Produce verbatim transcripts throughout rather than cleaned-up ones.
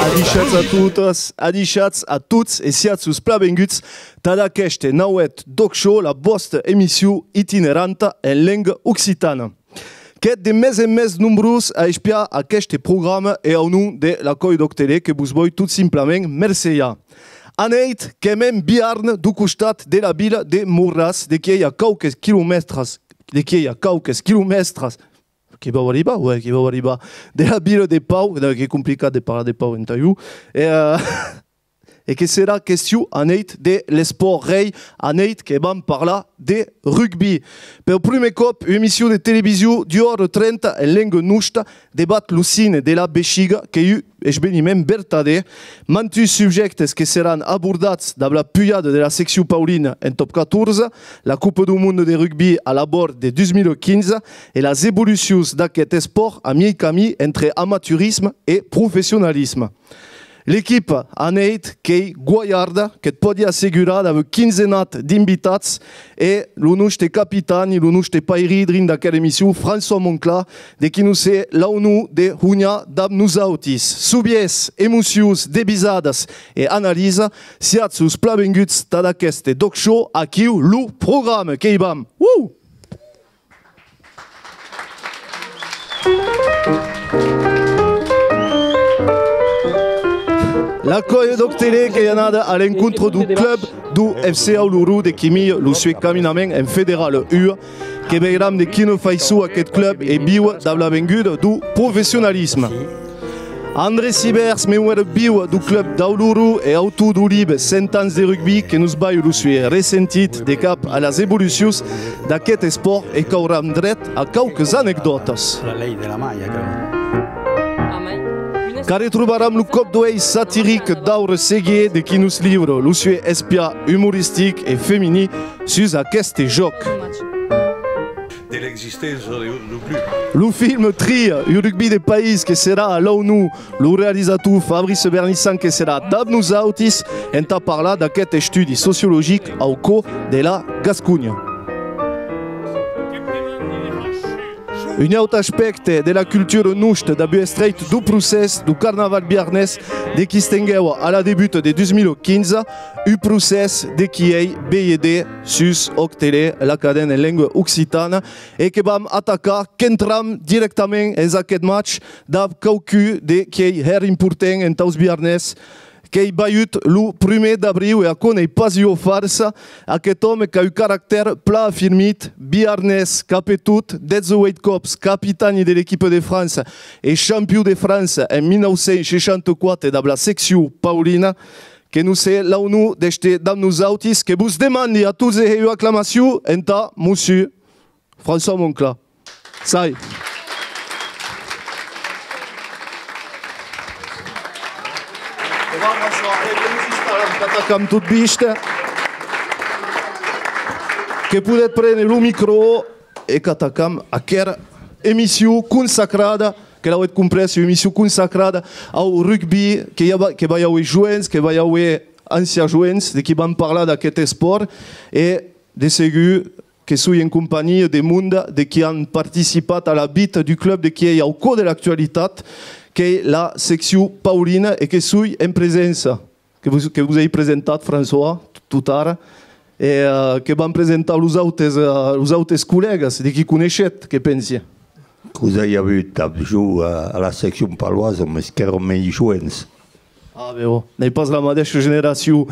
Adishatz a totas, adishatz a tots e siatz los plan venguts tad aqueste nauèth D'ÒC Show, la vòsta emission itineranta en lenga occitana. Qu'ètz de mès en mès nombrós a espiar aqueste programa e au nom de la còlha d'ÒC Tele que vos voi tot simplament mercejar. Anèit, qu'èm en Biarn, deu costat de la vila de Morràs, de qui ei a quauques quilomètres, de qui ei a quauques quilomètres, que vau arribar, ouais, que vau arribar, de la vila de Pau, non, qu'ei complicat de parlar de Pau entà jo, e, euh, e que serà question anèit de l'espòrt rei, anèit que vam parlar de rugbi. Peu prumèr còp, ua emission de television d'ua ora trenta en lenga nosta debat lo signe de la veshiga, qu'ei un esveniment vertadèr. Mantuns subjèctes que seràn abordats dab la pujada de la seccion paulina en top catorze, la Copa deu Monde de rugbi a l'abòrd de dus mila quinze e las evolucions d'aqueth espòrt a miei camin entre amaturisme e professionalisme. L'equipa anèit qu'ei gualharda, que't pòdi assegurar, dab un quinzenat d'invitats e lo noste capitani, lo noste pairin drin d'aquera emission, François Moncla, de qui nos hè l'aunor de honhar dab nosautis. Sovièrs, emocions, devisadas e analisa, siatz los plan venguts tad aqueste D'ÒC Show, aquiu lo programa, que i vam! Uh! La còlha d'ÒC Tele qu'ei anada a l'encontre deu club deu F C Auloron de qui mia lo suei caminament en Federala un, que veiram de quina faiçon aqueth club ei viu dab la venguda deu professionalisme. André Sibèrs, membre viu deu club d'Auloron e autor deu libe Cent ans de rugbi, que nos balha lo suei ressentit de cap a las evolucions d'aqueth espòrt e qu'auram dret a quauques anecdòtas. La lei de la malla, creo. Qu'arretrobaram lo còp d'uelh satiric d'Aure Seguier, de qui nos livra lo suei espiar umoristic e feminin sus aqueste jòc. De l'existéncia de, d'un club. Lo film Tria, un rugbi de país que serà a l'aunor, lo realizator Fabrice Vernissan que serà dab nosautis entà parlar d'aqueth estudi sociologic au còr de la Gasconha. Un aute aspècte de la cultura nosta dab un estrèit deu procès deu carnaval biarnés de qui s'estenguèva a la debuta de dus mila quinze, un procès de qui ei vejader sus ÒCtele, la cadena en lenga occitana, e que vam atacar, qu'entram dirèctament en aqueth match dab quauqu'un de qui ei hèra important entaus biarnés, qu'ei valhut lo prumèr d'abriu e aquò n'ei pas ua farsa, aqueth òme qu'a un caractèr plan afirmit, biarnés, qu'a petot dètz-e-ueit còps capitani de l'equipa de França e champion de França en mila nau cents seishanta-quate dab la seccion paulina, que nos hè l'aunor d'èster dab nosautis, que vos demandi a tots de hèr ua aclamacion entà Mossur François Moncla. Sai. Qu'atacam tot viste. Que podetz préner lo micro e qu'atacam aquera emission consacrada, que l'auetz comprés, ua emission consacrada au rugbi, que i a, que vai auer joens, que vai auer ancians joens, de qui van parlar d'aqueth espòrt, e de segur que soi en companhia de monde de qui an participat a la vita deu club, de qui ei au còr de l'actualitat, qu'ei la seccion paulina e que soi en preséncia, que vos, que vos ei presentat, François, t-, totara, e, eh, que van presentar los autes, eh, los autes collègas, de qui coneishetz, que pensi? Qu'us ai avut dab jo a, a la seccion paloasa, mes qu'èran mei joens. Ah, ben, ò, n'ei pas la madeisha generacion.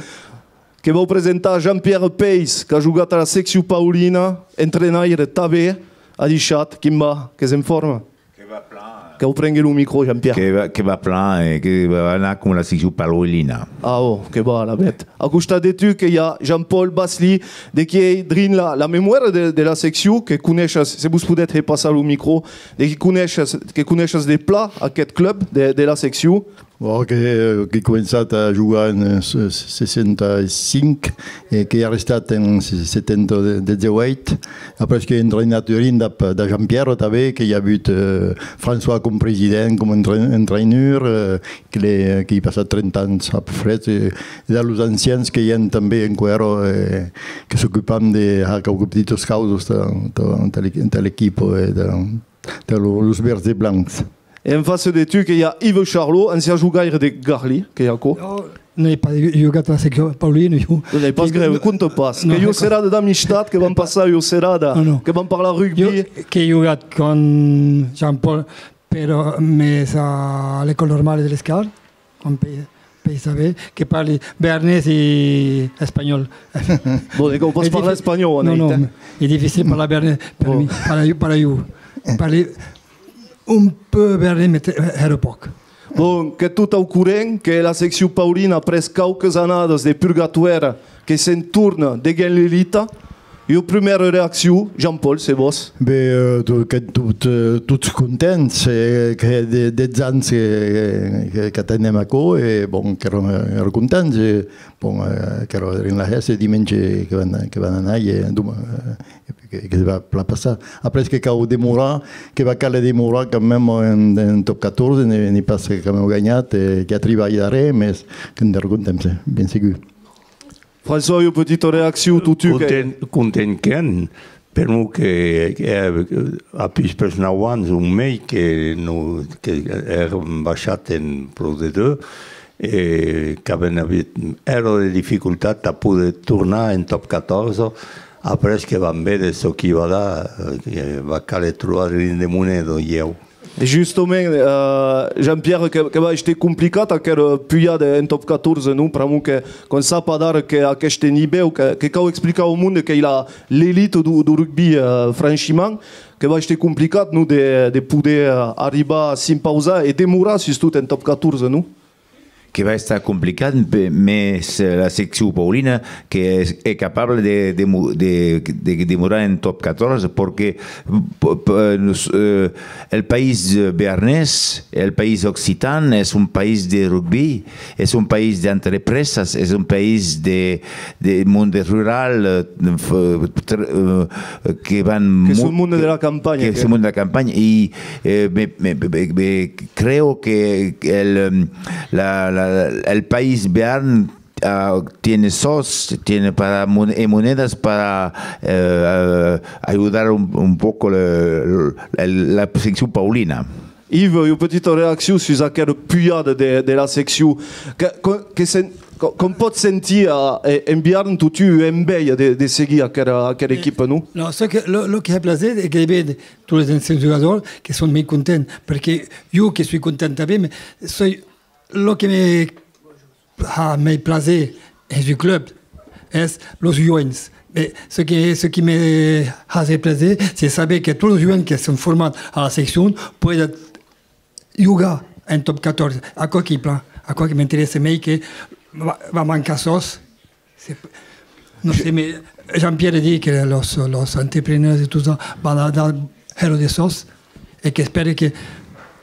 Que vau presentar Jean-Pierre Peis, qu'a jogat a la seccion paulina, entrenaire tanben, adishatz, quin va, qu'ès en forma? Que va plan, eh. Que'u prengui lo micro, Jean-Pierre. Que va, que va plan, eh, que va anar coma la seccion paulina. Ah, ò, que va, alavetz. A costat de tu, que i a Jean-Paul Basly, de qui ei drin la, la memòria de, de la seccion, que coneishes, se vos podetz hèr passar lo micro, de qui coneishes, que coneishes de plan aqueth club de, de la seccion. Bon, que, que començat a jogar en, eh, se-, seissanta-cinc e que a restat en se-, setanta-dètz-e-uèit. Après que entrainat drin dab, dab Jean-Pierre tanben, que i a avut, eh, François com president, com entra-, entrainur, eh, que le, que i a passat trenta ans a peu près, e, e dab los ancians que i èn tanben enqüèra, eh, que s'ocupam de har quauquas petitas causas ta, ta, ta l'equi-, ta l'equipa, eh, de, de lo-, los verds e blancs. E en fàcia de tu que i a Yves Charlot, ancian jogaire de Garli, qu'ei aquò. Jo n'ai pas jogat a la seccion Paulina, jo. Non, n'ei pas grèu, compta pas. Non, que ua serada d'amistat, que vam passar ua serada, non, non, que vam parlar rugbi. Jo qu'ai jogat quand Jean-Paul, però mès a l'École normale de l'Escart, com pe-, pei saber, que parli bearnés e espanhòl. Bon, e que vos parla espanhòl, non, non, eh? Es dificil parlar bearnés per mi, per a jo, per a jo. Parli un peu bearnés, mès hèra pòc. Bon, qu'ètz tot au corrent que la seccion Paulina, après quauques annadas de purgatòri, que se'n torna deguens l'elita. Ua prumèra reaccion, Jean-Paul, se vòs. Be, eh, to-, que tot, eh, tots contents, eh, que de, dètz ans que, que, qu'atenem aquò, e bon, qu'èram, eh, èra contents, e bon, eh, qu'èra drin la hèsta, dimenge que van, que van anar, e doma-, eh, e que, que se va pla passar. Après que cau demorar, que va càler demorar quand même en, en top catorze, ne, ne pas quand même ganhat, eh, qu'i a tribalh darrèr, mès que n'èra contents, eh, ben segur. François, ua petita reaccion, totun que... Content, content qu'èm, per'mor que, que, eh, a pus près nau ans, un mei que, no, que èram baishat en Pro D deux, e qu'avèm avut hèra de dificultat a poder tornar en top catorze, après que vam véder çò qui va dar, eh, que va càler trobar drin de moneda, ieu. Justament, eh, Jean-Pierre, que, que va èster complicat aquera pujada en top catorze, non? Pr'amor que, com sap adara que aqueste nivèu, que, que cau explicar au monde qu'ei la, l'elite deu, deu rugbi, eh, franchimand, que va èster complicat, non, de, de poder, eh, arribar a s'impausar e demorar sustot en top catorze, non? Que va estar complicat, pe-, mès, eh, la seccion Paulina, que es, es capable de, de mo-, de, de demorar en top catorze, porque, p-, p-, nos, eh, el país, eh, bearnés, el país occitan, es un país de rugbi, es un país d'entrepresas, es un país de, de monde rural, eh, f-, tr-, eh, que van... Qu'es un monde de la campanha, qu'es un monde de la campanha, e, eh, me, me, me, me, creo que el, em, la, la, el país Bearn, ah, tiene sòs, tiene para mon-, e monedas para, eh, eh, ayudar un, un poco le, le, la sección Paulina. Yves, ua petita reaccion sus aquera pujada de, de la seccion. Que, que, que sen-, com, com pòt sentir, eh, en Biarn totun ua enveja de, de seguir aquera, aquera equipa, non? Non, ce que, lo, lo que hè plaser es que ben, tots los ancians jogadors que son mei contents, perque jo que soi content tanben, mès soi lo que me, ah, mei plaser es un club, es los joens. E ce que, ce qui me hase plaser, c'est saber que tots los joens que son formats a la seccion pòden jogar en top catorze. Aquò qu'ei plan, aquò que m'interèssa mei que va, va mancar sòs. C'est p-, non sé, mais Jean-Pierre dit que los, los entrepreneurs et tout ça van a dar hèra de sòs e qu'espère que,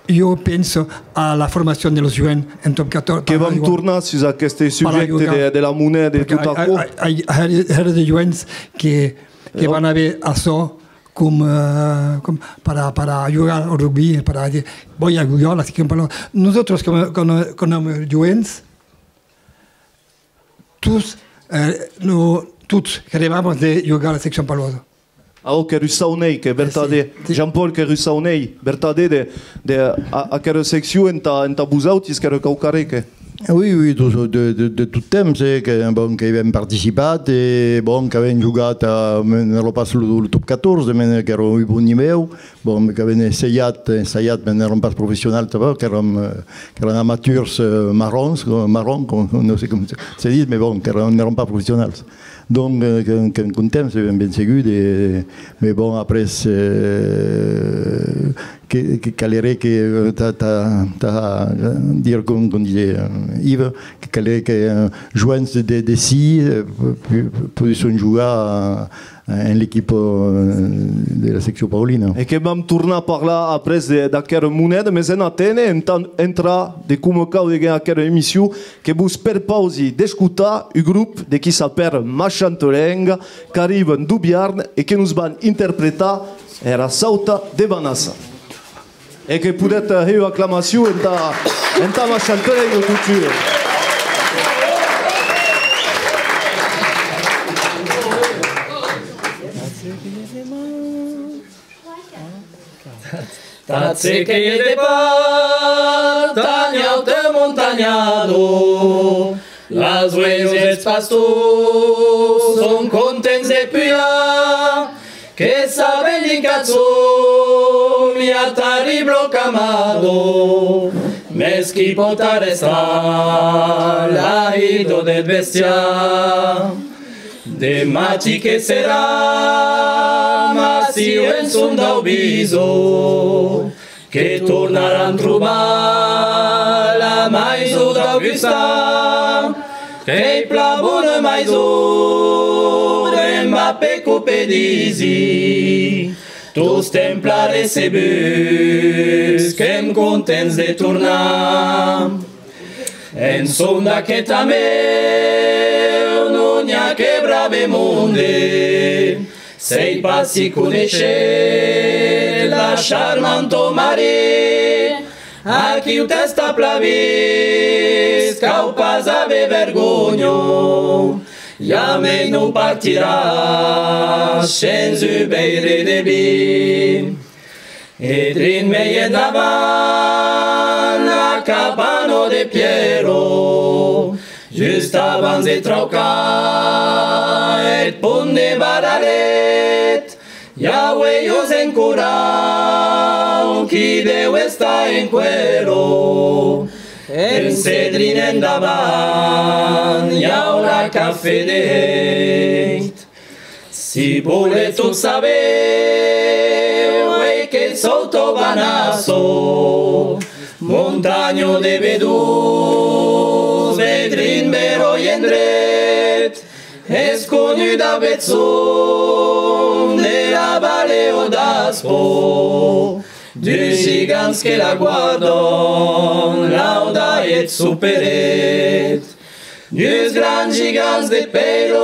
jo penso a la formacion de los joens en top catorze. Que vam tornar sus aqueste subjècte de, de la moneda e tot aquò. Ai, ai, hèra de joens que, que van aver açò com, eh, com para, para jogar au rugbi, para dire, voi a jogar la seccion per... Nosotros, com, com, com joens, tots, eh, no, tots que revamos de jogar a la seccion palosa. Ah, ok, qu'èra un saunei, que vertadèr. Jean-Paul, qu'èra un saunei, vertadèr de, de, a, aquera seccion entà, entà vosautis, qu'èra quauquarren que... Oui, oui, tot, de, de, de tot temps, eh, que, bon, que i avèm participat, e, bon, qu'avèm jogat a, mès n'èra pas lo, lo top catorze, mès qu'èra un bon nivèu, bon, qu'avèm essaiat, essaiat, mès n'èram pas professionals tanpauc, qu'èram, eh, qu'èran amaturs, eh, marrons, co-, marrons, com, non sé com se, se ditz, mès bon, qu'èran, n'èran pas professionals. Donc, eh, que, que contents, ben, ben segur, de, mès bon, après, eh, Que, que caleré que, eh, ta, ta, ta, eh, dire com, com dise, eh, Yves, que caleré que, eh, joens de, de, de si, eh, pu-, pu-, podisson jogar, eh, en l'equipa, eh, de la seccion Paulina. E que vam tornar parlar après de, d'aquera moneda, mes en aténer, entà entrar de coma cau de aquera emission, que vos perpausi d'escotar un grop de qui s'apèra Machantelenga, qu'arriban deu Biarn e que nos van interpretar era Sauta de Banassa. E que podetz, eh, hèr ua aclamacion entà, entà Machantelenga, totun. Tà ce qu'ei de part, tà n'auta montanhada, las oelhas eths pastors son contents de pujar, que saben dins qu'ath sòmi a terribla camada, mes qui pòt arrestar la hida deth bestiar. De matin que serà, massiu en son dau bison, que tornaram trobar la maison d'Augustin, qu'ei plan bona maison, en va pe copedisi, tostemps plan recebuts, qu'èm contents de tornar. En son d'aqueth amèu non i a que brave monde, sèi pas si coneishetz la charmanta Marie, aquiu t'està plan vist, cau pas aver vergonha, jamei non partiràs shens un veire de vin. E drin mei endavant, la cabana de Pièro, just abans de traucar eth pont de Bararet, i a uelhos en corau qui deu estar en cuero. En se drin endavant, i a la cafè de hèit. Si voletz tot saber, uei que Sauta Banassa, montanha de vedurs, vedrin beròi endret, es conuda bèth son de la valea d'Aspo, dus gigants que la guardan, Lauda e Superet. Dus grans gigants de pèira,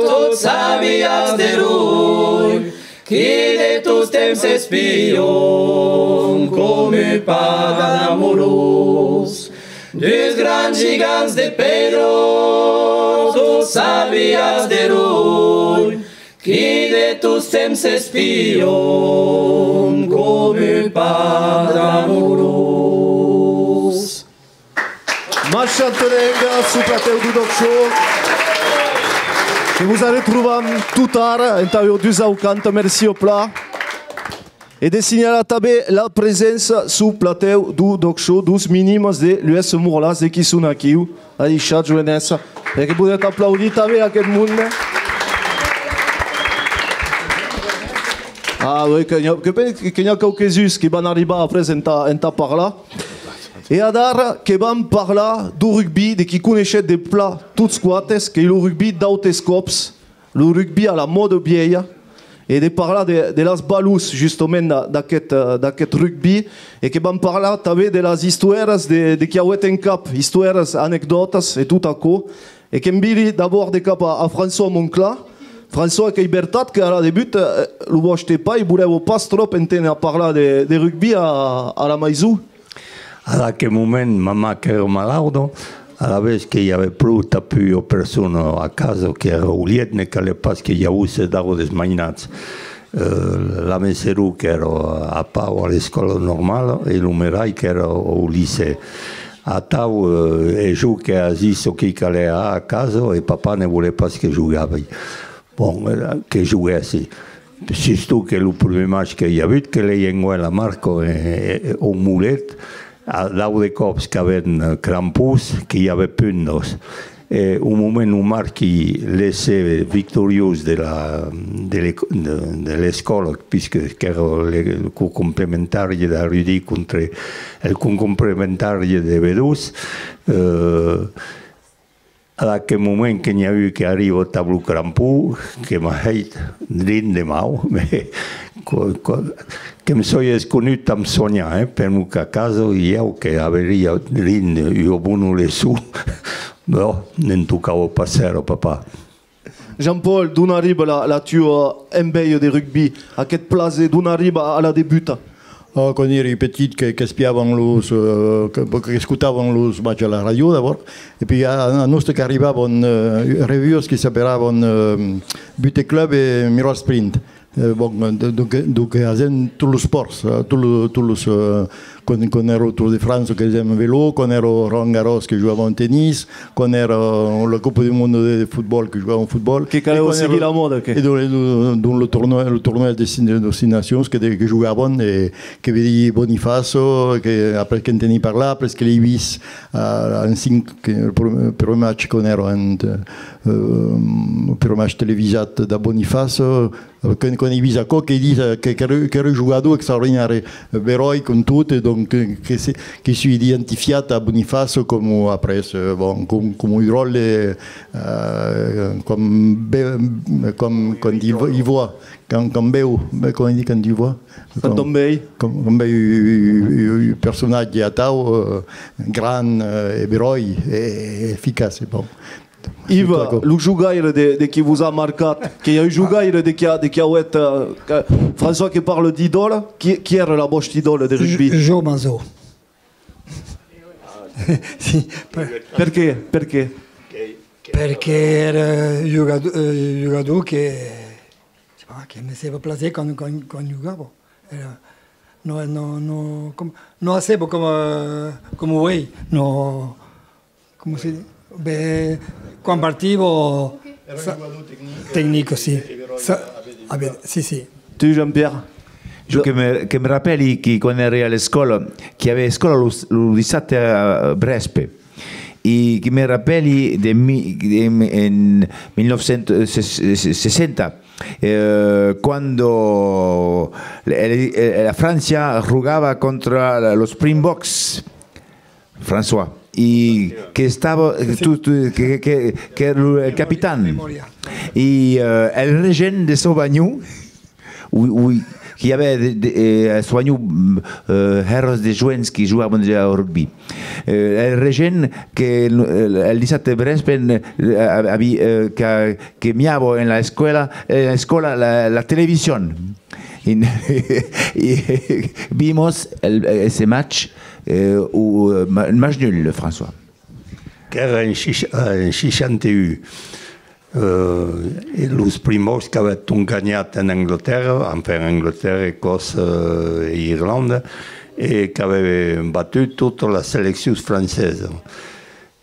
tot sabias de roi, qui de tostemps s'espion com un padan amorós. Dus grans gigants de pèira, tot sabias de roi, qui de tostemps s'espion com un padan amorós. Machantelenga, suu platèu deu D'ÒC Show. Que vos arretrobam tot ara entà ua dusau canta. Mercí plan. E de signalar tanben la preséncia suu platèu deu D'ÒC Show deus Minimes de l'U S Morlàs, de qui son aquiu. Adishatz, joenessa. E que podetz aplaudir tanben aqueth monde. Ah, oui, que n'i a, que pen-, que n'i a quauques uns qui van arribar après entà, entà parlar. E adara que vam parlar deu rugbi, de qui coneishetz de plan tots quates, qu'ei lo rugbi d'autes còps, lo rugbi a la mòda vielha, e de parlar de, de las valors, justament, d'a-, d'aqueth, eh, d'aqueth rugbi, e que vam parlar tanben de las istoèras de, de qui auetz en cap, istoèras, anecdòtas e tot aquò, e que'm viri d'abòrd de cap a, a François Monclar. François, qu'ei vertat que a la debut, eh, lo vòste pair volèva pas tròp enténer a parlar de, de rugbi a, a la maison? Ad aqueth moment, mamà qu'èra malauda, alavetz que i avè pro tà pus ua persona a casa, qu'èra Oliet, ne calè pas que i ausse d'autes mainats. Eh, la mè seror qu'èra a Pau a l'escòla normala e lo merai qu'èra au licèu. Atau, eh, e jo que hasi çò qui calè a casa e papà ne volè pas que jogavi. Bon, eh, que joguèssi. Sustot que lo prumèr match que i a avut, que l'ei enguèi la Marca, eh, eh, au Molet, a, dau de còps qu'avèm, eh, crampons, que i avè puntas. E au moment ont marqui l'essai victoriós de la, de l'ec-, de, de l'escòla, puisque qu'èra le, lo cours complementari d'arrudí contra el cours complementari de B dos, eh, a aquel moment que n'i a un que arriba tab lo crampon, que m'a hèit drin de mau, me, co-, co-, que'm soi esconut tab sonhar, eh, per'mor qu'a casa, ieu que averia drin ua bona leçon, bon, ne'n tocava pas cèra, papà. Jean-Paul, d'on arriba la, la tua enveja de rugbi, aqueth plaser, d'on arriba a la debuta? Oh, quan èri petit, que, qu'espiavan los, eh, que, qu'escotavan los matchs a la ràdio, d'abòrd, e puis a, a noste qu'arribavan, eh, revuas que s'aperavan, eh, But e Club e Mirror Sprint. Eh, bon, do-, donc, donc, hasèm tots los espòrts, eh, tots los, tots los, eh, quan, quan èra lo Tour de France, que hasèm velo, quan èra Roland Garros, que jogavan tenís, quan èra la Copa du Monde de, de fotbòl, que jogavan fotbòl. Que calèva seguir la mòda, que? E donc, e donc, donc lo tornòi, lo tornòi de, de, de Six Nations que, de, que jogavan, e que vedí Boniface, que après qu'entení parlar, après que l'èi vist, eh, en cinc, que, lo prumèr, prumèr match quan èra en, eh, lo prumèr match televisat da Boniface, Quan, quan èi vist aquò, qu'èi dit, eh, que, qu'èra, qu'èra un jogador extraordinari, eh, beròi com tot, e donc, que, que se, que soi identifiat a Boniface com, après, eh, bon, com, com un dròlle, eh, com be-, com, quand i vo-, i voi, quand, quand beu, be-, comment on dit quand i voi? Quand on beu. Com, com beu un, un, un personatge atau, eh, grand, eh, e beròi, e, e eficaç, bon. Iva, lo jogaire de, de qui vos a marcat, que i a un jogaire de qui a, de qui a hèt, eh, que, François que parla d'idòla, qui, qui èra la vòsta idòla de rugbi? Jo, Mazó. Sí, per- Perqué? Perqué? Perque èra un jogador, eh, jogador que, sai pas, que me hasiá plaser quand, quand, quand jogava. Èra, non, non, non, com, non hasiá coma, coma uèi, non, Coma se di? Ben, quan partiva, sa-, tecnic, sì. Sa-, ah, ben, sì, sì. Tu, Jean-Pierre? Jo que me, que me rapèli que quan èri a l'escòla, que i avè escòla lo, lo dissabte a, a vrèspe, e que me rapèli de mi-, de, en mil nòu cents sessanta, eh, quand la, la, la França jogava contra los Springboks, François, e que estava, tu, tu, que, que, que, que èra lo, el capitan. E, eh, el regent de Sauvanhon, oui, oui, que i avè de, de, eh, a Sauvanhon, eh, hèras de joens que jogavan ja au rugbi. Eh, el regent que, eh, el dissabte vrèspe, eh, avi-, eh, que, que miava en la escòla, en l'escòla la, la television. Y, y vimos el, ese match, eh, u, eh, ma-, match nul, François. Qu'èra en seix-, en seishanta un. Eh, e los Springboks qu'avèn ganhat en Anglatèrra, enfin Anglatèrra, Ecòssa, eh, e Irlanda, e qu'avèn batut totas las seleccions francesas.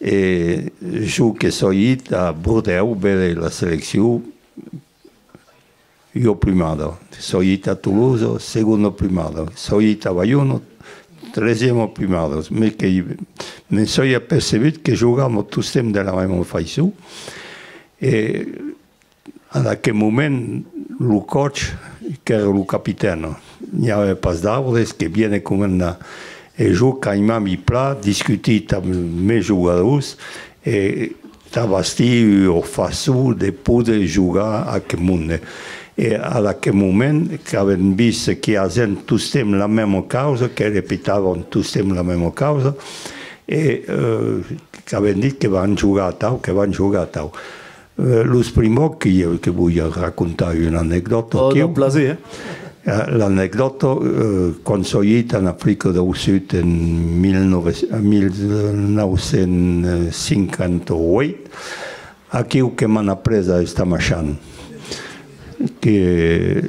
E jo que soi hit a Bordèu, veire la seleccion, ua plumada. Soi hit a Tolosa, segonda plumada. Soi hit a Baiona, tresièma plumada. Mes que me'n soi apercebut que jogam tostemps de la mèma faiçon. E a aquel moment, lo coach, qu'èra lo capitèn, n'i avè pas d'autes que bien e comandar. E jo qu'aimavi plan discutir tà mes jogadors e tà bastir ua façon de poder jogar a aqueth monde. E a d'aqueth moment qu'avèm vist que hasèn tostemps la mèma causa, que repetàvem tostemps la mèma causa, e, eh, qu'avèm dit que vam jogar atau, que vam jogar atau. Eh, los Springboks, que, que voi racontar una anecdòta. Oh, aquiu. Amb plaser, eh? Eh, l'anecdòta, eh, quan soi hit en Africa dau Sud en mil nòu, mil nòu cents cinquanta uèit, aquiu que m'an aprés a estar maishant, que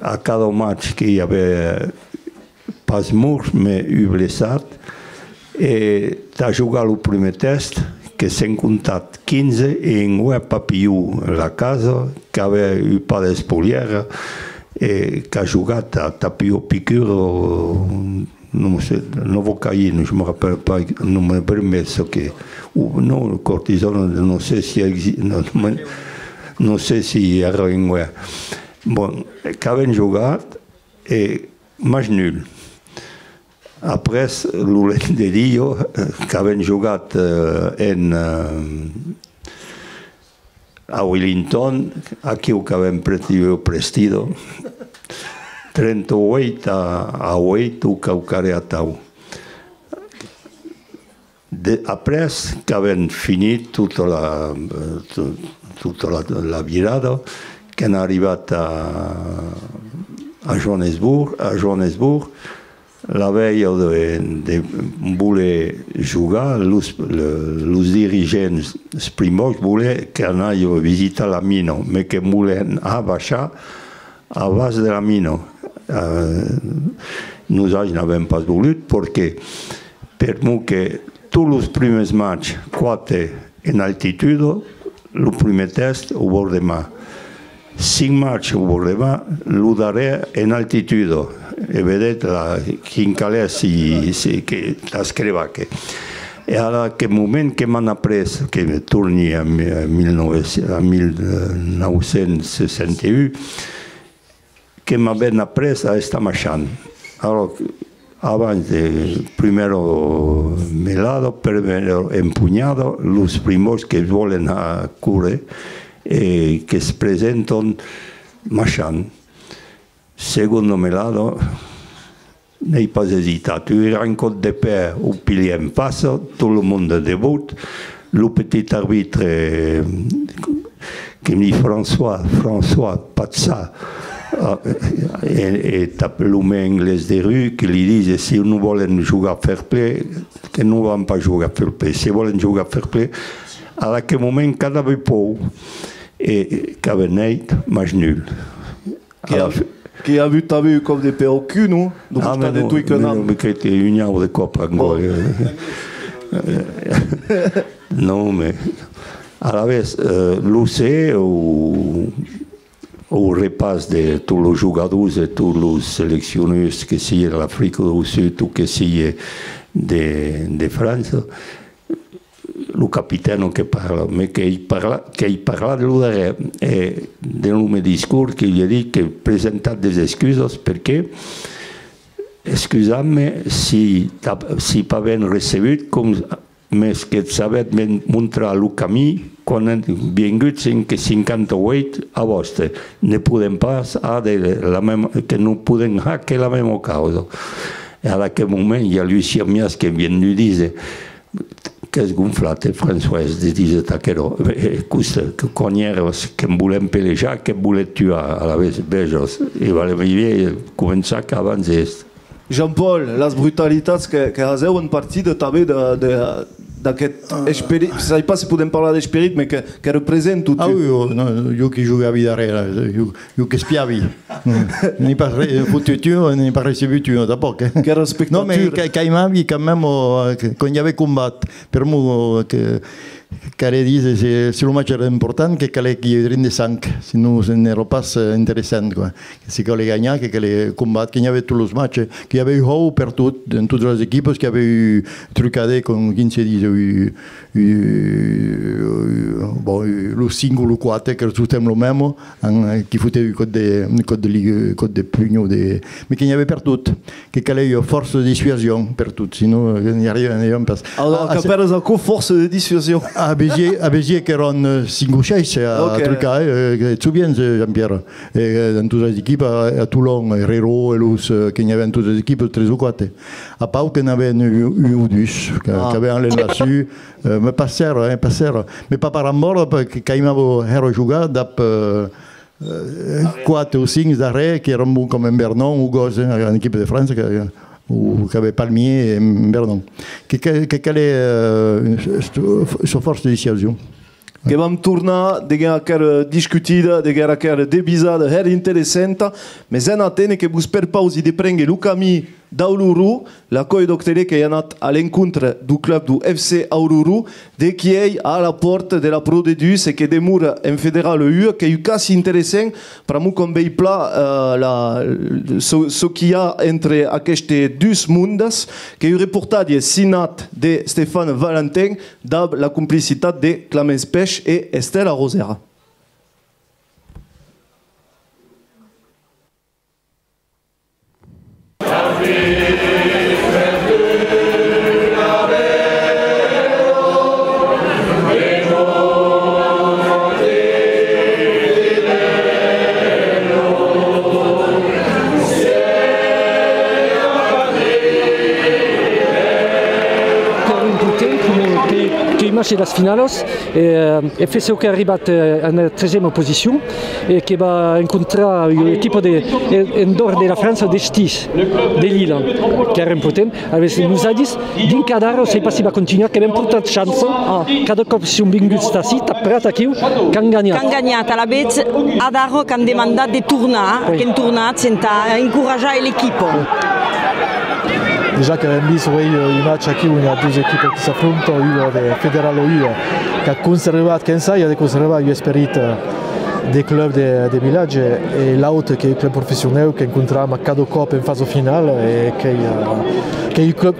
a cada match que i avè pas mort, mes un blessat, e tà jogar lo prumèr tèst, que s'èn comptat quinze e en uèi papillon la casa, qu'avè un pas d'espolièra, e qu'a jogat a, tà ua piqura Non me sé, Novocaïne, je me rappelle pas, non me brembe çò que, o non, le cortisone, non sé si exi-, non, non me, non sé si èra enguèra. Bon, qu'avèm jogat e match nul. Après, lo lendedia, eh, qu'avèm jogat, eh, en, eh, a Wellington, aquiu qu'avèm pres ua prestida, trenta-uèit a, a uèit o quauquarren atau. De, après qu'avèm finit tota la, eh, to-, tota la, la virada, qu'èm arribat a, a Johannesburg, a Johannesburg, la velha de, de voler jogar, los, le, los dirigents Springboks voler qu'analhe visitar la mina, mes que volèn abaishar abans de la mina. Eh, nosauts n'avèm pas volut, perque permor que tots los prumèrs matchs, quate en altitude, lo prumèr tèst au bòrd de mar. Cinc matchs au bòrd de mar, lo darrèr en altitude. E vedetz, la, quin calèr si, si que t'as crebat que. E ara, aqueth moment que m'an après, que me torni a mi-, a mil nòu cents, a mil nòu cents seissanta un, que m'avèn après a estar maishant. Alòrs, abans de prumèra melada, prumèra empunhada, los Springboks que vòlen a córrer e que's presentan maishant. Segonda melada, n'ai pas esitat. Ua rancòt de pè au pilièr en faça, tot lo monde debout, lo petit arbitre, eh, que me ditz François, François, pas ça. Ah, e, e tap lo mèn anglés de rua que li ditz: se non vòlen jogar fair play, que non van pas jogar fair play. Se vòlen jogar fair play, a aqueth moment qu'anava paur e qu'avèm hèit match nul. Que a, que a avut tanben un còp de pè au cul, non? Ah, mais non, mais non, mais que t'es un an de còp encore. Non, mais alavetz, eh, lo ser, au, au repàs de tots los jogadors e tots los seleccioneus, que sigue de l'Africa dau Sud o que sigue de, de França, lo capitèno que parla, mes qu'ei parla-, qu'ei parlat lo darrèr, e dens lo me discors que li ai dit que presentat des excusas, perque, excusatz-me si tap-, si pas ben recebut, com, mes que sabetz ben montrar lo camin quan èm vienguts en que cinquanta-uèit a vòste, ne podem pas har de la mem-, que non podem har que la mema causa. E ad aqueth moment, i a Lucien Mias que vien li díser: Qu'ès gonflat, eh, François, de díser-te aquerò. Eh, costa, que quan i èras, que'm volèn pelejar, que'm volèn tuar, alavetz, vejas, e valèt mièlh començar qu'abans est. Jean-Paul, las brutalitats que, que hasèvan partida tanben de, de, d'aqueth experi-, sai pas se podem parlar d'esperit, mes que, qu'èra present tot. Ah oui, jo, non, jo que jogavi darrèr, jo, jo qu'espiavi. N'ai pas re-, fotut un, n'ai pas recebut un, tanpòc, eh. Qu'èra spectator. Non, mais qu'a-, qu'aimavi quand même, euh, que, quand i avè combat, permor, euh, que, calè díser, se, se lo match èra important, que calè qu'i aguèsse drin de sang, sinon se n'èra pas, euh, interessant, quoi. Que se calè ganhar, que calè combat, que n'i avè tots los matchs, que i avè un hòu pertot, en totas las equipas, que i avè un trucadèr, com, quin se ditz, un, un, bon, lo cinc o lo quatre, qu'èra tostemps lo mèmo, en, eh, qui fotè un còp de, un còp de ligue, un còp de punho, de, mes que n'i avè pertot, que calè ua fòrça de dissuasion pertot, sinon, eh, n'i arribam pas. Alors, ah, qu'apèras aquò fòrça de dissuasion? A Béziers, a Béziers qu'èran, eh, cinc o sheis a, ok, a trucar, eh, eh, que te soviens, eh, Jean-Pierre? E, eh, dens totas las equipas, a, a Toulon, Herrero, e los, eh, que n'i avè en totas las equipas, tres o quatre. A Pau que n'avèn un, un o dus, que, ah, qu'avèn l'enlaçu, eh, mes pas sèra, eh, pas sèra. Mes pas per embòrd, perque qu'aimava hèra jogar dab, eh, eh, quatre o cinc darrèr, qui èran bons com en Vernon o Gòs, eh, en equipa de França, que, o qu'avè Palmier en Vernon. Que, que, que calè, eh, sa fòrça de dissuasion. Que vam tornar deguens aquera discutida, deguens aquera devisada hèra interessanta, mes en aténer que vos perpausi de prénguer lo camin d'Auloron, la còlha d'Òc Tele qu'ei anat a l'encontre deu club deu F C Auloron, de qui ei a la pòrta de la Pro D dus e que demora en Federal un. Qu'ei un cas interessant, pr'amor qu'òm vei plan, eh, la, çò, çò qu'i a entre aquestes dus mondes. Qu'ei un reportatge signat de Stéphane Valentin dab la complicitat de Clemence Pech e Estelle Arrosera. Aquò important, coma que, que imatge de las finalas, eh, F C O qu'a arribat, eh, en tresièma posicion e que va encontrar ua equipa de, en, en nòrd de la França, d'Estis, de Lille, qu'èra important. Alavetz, nosautis, dinc adara, sèi pas si va continuar, qu'avem portat chança. Cada còp son vinguts ací, tà Prat aquiu, qu'an ganhat. Qu'an ganhat, alavetz, adara qu'an demandat de tornar, qu'an tornat entà encoratjar l'equipa. Dejà qu'avem vist, uei, un match aquiu, on i a duas equipas qui s'afrontan, ua de Federal un qu'a conservat, que'n sai, a de conservar un esperit, eh, de club de, de vilatge, e l'autre qu'ei club professionau qu'encontram cada còp en fasa finala e qu'ei, eh, qu'ei un club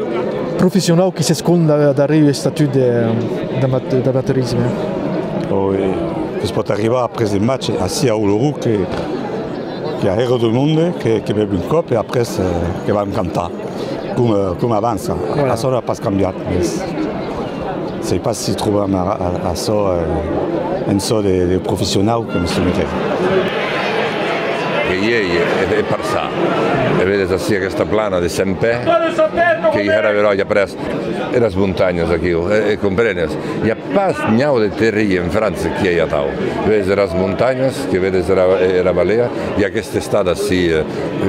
professionau qui s'escond da-, darrèr un estatut de, d'amat-, d'amateurisme. Ò, e que's pòt arribar après de match ací a Auloron que, que i a hèra de monde que, que bèu un còp e après, eh, que van cantar. Com, eh, com abans, voilà. Açò n'a pas cambiat, mès sèi pas si trobam a, a, açò, eh, en çò de, de professionau, que me sembla. Que i ei, e, e per ça, e vedes ací aquesta plana de Sent Pè, que i hèra beròi après eras montanhas aquiu, e, e comprenes? I a pas nau de terri en França qui ei atau. Vedes eras montanhas, que vedes era, era valea, e aquest estat ací, eh,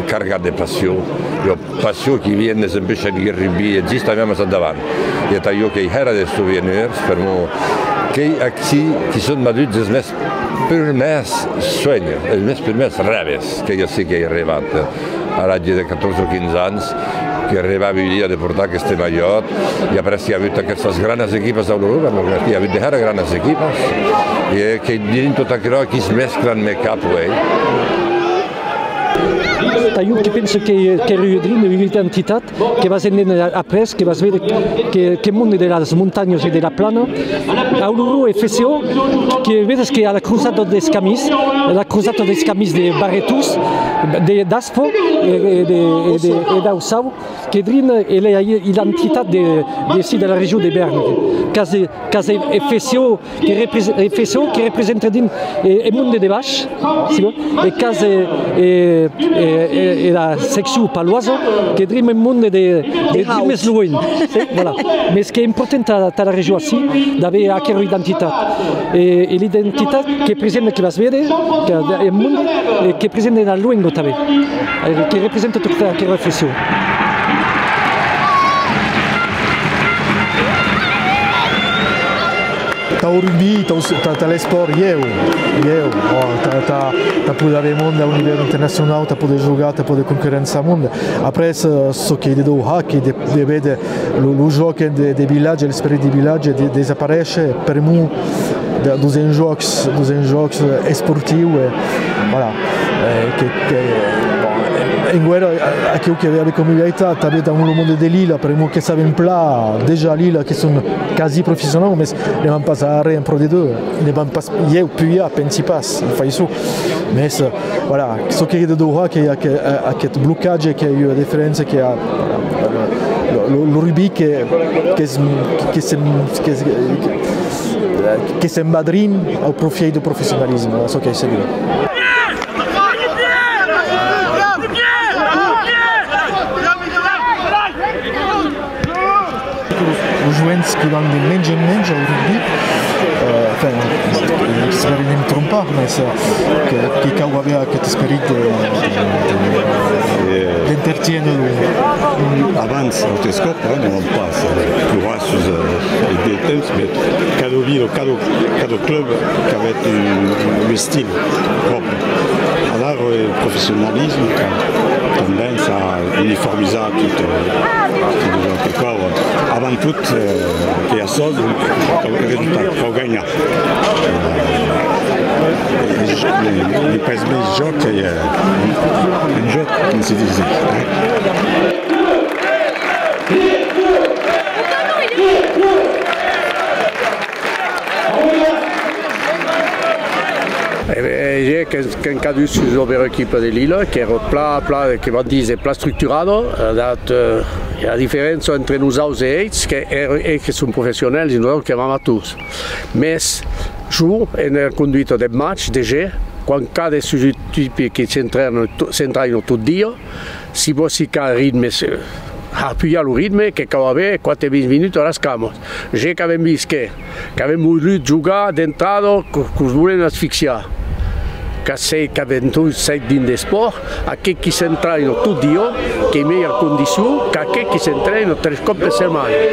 cargat de passion, ua passion qui vien de Sent Pè, Sent Guerribi, e justament mès endavant. E tà jo qu'ei hèra de souvenirs, per'mor qu'ei ací qui son vaduts es mès prumèrs suenhs, es mès prumèrs rèbes, qu'ei ací qu'ei arribat, eh, a l'atge de catorze o quinze ans, que rebavi un dia de portar aqueste malhòt, e après i a avut aquestas granas equipas d'Auloron, per'mor que i a avut de hèra granas equipas, e que dins tot aquerò qui's mesclan me cap, uei. Tà jo que pense que, qu'èra drin ua identitat, que vas endent après, que vas véder que, que monde de las montanhas e de la plana, Auloron e F C O, que vedes que a la crosada des camins, la crosada des camins de Barretons, de, d'Aspa e, e de, e de, e d'Aussau, que drin, e l'identitat de, de, si, de la region de Bèrnia. Qu'as de, qu'as de F C O, que repres-, F C O que representa drin, eh, eth monde de baish, si vòs, e qu'as, eh, eh, eh, eh, era seccion paloasa, que drin eth monde de, de, de mès luenh, si, voilà. Mès qu'ei important tà, tà la region ací, d'aver aquera identitat. E, e l'identitat que presenta, que vas véder, que, eth monde, e que presenta era luenga tanben, eh, que representa tota aquera reflexion. Tau rugbi, tau, tà, tà l'espòrt, ieu, ieu, ò, tà, tà, tà poder aver monde a un nivèu internacionau, tà poder jogar, tà poder concurrençar monde. Après, eh, çò qu'ei de daurhar, qu'ei de, de véder lo, lo jòc de, de vilatge, l'esperit de vilatge de, desaparéisher, per'mor de, deus enjòcs, deus enjòcs, eh, esportius, eh, voilà. Eh, que, que, bon, enguèra, a-, aqueu que avèm coma novetat, tanben damb lo monde de Lille, per'mor que sabem plan, dejà Lille, que son quasi professionau, mès ne van pas arren en Pro D deux, ne van pas, ieu, pujar, pensi pas, en faiçon. Mès, eh, voilà, çò qu'ei de daurhar, qu'ei aqu-, aqueth blocatge, qu'ei ua diferéncia, que a, lo, lo, lo rugbi que, que se, que se, que, que se'n va drin au profièit deu professionalisme, çò qu'ei segur. Los joens que van de mensh en mensh au rugbi, eh, enfin, eh, espèri ne'm trompar, mès, eh, que, que cau aver aqueth esperit de, de, de, d'entertiéner lo, lo... Abans, autes còps, eh, non pas, eh, plorar sus, eh, de temps, mès cada vila, cada, cada club qu'avèt un, un estil pròpri. Adara, eh, professionalisme, que Tendéncia a uniformizar tot, eh, tot çò que cau. Avant tot, eh, que i a çò, cau, resultat, cau ganhar. Eh, li, li pes mei jòc qu'ei, eh, un, un jòc, com se ditz, eh? E, e, e que, qu'èm cadut sus la bèra equipa de Lila, qu'èra plan, plan, que van díser, plan estructurada, eh, dat, eh, la diferéncia entre nosaus e ells, que èra, ells que son professionals e nosaus qu'èm amators. Mès, jo, ena conduita deth match, de jeu, quan cada sus un tipe que s'entraina to-, s'entraina tot dia, si vòs hicar ritme, se, apujar lo ritme, que cau aver quate vint minuts a las camas. Je qu'avem vist que, qu'avem volut jogar d'entrada, que, que'us volem asfixiar. Qu'assèi qu'avem tot sèt dins d'espòrt, aqueth qui s'entraina tot dia, qu'ei mei en condicion qu'aqueth qui s'entraina tres còps per setmana.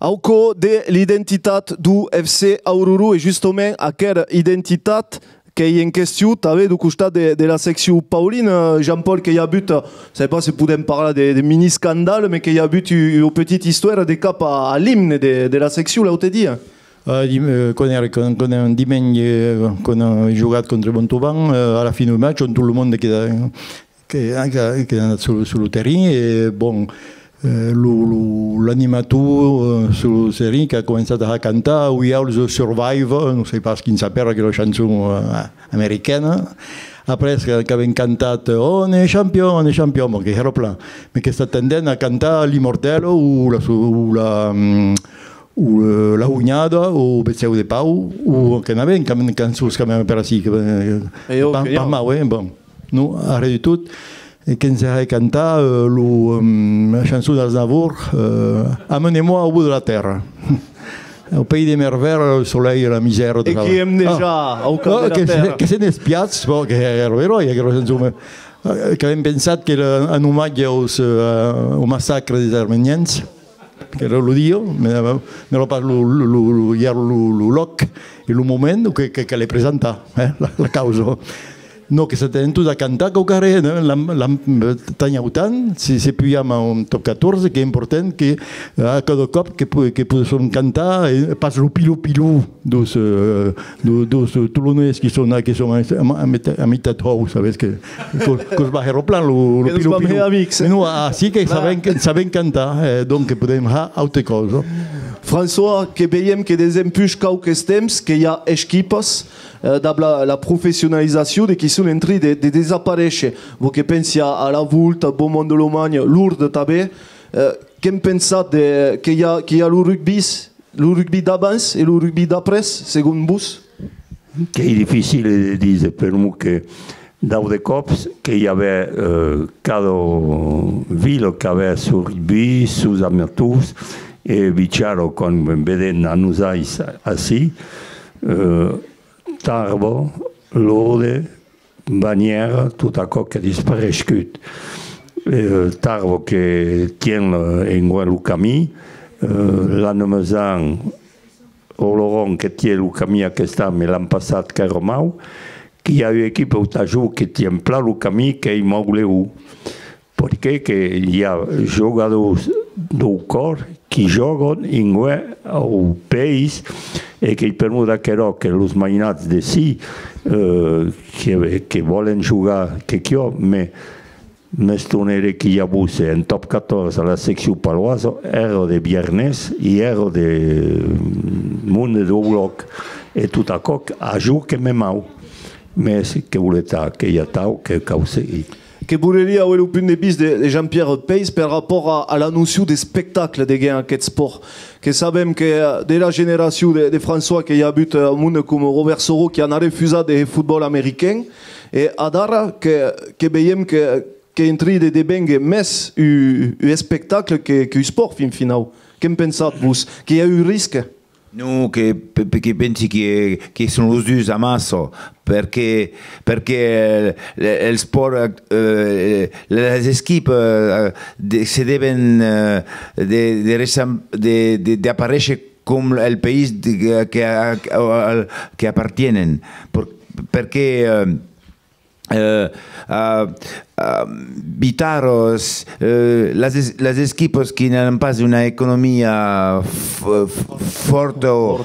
Au còr de l'identitat deu F C Aururu, e justament aquera identitat qu'ei en question tanben deu costat de, de la seccion. Paulin, Jean-Paul, que i a avut, sai pas se podem parlar de, de mini-escandal, mès que i a avut u-, ua petita istoèra de cap a, a l'imne de, de la seccion l'aute dia. Ah, dim-, eh, quan èra, quan, quan èra un dimenge, eh, quan èra jogat contra Montauban, eh, a la fin deu match, ont tot lo monde queda, que, eh, que, que anat sul, sul terrin, e, bon, eh, lo, lo, l'animator, eh, sul terrin qu'a començat a cantar We Are the Survivor, non sai pas quin s'apèra aquela chançon, eh, americana. Après que, qu'avèm cantat, eh, On est champion, on est champion, bon, que èra plan. Mès que s'atendèn a cantar L'Immortelle o la su-, o la, mm, o, eh, La Hunhada o Bèth cèu de Pau, o que n'avèm can-, cançons quand même per ací, que, eh, e pas, pas mau, eh, bon. Non, arré de tot. E que'ns hè cantar, eh, lo, eh, la chançon d'Aznavour, eh, Amenez-moi au bout de la terre. Au pays des merveilles, au soleil, à la misère, tot aquò. E qui èm dejà au cap de la tèrra. Que se, que se n'espiatz, bon, que èra beròi, aquera chançon, mès, eh, qu'avèm pensat qu'èra un omatge aus, eh, au massacre des Armenians. Qu'èra lo dia, mès, mès èra pas lo, lo, lo, lo, i a lo, lo lòc e lo moment que, que, que calè presentar, eh, la, la causa. Non, que s'atenen tots a cantar quauquarren, eh, l'an, l'an, eh, tan autant, se, se pujam a un top catorze, qu'ei important que, eh, a cada còp que po-, que possam cantar, e pas lo pilou-pilou, dus, eh, dus, dus, eh, tolonés qui son, qui son a, a, a mitat, a mitat hòu, sabes, que, que, que'us va hèr plan lo, lo pilou-pilou. Que nos vam hèr amics, eh? Mès non, ací que sabem, que sabem cantar, eh, donc que podem har auta causa. François, que veiem que desempuish quauques temps que i a esquipas, eh, dab la, la professionalizacion de qui son en trin de, de desaparéisher. Vos que pensi a, a La Volta, Beaumont de Lomagne, Lourdes tanben, eh, qu'èm pensat de, que i a, que i a lo rugbi, lo rugbi d'abans e lo rugbi d'après, segon vos? Qu'ei dificile de díser, per'mor que dau de còps que i avè, eh, cada vila qu'avè son rugbi, sos amators, e bichara, quan vedem a nosais ací, eh, Tarba, Lourdes, Banhièra, tot aquò qu'a dispareishut. Eh, Tarba que tien, eh, enguè lo camin, eh, Lannemezan, Oloron que tien lo camin aquest an, mès l'an passat qu'èra mau, qu'i a ua equipa auta jo que tien plan lo camin, qu'ei Mauleon. Perque que i a jogadors deu còr qui jògan enguè au país, e qu'ei per'mor d'aquerò que los mainats de si, eh, que, que vòlen jogar que quiò, mès m'estonère que i avesse en top catorze a la seccion paloasa, èra de Biarnés e èra de monde deu lòc, e tot aquò a jo que me mau. Mès que voletz, que i a atau que cau seguir. Que voleria auer lo punt de vista de, de Jean-Pierre Peis per rapòrt a, a la nocion d'espectacle de gen aqueth espòrt. Que sabem que, eh, de la generacion de, de François que i a avut, eh, monde coma Robert Soro qui an refusat de hèr fotbòl american, e adara que, que veiem que, qu'ei en trin de devénguer mès un, un espectacle que, qu'un espòrt fin finau. Que'n pensatz, vos? Que i a un risc? Non, que, pe-, pe-, que pensi que, que son los dus amassa, perque, perque, eh, l'espòrt, eh, las equipas, eh, de, se deven, eh, de, de ressem-, de, de, d'aparéisher com el país de, que, que, que apartienen. Per, perque, eh, eh, a, a Vitaros, eh, las es-, las equipas qui n'an pas una economia f-, f-, fòrta o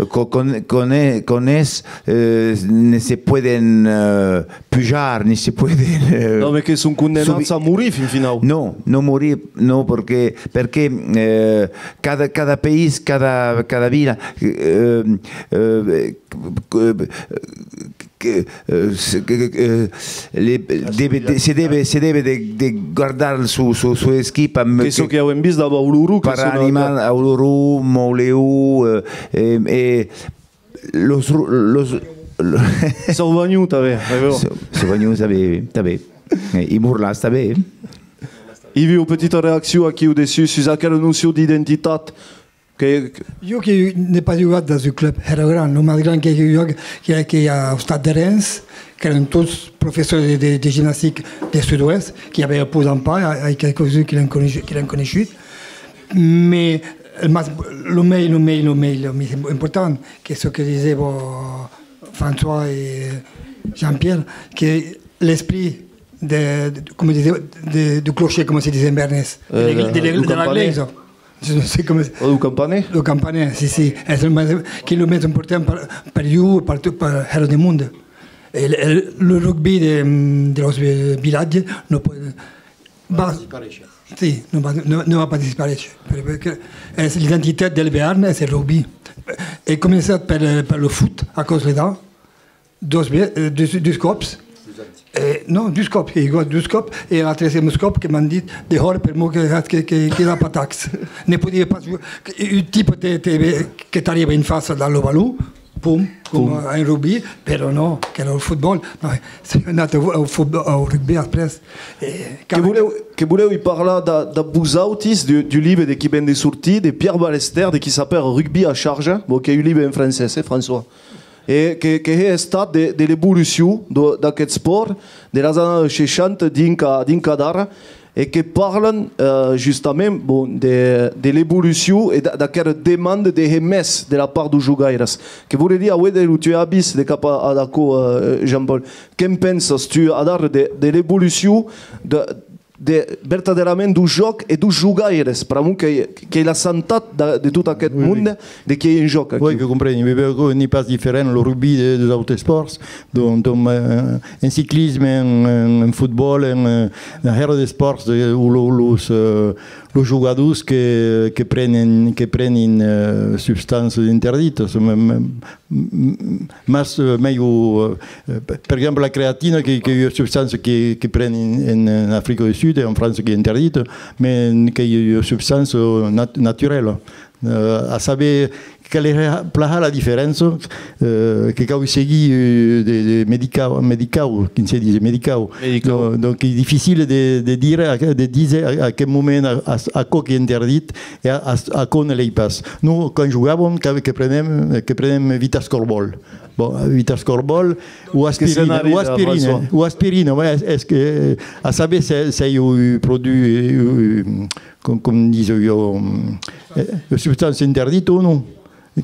co-, con-, con-, con es, eh, ne se pueden, eh, pujar, ni se pueden, eh, non, mas que son condemnats a morir, fin finau. Non, non morir, non, perque, perque, eh, cada, cada país, cada, cada vila, eh, eh, que, que, eh, se, que, que, eh, le, deve, de, se deve, se deve de, de guardar su, su, su equipa, que, que çò que avèm vist dab Auluru, que per son animal, Auluru, Mouleu, eh, eh, e los ru-, los, Sauvagnon tanben, eh, bon. Sau-, Sauvagnon tanben, tanben. Eh, e Morlas tanben. Iviu, petita reaccion aquiu dessús, sus aquela nocion d'identitat. Que, que... Jo que n'ai pas jogat dins un club, èra grand, lo mas grand que jo jogava, que, que a, au Stade de Reims, qu'èran tots professors de, de, de gimnastica de Sud-Oèst, que i aviá pas d'empar, a, a qualques-uns que l'an coneishut, que l'an coneishut. Mas lo mei, lo mei, lo mei, lo mei important, que çò que disèva François e Jean-Pierre, que l'esprit de, de, coma dise, de, du clocher, coma se ditz en bernés, de, eh, l'egl-, de, l'egl-, de la glèisa. Je sais comment... O du campaner? Lo campaner, si, si. Es lo mei, que lo mei important per, per jo, per tot, per hèra de monde. E le, le, lo rugbi de, de los vi-, vilatges non pòt, va, si, non va, non, non va pas disparéisher, per, perque es l'identitat del Bearn, es el rugbi. E començat per, per lo foot, a còps l'edat, dos, eh, dus, dus còps. Eh, non, dus còps, que i a dus còps, e al tresièm còp que m'an dit dehòra per'mor que, que, que, que la patacs. Ne podiá pas jugar. Un tipe te, te, que t'arriba en faça dab lo balon, pum, coma en rugbi, però non, qu'èra lo fotbòl. Non, soi anat au, au fotbòl, au rugbi après. Que volèu, que volèu i parlar dab, dab vosautis, du, du libe de qui ven de sortir, de Pierre Ballester, de qui s'apèra Rugbi à charge, bon, qu'ei un libe en francés, eh, François? E que, que hè estat de, de l'evolucion do, d'aqueth espòrt de las annadas seishanta dinc a, dinc adara, e que parlan, eh, justament, bon, de, de l'evolucion e d'a-, d'aquera demanda de hèr mès de la part deus jogaires. Que voleria auer de lo teu avís de cap a, ad aquò, eh, Jean-Paul. Que'n pensas, tu, adara, de, de l'evolucion de, de, vertadèrament, deu jòc e deus jogaires, pr'amor qu'ei, qu'ei la santat de, de tot aqueth monde, de qui ei en jòc aquiu. Oui, que compreni. Mès ben, que n'ei pas diferent lo rugbi de, deus autes espòrts, donc, donc, eh, en ciclisme, en, en, en fotbòl, en, eh, en hèra d'espòrts, eh, o lo, los, eh, los jogadors que, que prenen, que prenin, eh, substàncias interditas, mès, mès, mas, eh, mei o, eh, per exemple, la creatina, que, qu'ei ua substància que, que prenin en, en Africa du Sud e en França qu'ei interdita, mès qu'ei ua substància nat-, naturèla. Eh, a saber qual ei plan la diferéncia, eh, que cau seguir, eh, de, de medicau, medicau, quin se ditz, medicau. Medicau. Donc, donc, qu'ei dificile de, de dire, a, de díser a, a quin moment a, a, aquò qu'ei interdit e a, a, aquò ne l'ei pas. Nos, quan jogàvem, que, que prenèm, que prenèm Vita Scorbòl. Bon, Vita Scorbòl, o aspirina, o aspirina, o aspirina, ouais, es, es que, eh, a saber se, s'ei un produit, eh, com, com dise jo, eh, ua substància interdita o non?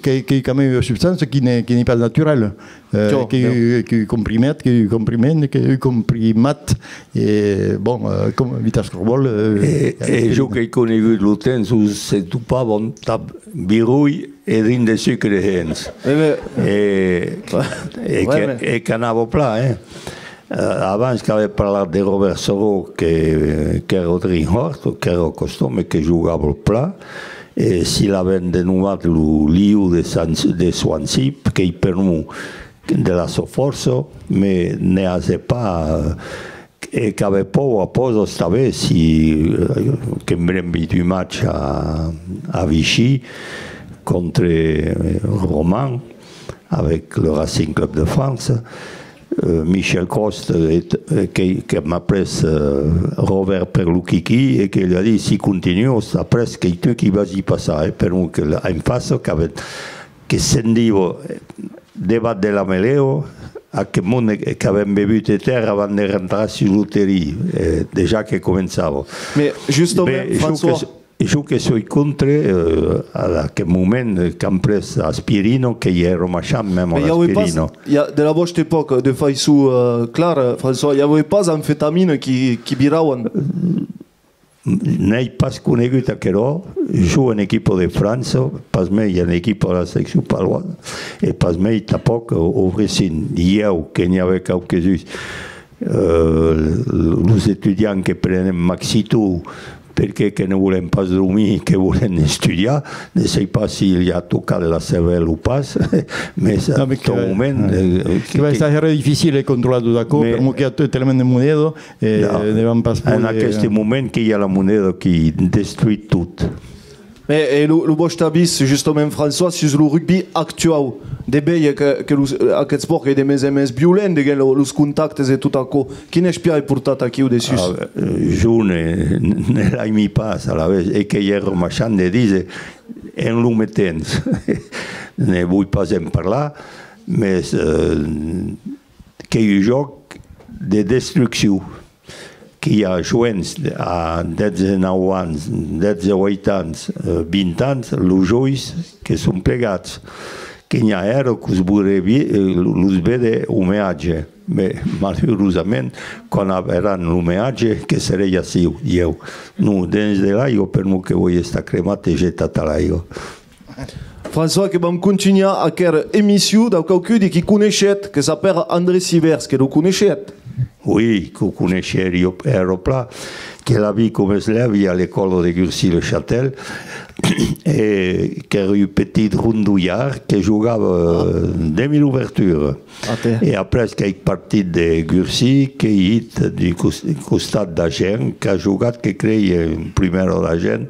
Que, que quand même ua substància qui ne, qui n'ei pas naturèla. Eh, que, que comprimat, que compriment, que comprimat, e, bon, eh, com Vita Scorbòl, eh, e, e jo qu'ei conegut lo temps on se topavan tap birolh e drin de sucre hens. E, e que, e qu'anava plan, eh. Eh, abans qu'avè parlat de Robert Soró, que, qu'èra drin hòrt, qu'èra costum e que jogava plan, e si l'avèn denomat lo liu de Sant-, de Soancip, qu'ei per'mor de la sa fòrça, mès ne hasè pas, eh, e qu'avè paur a pòsas tanben, si, eh, que'm brembi d'un match a, a Vichy, contre, eh, Romans, avec le Racing Club de France, eh, Michel Crost, eh, eh, que, que m'a pres, eh, Robert per lo quiquí e que li a dit: "Si continuas, après qu'ei tu qui vas i passar, eh", permor que la, en faça qu'avèm, que sendiva, eh, devath de la melèu, aqueth monde que, qu'avèm bevut de tèrra avant de rentrar sus lo terrin, eh, dejà que començava. Mais justement, François, jo que soi contra, eh, a aqueth moment, eh, qu'an pres aspirina, que i èra maishant, mèma l'aspirina. I a, de la vòsta epòca, de faiçon, eh, clara, François, i avè pas amfetamina qui, qui viravan? N'èi pas conegut aquerò, jo en equipa de França, pas mei en equipa de la seleccion paloasa, e pas mei tanpòc au, au Vrecin. Ieu, que n'i avè quauques uns, eh, los estudiants que prenen Maxitou, perque que ne volen pas dormir, que volen estudiar, ne sèi pas si li a tocat la cervèla o pas, mès a tot moment, eh, que, que va estar hèra dificil de controlar tot aquò, permor que i a t-, talament de moneda, e ne van pas poder. En aqueste moment que i a la moneda qui destruís tot. E, e lo, lo vòste avís, justament, François, sus lo rugbi actuau, de veire que, que los, aqueth espòrt qu'ei de mès en mès violent, deguens lo, los contactes e tot aquò, quin espiar ai portat aquiu dessús? Ah, eh, jo ne, ne l'aimi pas, alavetz, e qu'ei hèra maishant de díser en lo meu temps. Ne voi pas en parlar, mès, eh, qu'ei un jòc de destruccion. Qu'i a joens a dètz-e-nau ans, dètz-e-ueit ans, eh, vint ans, los uelhs que son plegats, que n'i a hèra que'us voudrè vi-, eh, los véder au meu atge. Mès, malurosament, quan averàn lo meu atge, que serèi aciu, ieu. Non, dens de l'aiga, permor que voi estar cremat e jetat a l'aiga. François, que vam contunhar aquera emission dab quauqu'un de qui coneishetz, que s'apèra André Sibèrs, que lo coneishetz? Oui, que lo coneishetz, jo, èra plan, que l'aví com eslèvi a l'ecòla de Gurcy-le-Châtel, e qu'èra un petit rondolhard que jogava, eh, demi d'ouverture. E après qu'ei partit de Gurcy, qu'ei hit du cos-, costat d'Agen, qu'a jogat, que crei, en prumèra d'Agen,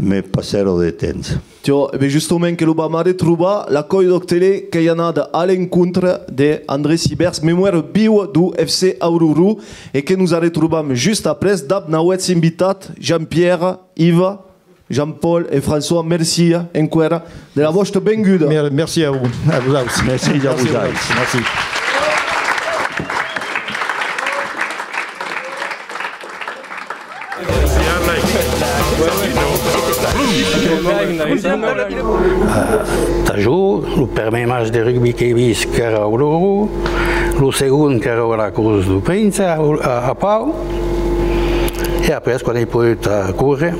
mès passèra de temps. Tiò, e ben justament que lo vam arretrobar, la Còida d'Òc Tele qu'ei anada a l'encontre de André Sibèrs, memòra viua deu F C Auroron, e que nos arretrobam just après dab nauèths invitats, Jean-Pierre, Yves, Jean-Paul e François. Mercí enqüèra de la vòsta venguda. Mer-, mercí a vos, a vosauts. Mercí a vosauts. Mercí. Tà jo, lo prumèr match de rugbi qu'èi vist qu'èra a Auroron, lo segond qu'èra a la Crotz deu Prince, a, a, a Pau, e après, quan èi podut, eh, córrer,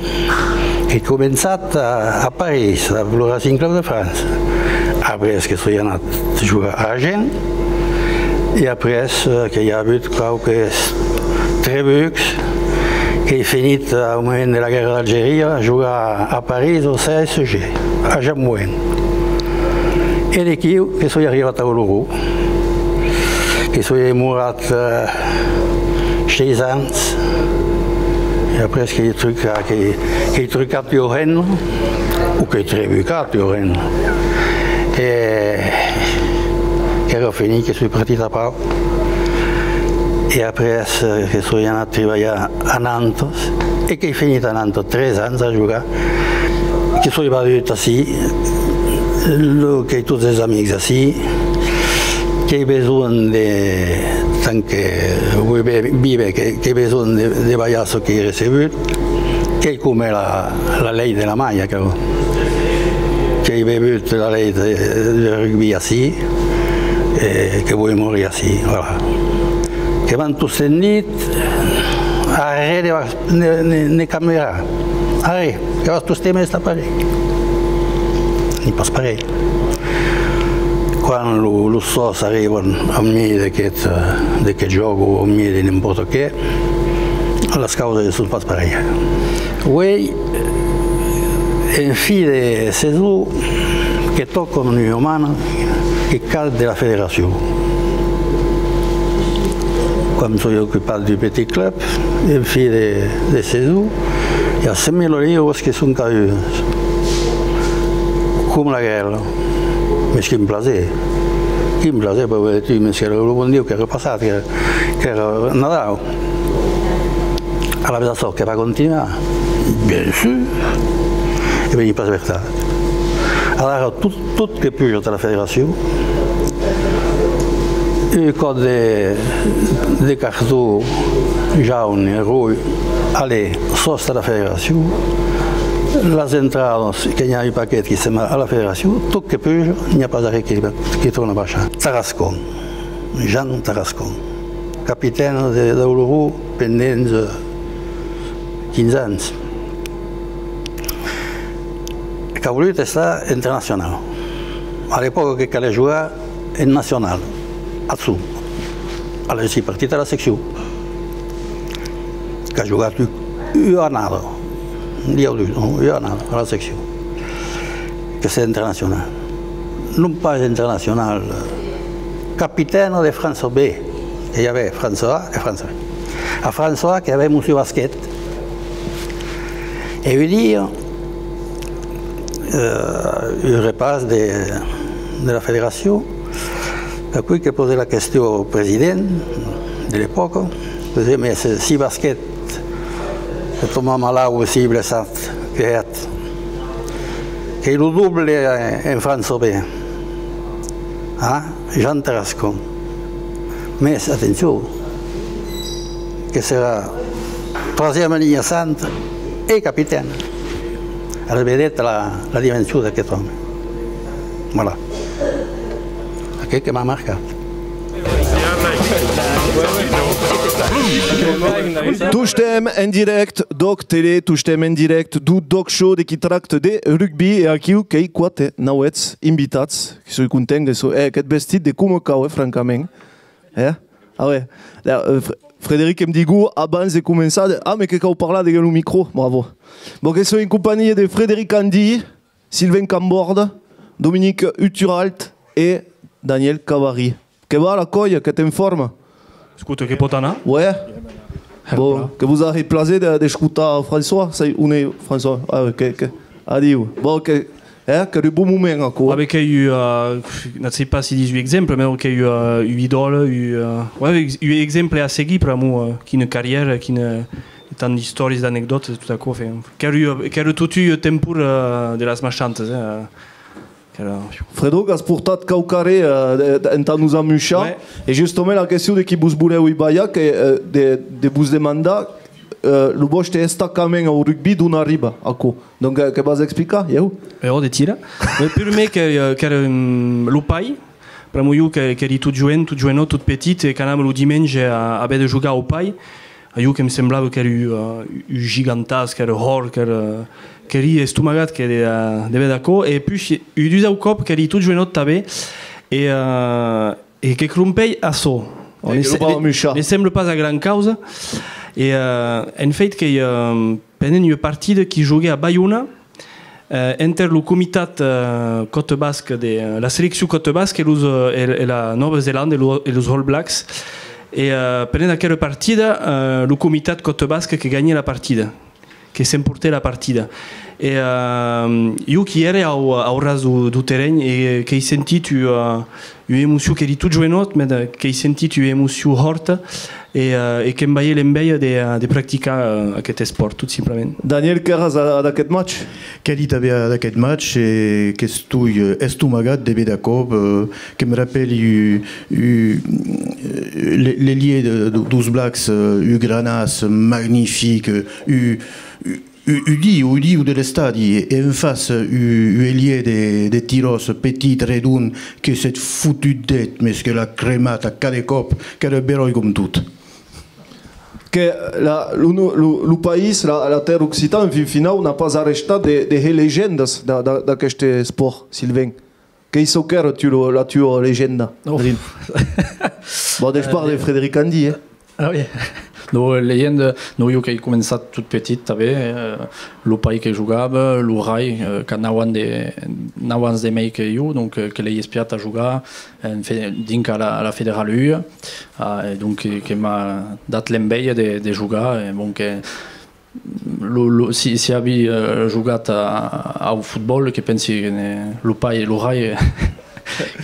èi començat a, a París, dab lo Racing Club de France. Après que soi anat jogar a Agen, e après, eh, que i a avut quauques trebucs, qu'èi finit au moment de la guèrra d'Algeria a jogar a París au C S G, a Jean Moen. E d'aquiu que soi arribat a Auroron, que soi demorat, eh, sheis ans, e après qu'èi trucat, que, qu'èi trucat ua hemna, o qu'èi trebucat ua hemna, e qu'èra finit, que soi partit a Pau. E après, eh, que soi anat tribalhar a Nantes, e qu'èi finit a Nantes tres ans a jogar, que soi vadut ací, lo, qu'èi tots es amics ací, qu'èi besonh de, tant que voi be-, víver, que, qu'èi besonh de, de balhar çò qu'èi recebut, qu'ei coma la, la lei de la malha, que, qu'èi bevut la lei de, de rugbi ací, e que voi morir ací, voilà. Que m'an tostemp dit, arré de, ne, ne, ne cambiarà, arré, que vas tostemp estar parelh. N'ei pas parelh. Quan lo, los sòs arriban au miei d'aqueth, eh, d'aqueth jòc o au miei de n'impòrta qué, las causas son pas parelhas. Uei, en fin de sason, que tòcan ua mana que cau de la federacion. Quan soi ocupat d'un petit club, en fin de, de sason, i a cent mila liuras que son causudas, coma la guèrra. Mès quin plaser! Simples, eh, per tu, mès qu'èra lo bon Dieu qu'èra passat, que, qu'èra Nadau. Alavetz açò que va continuar, bien sûr, e ben, es pas vertat. Alara, tot, tot que puja tà la federacion, un còp de, de carton jaune, roge, allez, sòs tà la federacion, las entradas, que n'i a un paquet qui se'n va a la federacion, tot que puja, n'i a pas arren qui, qui torna baishar. Tarascon, Jean Tarascon, capitaine de, de l'Auroró pendent, eh, quinze ans. Qu'a volut estar internacionau. A l'epòca que calè jogar en nacional, atzun. Alavetz es partit a la seccion. Qu'a jogat u-, ua annada. Dieu dus, non, ua annada a la seccion. Que s'es internacional. Non pas internacional, capitaine de France B. Que i avè France A e France B. A France A que i avè Monsieur Basquet. E un dia, eh, un repàs de, de la federacion, aquò que posè la question au president de l'epòca, disiá, mès se, si Basquet se tomba malaut, si blessat, que hètz? Qu'ei lo doble en, en France B. Ah, Jean Tarascon. Mès, atencion, que serà troisième linha centre e capitaine. Ara vedetz la, la dimension d'aqueth òme. Voilà. Aqueth que m'a marcat. Tostemps en dirècte, D'Òc Tele, tostemps en dirècte deu D'Òc Show, de qui tracta de rugbi, e aquiu qu'ei quate nauèths invitats, que soi content, que soi, eh, aqueth vestit de coma cau, eh, francament. Eh? Ah ouais. Là, euh, Fr-, Frederic em digó, abans de començar, de, ah, mès que cau parlar deguens lo micro, bravo. Bon, que soi en companhia de Frederic Andy, Sylvain Camborde, Dominique Uturalt e Daniel Cavary. Que va, la còlha? Qu'ètz en forma? Escota, que pòt anar. Ouais. Bon, que vos a hèit plaser de, d'escotar François. Sai on ei François? Ah, que, que, adiu. Bon, que, eh, qu'èra un bon moment, aquò. Ah, ben, qu'ei un, euh, non sai pas si díser un exemple, mès qu'ei un, euh, un idòle, un, euh, ouais, un exemple a seguir, pr'amor, euh, quina carrièra, quina, tant d'istòrias, d'anecdòtas, tot aquò, enfin, qu'èra, qu'èra tot un tempor, euh, de las maishantas, eh, euh, qu'èra... Fredo, qu'as portat quauquarren, euh, de, de, entà nos amuishar, ouais. E justament la question de qui vos volèvi balhar, que, euh, de, de vos demandar, euh, lo vòste estacament au rugbi, d'on arriba, aquò. Donc, euh, que vas explicar, ieu? E ò, de tira. Lo prumèr que, euh, qu'èra, hum, lo pair, pr'amor jo que, qu'èri tot joen, tot joenòt, tot petit, e qu'anava lo dimenge a, a véder jogar au pair. A jo que'm semblava qu'èra un, euh, un gigantàs, qu'èra hòrt, qu'èra, qu'èri estomagat que de, euh, de véder aquò. E puish, un dusau còp qu'èri tot joenòt tanben, e, euh, e que crompèi açò. Eh, ne, ne sembla pas a gran causa. E, euh, en fèit qu'ei, euh, pendent ua partida qui joguè a Baiona, euh, enter lo comitat, euh, Còta Basca de, euh, la seleccion Còta Basca e los, euh, e, e la Nòva Zelanda e lo, e los All Blacks. E, euh, pendent aquera partida, euh, lo comitat Còta Basca que ganhè la partida, que s'emportè la partida. E, euh, jo qui ère au, au ras deu, deu terren e qu'èi sentit ua, ua emocion, qu'èri tot joenòt, mès qu'èi sentit ua emocion hòrta e, euh, e que'm balhè l'enveja de, euh, de practicar, euh, aqueth espòrt, tot simplament. Daniel, qu'èras a, ad aqueth match? Qu'èri tanben ad aqueth match e qu'estoi, euh, estomagat de véder aquò, euh, que'm rapèli, euh, euh, le, l'ailier de, de, deus Blacks, euh, un granàs magnific, euh, un, un, un diu, un diu de l'estadi, e, e en fàcia, un, un ailier de, de Tiròs, petit, redond, que s'ei fotut d'eth, mès que l'a cremat a cada còp, qu'èra beròi com tot. Que la, lo, lo, lo país, la, la tèrra occitana, en fin finau, n'a pas arrestat de, de hèr legendas d'a-, d'a-, d'aqueste espòrt, Sylvain. Qu'ei çò qu'èra tu, lo, la tua legenda, Adrien? Bon, despart de Frederic Andy, eh? Ah oui. Non, legenda, non, jo qu'èi començat tot petit tanben, eh, lo pair que jogava, lo hrair, eh, qu'a nau ans de, nau ans de mei que jo, donc, eh, que l'èi espiat a jogar, enfin, dinc a la, a la Federal un, ah, e donc que, que m'a dat l'enveja de, de jogar, e bon, que, lo, lo, si, si avi, eh, jogat a, au fotbòl, que pensi que ne, lo pair e lo hrair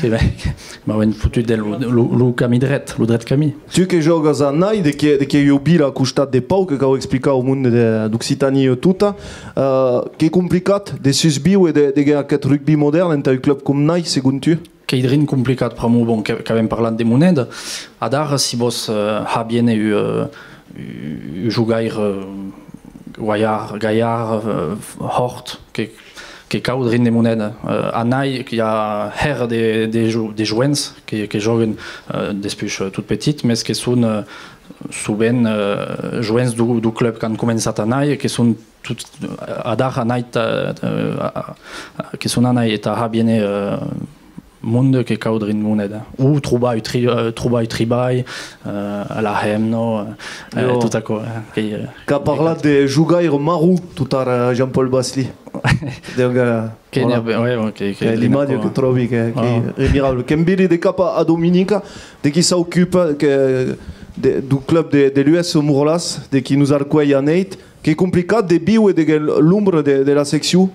Que ben, que m'avèn fotut de lo, lo, lo camin dret, lo dret camin. Tu que jògas a Nai, de que, de que ei ua vila a costat de Pau, que cau explicar au monde de, d'Occitània tota, eh, qu'ei complicat de susvíver de, de aqueth rugbi modèrn entà un club com Nai, segon tu? Qu'ei drin complicat, pr'amor, bon, que, qu'avem parlat de moneda. Adara, si vòs, eh, har viéner, eh, un jogaire, eh, galhard, galhard, eh, hòrt, que, que cau drin de moneda. Eh, a Nai, qu'i a hèra de, de jo-, de joens que, que jòguen, eh, despuish, eh, tot petit, mes que son, eh, sovent, eh, joens deu, deu club qu'an començat a Nai e que son tot, eh, adara a Nai, eh, a, a, que son a Nai e tà har viéner, eh, monde que cau drin moneda. O trobar un tri-, eh, trobar un tribalh, eh, a la hemna, eh, tot aquò, eh, que, eh, qu'a parlat de jogaire marron tot ara Jean-Paul Basly. Donc, eh, que voilà. Que, ouais, ouais, que, que, eh, l'imatge que tròbi, que, que ei remirable. Que'm viri de cap a, a Dominica, de qui s'ocupa, que, de, deu club de, de l'U S Morlàs, de qui nos arcuelh a Neit, qu'ei complicat de víver de l'ombra de, de la seccion.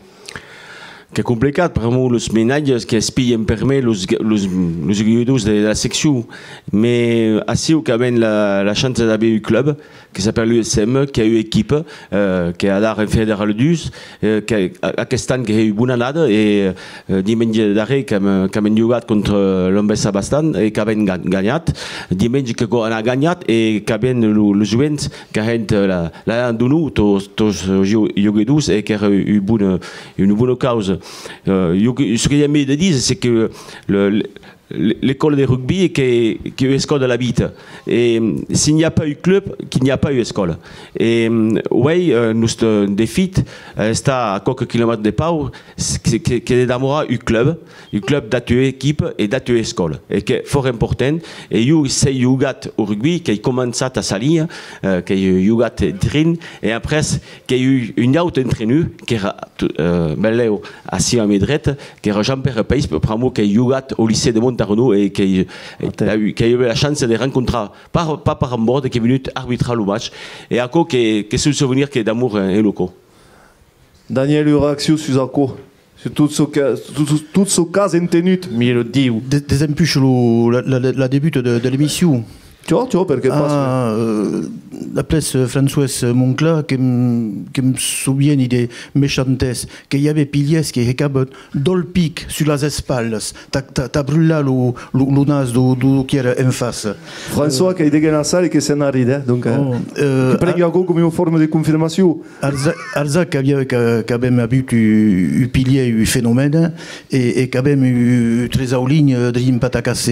Qu'ei complicat, pr'amor los mainatges que espien permèr los, los, los jogadors de, de la seccion. Mes aciu qu'avem la, la chança d'aver un club que s'apèra l'U S M, qu'a ua equipa, eh, que adara en Fédéral deux, eh, que a-, aquest an que hè ua bona annada, e, eh, dimenge darrèr qu'avem, qu'avem jogat contra l'Ambessa Bastan e qu'avem ga-, ganhat. Dimenge que co-, an ganhat e qu'avem lo, los joens qu'avem, eh, la, la, la donau tots, tots, eh, jo-, jogadors e qu'èra ua bona, ua bona causa. Eh, jo que, çò que j'aime de díser, c'est que le, le, l'ecòla de rugbi qu'ei, qu'ei ua escòla de la vita. E, mm, si n'i a pas un club, que n'i a pas ua escòla. E, mm, uei, eh, nòste defit, eh, està a quauques quilomètres de Pau, que, que, que de damorar un club, un club dab ua equipa e dab ua escòla. E qu'ei fòrt important. E jo, s'èi jogat au rugbi, qu'èi començat a Salinas, eh, qu'èi jogat drin, e après, qu'èi un, un aute entrenor, qu'èra, eh, benlèu ací a ma dreta, qu'èra Jean-Pierre Peis, pr'amor qu'èi jogat au lycée de Montarnau e qu'èi, qu'èi, qu'èi agut la chança de rencontrar, pas, pas per embòrd, qu'ei venut arbitrar lo match. E aquò que, qu'ei un sovenir que damora en lo còr. Daniel, ua reaccion sus aquò? Sus tot çò que, tot, tot çò qu'as entenut, mira Diu. De-, desempuish lo, la, la, la debuta de, de l'emission. Tiò, tiò, perqué pas? Ah, euh, après, euh, François Moncla, que'm, que'm sovieni de mechantès, que i avè pilhèrs que hecavan dòl pic sus las espatlas, tà, tà, tà brutlar lo, lo, lo nas deu, deu, deu qui èra en faça. François, euh, qu'ei deguens la sala e que se n'arrit, eh, donc, euh, oh, euh, que prengui aquò coma ua forma de confirmacion. Arsac, Arsac qu'avia, qu'a-, qu'avem avut un, un pilhèr, un fenomène, e, e qu'avem un tresau linha drin patacàs.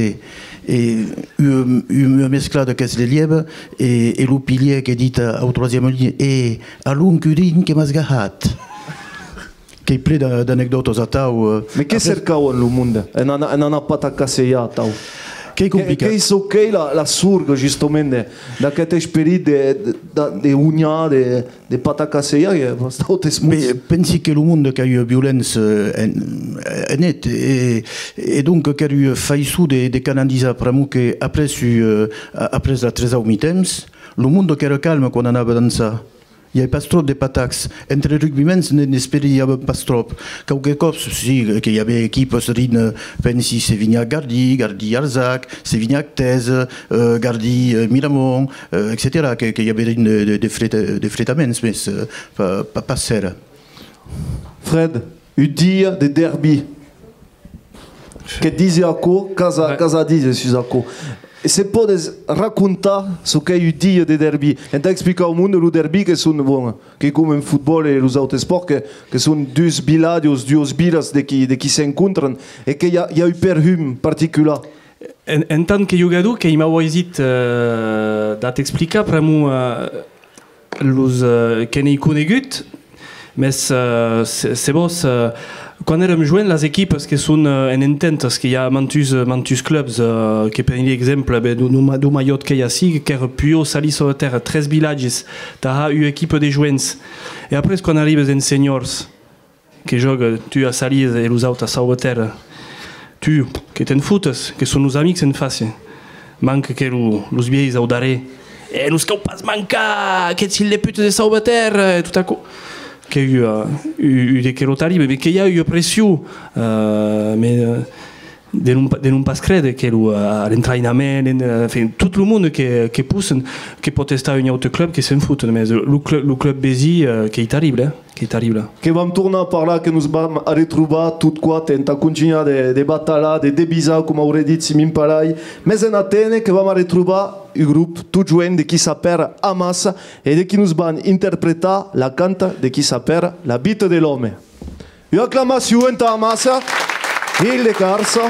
E ua, ua mesclada qu'es le lièba, e, e lo pilhèr que dit au troisième ligne: "E alonca drin que m'as gahat." Qu'ei plen d'a-, d'anecdòtas atau, eh. Mes qué cercavan lo monde en anar, en anar patacassejar atau? Qu'ei complicat. Qu'ei çò qu'ei la, la sorga, justament, de, d'aqueth esperit de, de, de, de unhar, de, de patacassejar, que pas d'autes mots. Be, pensi que lo monde qu'a ua violéncia, eh, en, en net, e, e donc qu'èra ua faiçon de, de canalizar, pr'amor que après, eh, a-, après la tresau mitemps, lo monde qu'èra calme quan anava dançar. I a pas tròp de patacs. Entre rugbiments ne, n'esperiavan pas tròp. Quauques còps, si, que i avè equipas drin, eh, pensi, Sevinhac Gardí, Gardí Arsac, Sevinhac Tèse, eh, Gardí, eh, Miramont, eh, etcetèra, que, que i avè drin de, de, de freta-, de fretaments, mes, eh, pa-, pa-, pas hèra. Fred, un dia de derbi. Que disi aquò, qu'as a, qu'as a díser sus aquò. E se pòdes racontar çò qu'ei un dia de derbi, entà explicar au monde lo derbi que son, bon, que com en fotbòl e los autes espòrts, que, que son dus vilatges, duas vilas de qui, de qui s'encontran, e que i a, i a un perfum particular. En, en tant que jogador, qu'ei mau aisit, eh, d'a t'explicar, pr'amor, eh, los, eh, que n'èi conegut, mes, eh, se, se vòs, eh, quan èrem joen, las equipas que son, eh, en ententas, que i a mantus, eh, mantus clubs, eh, que preni l'exemple, ben, deu, deu Ma-, deu Maiòt qu'ei ací, qu'èra Puiòu, Salís, Sauvatèrra, tres vilatges, tà har ua equipa de joens. E après, quan arribes en seniors, que jòga tu a Salís e los autes a Sauvatèrra. Tu, que te'n fotes, que son los amics en fàcia. Manca que lo, los vielhs au darrèr: "E nos cau pas mancar, aqueths hilhs de puta de Sauvatèrra", e tot aquò. Qu'ei ua, ua, ua de querò tarible, mes que i a ua pression, eh, mes, eh, De non, de non pas crède que lo, eh, l'entraïnament, l'en-, eh, enfin, tot lo monde que, que possen, que pòt estar un aute club que se'n foten, mes lo club, lo club vesin, eh, qu'ei terrible, eh, qu'ei terrible. Que vam tornar parlar, que nos vam arretrobar tot quate entà contunhar de, de batalar, de devisar, coma auré dit Simin Palai, mes en atene que vam arretrobar un grop tot joen de qui s'apèra Amassa e de qui nos van interpretar la canta de qui s'apèra La vita de l'òme. Ua aclamacion entà Amassa, Hilh de Carça.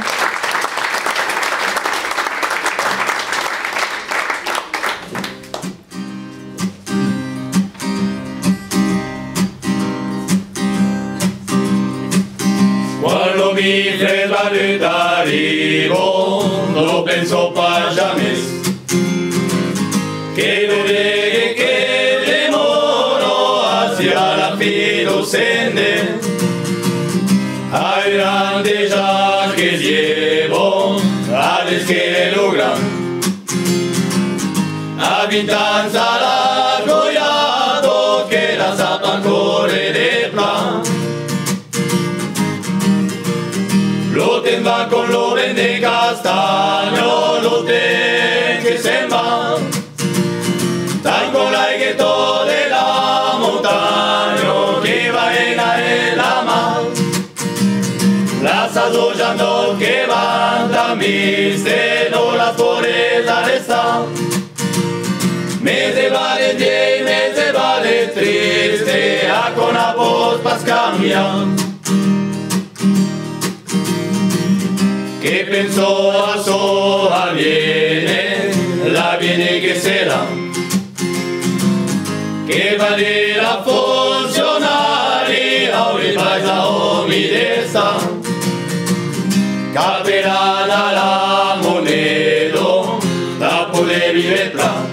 Quand lo mi frèrs va lutar, bon, non penso pas jamès que lo vegue que demòra ací a la fin deu sende. Auràn dejà que es bon, a desquer lo gran. A vint ans a la goiada que la sap córrer de plan. Lo temps va com lo vent de castanha, lo temps que se'n va. Tant com l'aigüeta de la montanha que va ena e la mar. La sasó ja non que van tan viste, non las podes arrestar. Mes e vale vièlh, mes e vale triste, aquò n'a pòt pas cambiar. Que penso a çò aviene, l'aviene que serà. Que va dire la foncionari, auré pas a òmi d'estar. Qu'aperàn a la moneda, tà poder viure plan.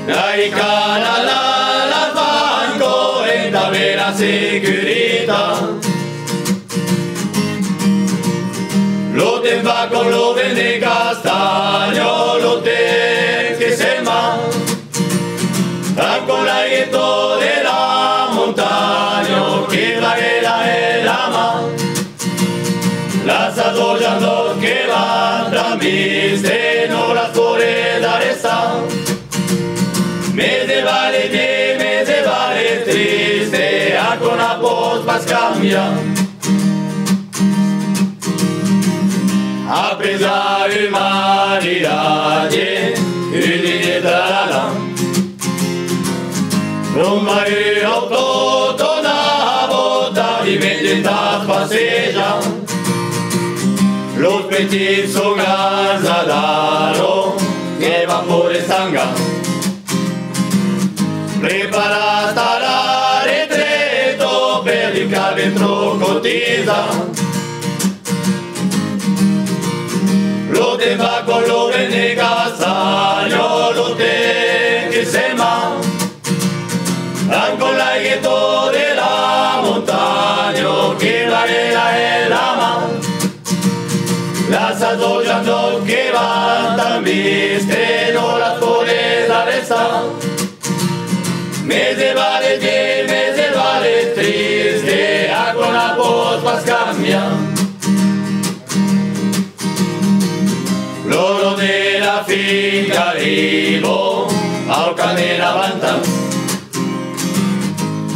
Ai cana la, la banca entà aver la securitat. Lo temps va com lo vent de castanha, lo temps que se'n va. Tant com l'aigüeta de la montanha que va ena e la mar. La sasó ja non que van tan viste, non las podes arrestar. Mes e vale vièlh, mes e vale triste, aquò n'a pòt pas cambiar. Après un maridatge, un diner, tralala. Lo marrit tot torna a botar, divendres entà passejar. Los petits son grans adara, que van poder estangar. Preparat a la retreta, per un cap ben trocotizar. Lo temps va com lo vent de castanha, lo temps que se'n va. Tant com l'aigüeta de la montanha que va ena e la mar. La sasó ja non que van tan viste, non las podes arrestar. Mes e vale vièlh, mes e vale triste, aquò n'a pòt pas cambiar. L'ora de la fin qu'arriba, au camp de l'avantatge.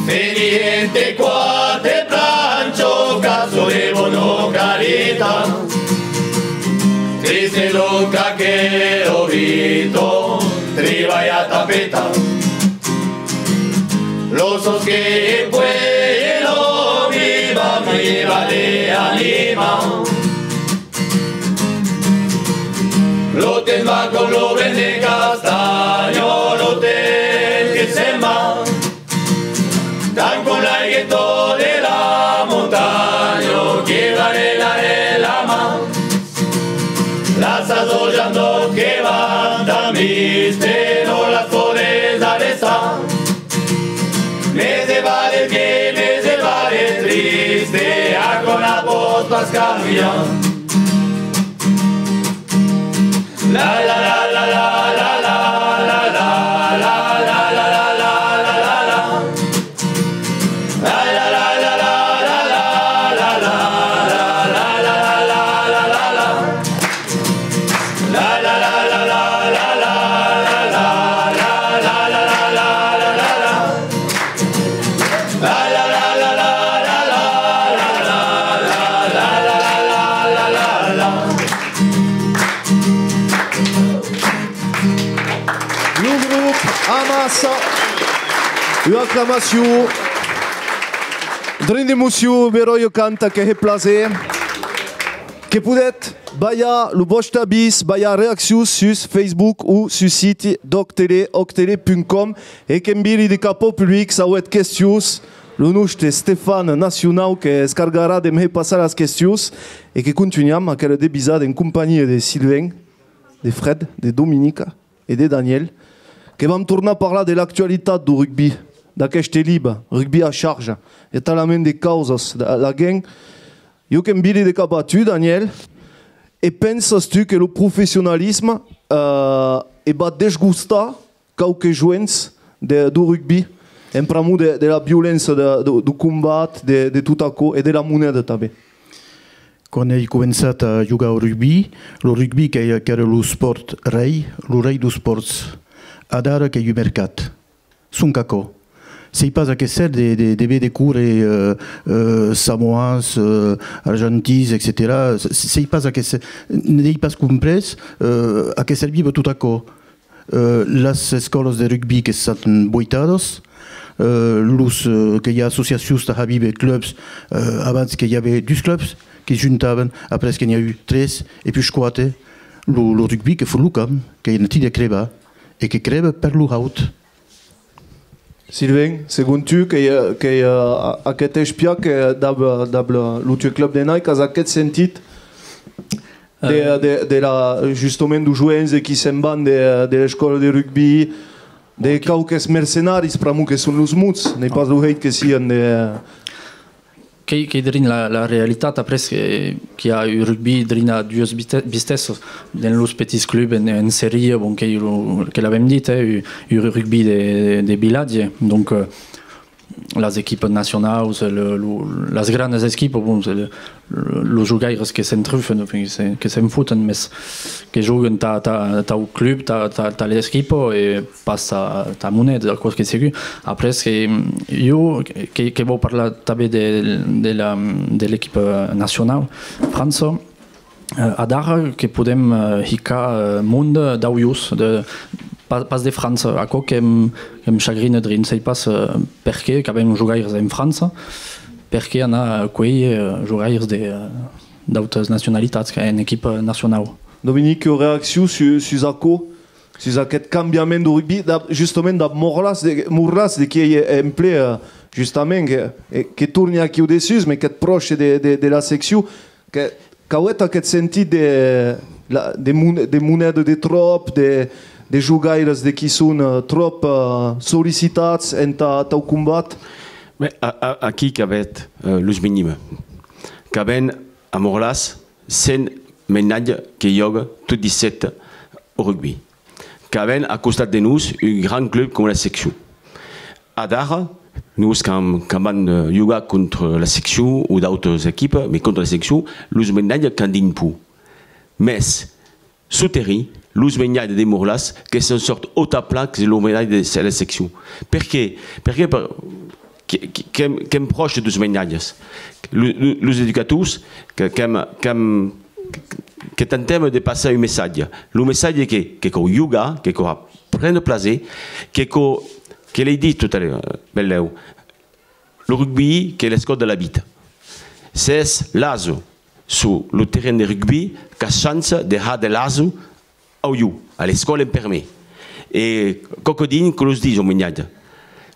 Fenir entre quate planchas, caço de bona qualitat. Triste donc aquera vita, tribalhar tà petar. Los sòs que puèi l'òmi va, mi va de anima. Lo temps va com lo vent de castanha, lo temps que se'n va. Tant com l'aigüeta de la montanha que va ena e la mar. La sasó ja non que van tan viste, non las podes arrestar. Mes e vale vièlh, mes e vale triste, aquò n'a pòt pas cambiar. La la la la la la la la. Amassa! Ua aclamacion! Drin d'emocion, beròi canta, que hè plaser. Que podètz balhar lo vòste avís, balhar reaccions sus Facebook o sus siti d'Òc Tele, òc tele punt com, e que'm viri de cap au public, s'avètz questions, lo noste Stefan Nacionau que's cargarà de me passar las questions, e que contunham aquela devisada en companhia de Sylvain, de Fred, de Dominica e de Daniel, que vam tornar parlar de l'actualitat deu rugbi, d'aqueste libre, Rugbi a charge, e talament de causas, la, la gent. Jo que'm viri de cap a tu, Daniel, e pensas tu que lo professionalisme, eh, e va desgostar quauques joens de, deu rugbi, en pr'amor de, de la violéncia, de, de, deu combat, de, de tot aquò, e de la moneda tanben? Quan ai començat a jogar au rugbi, lo rugbi qu'èra, qu'èra lo espòrt rei, lo rei deus espòrts. Adara qu'ei un mercat. Sonque aquò. Sei pas aqueste ser de, de, de véder córrer, eh, eh, samoans, eh, argentins, etcetèra. Se-, sei pas aqueste, n'ei pas comprés, eh, a qué serviva tot aquò. Eh, las escòlas de rugbi que s'an boitadas, eh, los, eh, que i a associacions tà har víver clubs, eh, abans que i avè dus clubs que juntavan, après que n'i a eu tres e puish quate, lo, lo rugbi que fot lo camp, qu'ei en trin de crebar e que creba per lo haut. Sylvain, segon tu, qu'ei, qu'ei, eh, a-, aqueth espiac, eh, dab, dab lo, lo tueu club de Nike, as aqueth sentit de, eh, de, de la, justament, deus joens de qui se'n van de, de l'escòla de rugbi, de quauques mercenaris, pr'amor que son los mots, n'ei pas lo hèit que sian de... Qu'ei, qu'ei drin la, la realitat, après que, qu'i a un rugbi drin a duas viste-, vistessas, dens los petits clubs en, en seria, bon, qu'ei lo, que l'avem dit, eh, un, un rugbi de, de, de vilatge, donc, eh, las equipas nacionaus, le, lo, las granas equipas, bon, le, lo, los jogaires que se'n trufen, enfin, que se, que se'n foten, mes que joguen tà, tà, tau club, tà, tà, tà l'esquipa e pas tà, tà moneda, aquò qu'ei segur. Après, que, jo, que, que vau parlar tanben de, de la, de l'equipa nacionau, França, Eh, adara que podem, eh, hicar, eh, monde d'aulhors, de, pas, pas de França. Aquò que'm, que'm chagrina drin, sei pas, eh, perqué qu'avem jogaires en França, perqué anar, eh, cuélher, eh, jogaires de, eh, d'autas nacionalitats qu'en equipa nacionau. Dominique, reaccion su-, sus aquò? Sus aqueth cambiament deu rugbi, dab, justament dab Morlas, de, Morlas, de qui ei en ple, eh, justament, que, eh, que torni aquiu dessús, mes qu'ei pròche de, de, de la seccion, que, qu'avètz aqueth sentit de, la, de mon-, de moneda de tròp, de, de jogaires de qui son, eh, tròp, eh, sollicitats entà tau combat? Mès a, a, aquí qu'avètz, eh, los minimes. Qu'avèm a Morlas cent mainatges que jòga tot dissabte au rugbi. Qu'avèm a costat de nos un grand club coma la seccion. Adara, nos, quand, quand vam, eh, jogar contra la seccion o d'autas equipas, mès contra la seccion, los mainatges qu'an drin pòur. Mès, suu terrin, los mainatges de Morlas que se'n sòrt autan plan que los mainatges de la seccion. Perqué? Perqué per, que, que, qu'èm, qu'èm pròche deus mainatges. Lo, lo, los educators, que, qu'èm, qu'èm, que tentèm de passar un messatge. Lo messatge que, que cau jogar, que cau prene plaser, que cau, que l'ai dit tot a l'ora, benlèu, lo rugbi qu'ei l'escòla de la vita. S'ès laso sus lo terren de rugbi, qu'as chança de har de laso aulhors, a l'escòla en permèr. E quauque drin que los disi au mainatge.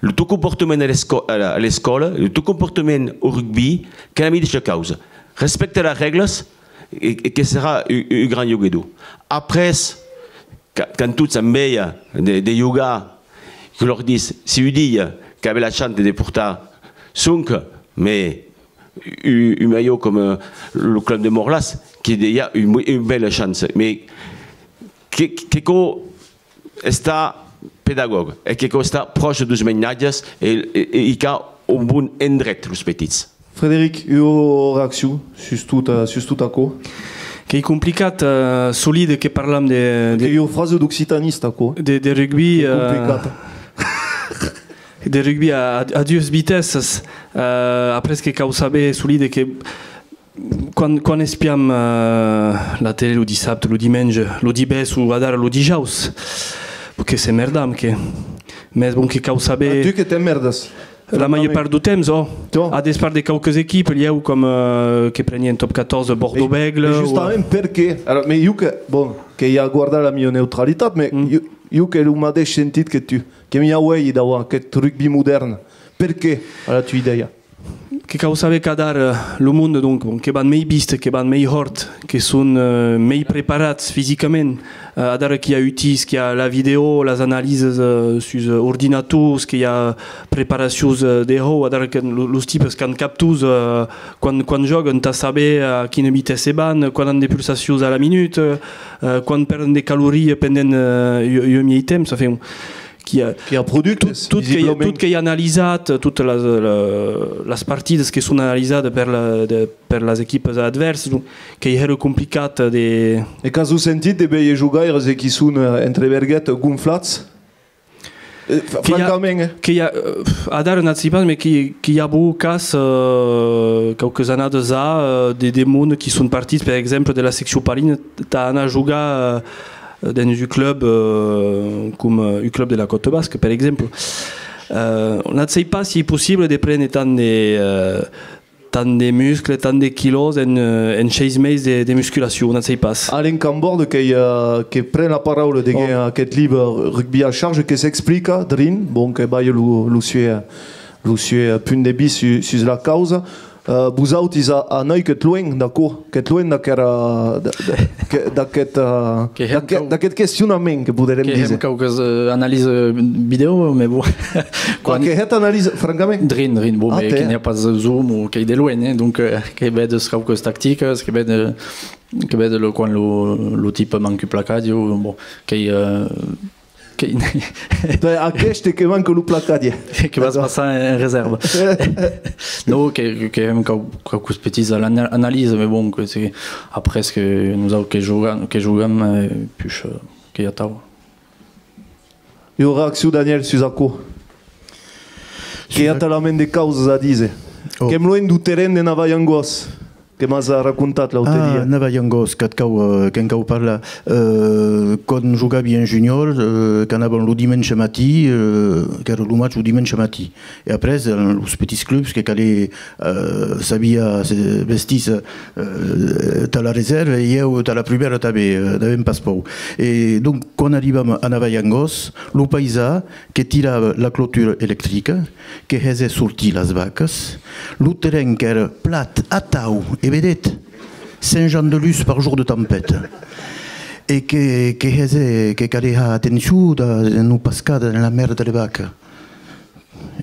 Lo ton comportament a l'escò-, a la, a l'escòla, lo ton comportament au rugbi, qu'ei la medisha causa. Respècta las règlas e, e que seràs un, un grand jogador. Après, Ca-, quand tots an enveja de, de jogar, que lor dis, si un dia qu'avètz la chance de portar sonque, mès un, un maiòt coma, eh, lo club de Morlas, qu'ei dejà un, un bèla chance, mès que, que cau estar pedagòg e que cau estar pròche deus mainatges e, e, e hicar au bon endret los petits. Frederic, ua reaccion sus tot, eh, sus tot aquò? Qu'ei complicat, eh, solide que parlam de, de... Qu'ei ua frasa d'occitanista, aquò. De, de rugbi, eh, complicat. De rugbi a, a, a duas vitessas. Eh, après que cau saber, solide, que quan, quan espiam, eh, la tele lo dissabte, lo dimenge, lo divés o adara lo dijaus, que s'emmerdam, que Mès bon, que cau saber... Ah, tu que t'emmerdas. La maior part deu temps, ò. A despart de quauques equipas, lhèu com, eh, que preni en top catorze Bordeaux-Bègles. E justament, perqué? Alòrs, mès jo que, bon, que i a a guardar la mia neutralitat, mès jo, jo qu'èi lo madeish sentit que tu, que m'i auèi davant aqueth rugbi modèrn. Perqué, a la tua idèia? Que cau saber qu'adara, eh, lo monde, donc, bon, que van mei viste, que van mei hòrt, que son, eh, mei preparats fisicament. Eh, adara qu'i a utís, qu'i a la vidèo, las analises, eh, sus, eh, ordinators, que i a preparacions, eh, de hòu, adara que lo, los tipes qu'an cap tots, eh, quan, quan jògan, tà saber a quina vitessa van, quan an de pulsacions a la minuta, eh, quan pèrden de caloria pendent, eh, un, un miei temps, enfin, qu'i a, qu'i a productes, tot, tot qu'ei, visiblament, tot qu'ei analisat, totas las, la, las partidas que son analisadas per la, de, per las equipas advèrsas, donc qu'ei hèra complicat de... E qu'as lo sentit de véder jogaires e qui son, eh, entre verguetas, gonflats? Eh, fra-, que i a, francament, eh. Que i a, eh, adara n'at sei pas, mès que, que i a avut cas, eh, quauques annadas a, eh, de, de monde qui son partits, per exemple, de la seccion Palin, tà anar jogar, eh, dens un club, eh, com, eh, un club de la Còsta Basca, per exemple. Eh, n'at sei pas si ei possible de préner tant de, eh, tant de muscle, tant de quilòs en, eh, en sheis mes de, de musculacion, n'at sei pas. Alain Camborde, qu'ei, eh, que pren la paraula deguens aqueth libre Rugby à charge, que s'explica drin, bon, que balha lo, lo sué, lo sué punt de vista su-, sus la causa. Eh, vosautis a-, anatz qu'ètz luenh d'aquò, qu'ètz luenh d'aquera, de, de, que, d'aqueth, eh, d'aqueth, d'aqueth questionament, que poderem díser. Que hèm quauques, eh, analises vidèo, mès bon. Quan que hètz analise, francament? Drin, drin, bon, mès que n'i a pas Zoom o qu'ei de luenh, eh, donc, eh, que vedes quauques tacticas, que vedes, que vedes lo, quan lo, lo tipe manca un placatge, o, bon, qu'ei, eh, qu'ei... Aqueste que manca lo placatge. Que vas passar en, en resèrva. Non, que, que hèm quau-, quauques petits ana-, analises, mès bon, que se, après que nosauts que jogam, que jogam, eh, puish, eh, qu'ei atau. Ua reaccion, Daniel, sus aquò? Que i a talament de causas a díser. Oh. Qu'èm luenh deu terren de Navaillangòs, que m'as racontat l'aute dia. Ah, Navaillangòs, qu'at cau, eh, que'n cau parlar. Eh, quan jogavi en junior, eh, qu'anàvam lo dimenge matin, eh, qu'èra lo match lo dimenge matin. E après, eh, los petits clubs que calè, eh, s'aviá, se vestís, eh, tà la resèrva, e ieu tà la prumèra tanben, eh, n'avèm pas paur. E donc, quan arribam a Navaillangòs, lo païsan que tirava la clotura electrica, que hesè sortir las vacas, lo terren qu'èra plat atau, e vedetz, cent ans de lutz per jorn de tempèsta, e que, que hesè, que calè har atencion de, de non pas cader en la mèrda de vaca.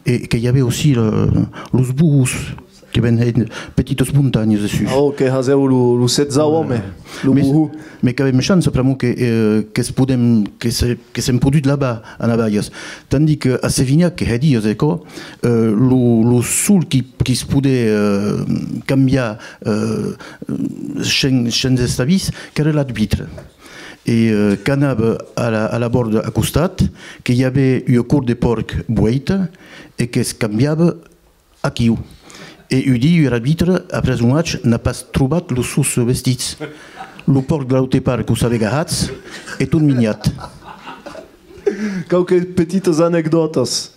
E que i avè aussi le, los bohús, que venèn petitas montanhas dessús. Ah, oh, que hasèu lo, lo setzau òme, lo bohú. Mès qu'avèm chança, pr'amor que, eh, que's podèm, que se, que s'èm podut lavar a Navaias. Tandis que a Sevinhac, que hè dias, aquò, eh, lo, lo sol qui, qui's podè, eh, cambiar, eh, shens, shens estar vist, qu'èra l'arbitre. E, eh, qu'anava a la, a la bòrda a costat, que i avè ua cort de pòrc vueita e que's cambiava aquiu. E un dia, un arbitre, après lo match, n'a pas trobat los sons vestits. Lo pòrc de l'aute part que'us avè gahats e tot minhat. Quauques petitas anecdòtas.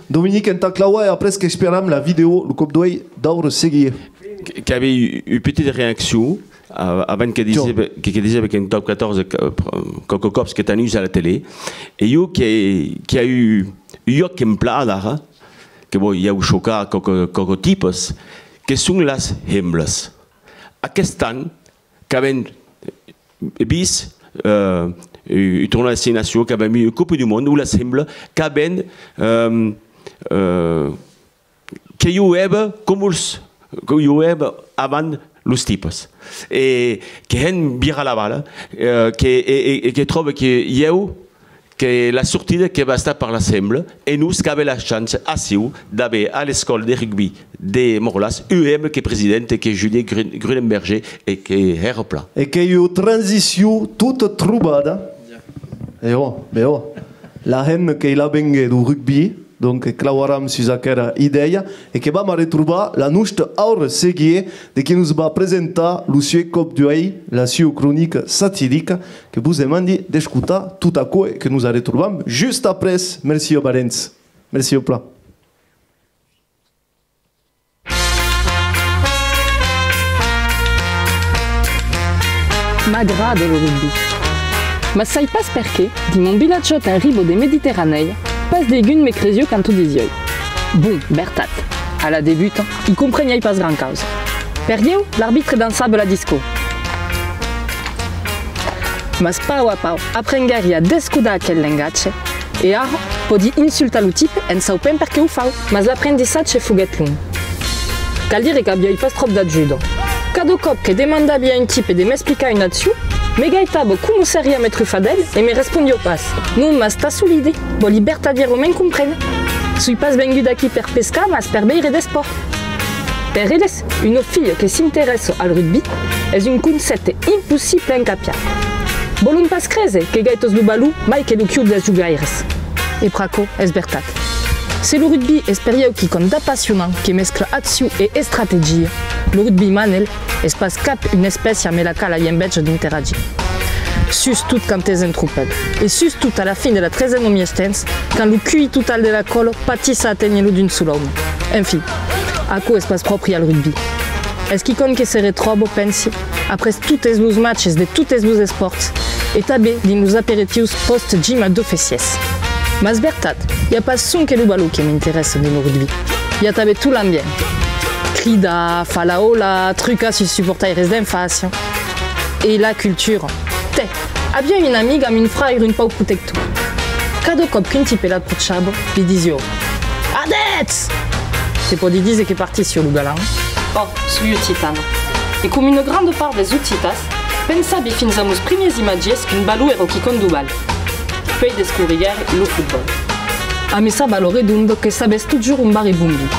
Dominique, entà clauar, e après qu'esperam la vidèo, lo còp d'uèi, d'aure seguir. Que, qu'avè un, un petit reaccion, a-, avant que disève, que, que disève qu'en top catorze, que, eh, quauques còps que t'an us a la tele, e jo que, que i a un, un jòc qu'èm plan adara, que vòi ieu chocar quauques, quauques tipes, que son las hemblas. Aquest an, qu'avèm vist, eh, un, un tornòu de Six Nations, qu'avèm un Copa du Monde, o la sembla, qu'avèm, eh, eh, que jogava com los, que jogava avant los tipes. E que hèn virar la bala, eh, que, e, e, e que tròbe que ieu, que la sortida que va estar per la sembla, e nos qu'avè la chança aciu d'aver a l'escòla de rugbi de Morlàs un hembre que president, que Julien Grun-, Grunenberger, e que hèra plan. E qu'ei ua transicion tota trobada. E ò, be ò, la hemna qu'ei la venguda deu rugbi, Donc, clavaram sus aquera idèia e que vam arretrobar la nosta Aura Seguier, de qui nos va presentar lo sué còp d'uèi, la sua cronica satirica, que vos demandi d'escotar tot aquò e que nos arretrobam just après. Mercí, balents. Mercí plan. M'agrada lo rugbi. Mas sai pas perqué, dins mon vilatjòt en riba de Mediterranèa, pas degun me cresiá quand o disiái. Bon, vertat, a la debuta, i compreniái pas grand causa. Per ieu, l'arbitre dançava la disco. Mas pauc a pauc, aprenguèri a descodar aquel lengatge, e ara pòdi insultar lo tipe en saupent perqué o fau, mas l'aprendissatge foguèt long. Cal dire qu'aviái pas tròp d'ajuda. Cada còp que demandavi a un tipe de m'explicar una accion, me gaitava coma seriá me trufar d'el e me respondiá pas. Non, mas tà solide, vòli vertadièrament comprene. Soi pas vengut aquí per pescar, mas per veire d'espòrt. Per eles, una filha que s'interèssa al rugbi es un concèpte impossible en capiar. Vòlon pas créser que gaitas lo balon mai que lo cuol dels jogaires. E pr'aquò es vertat. Se lo rugbi es per ieu quicòm d'apassionant que mescla accion e estrategia, lo rugbi manel es pas cap una espècia amb la quala ai enveja d'interagir. Sustot quand es en tropèl, e sustot a la fin de la tresena mièg temps, quand lo Q I total de la còla patís a aténher lo d'un sol òme. Enfin, aquò es pas pròpri al rugbi. Es quicòm que se retròba, pensi, après totes los matches de totes los espòrts, e tanben dins los aperitius pòst-gima d'ofecièrs. Mas vertat, i a pas sonque lo balon que m'interèssa dins lo rugbi. I a tanben tot l'ambient. Cridar, far la hola, trucar sus suportaires d'en fàcia. E la cultura. Tè, aviái un amic amb un fraire un pauc protector. Cada còp qu'un tipe l'aprochava, li disiá: Adètz! Se pòdi díser que partissiá lo galant. Ò, soi occitana. E coma una granda part dels occitans, pensavi fins a mos primièrs imatges qu'un balon èra quicòm d'oval. Puèi descobriguèri lo fotbòl. Amb sa bala redonda que sabes totjorn ont va rebondir.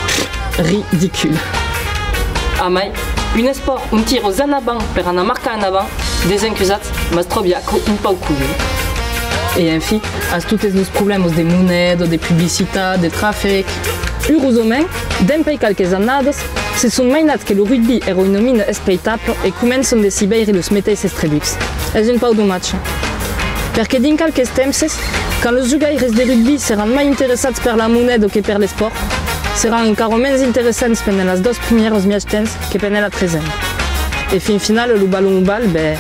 Ridicul. Amai, un espòrt ont tiras en avant per anar marcar en avant, desencusatz, mas tròbi aquò un pauc colhon. E enfin, as totes los problèmas de moneda, de publicitat, de trafec. Urosament, dempuèi qualques annadas, se son mainats que lo rugbi èra una mina espeitable e començan de s'i veire los meteisses trebucs. Es un pauc domatge. Perque dins qualques tempses, quand los jogaires de rugbi seràn mai interessats per la moneda que per l'espòrt, seràn encara mens interessants pendent las dos primièras mièg temps que pendent la tresena. E fin final, lo balon oval, ben,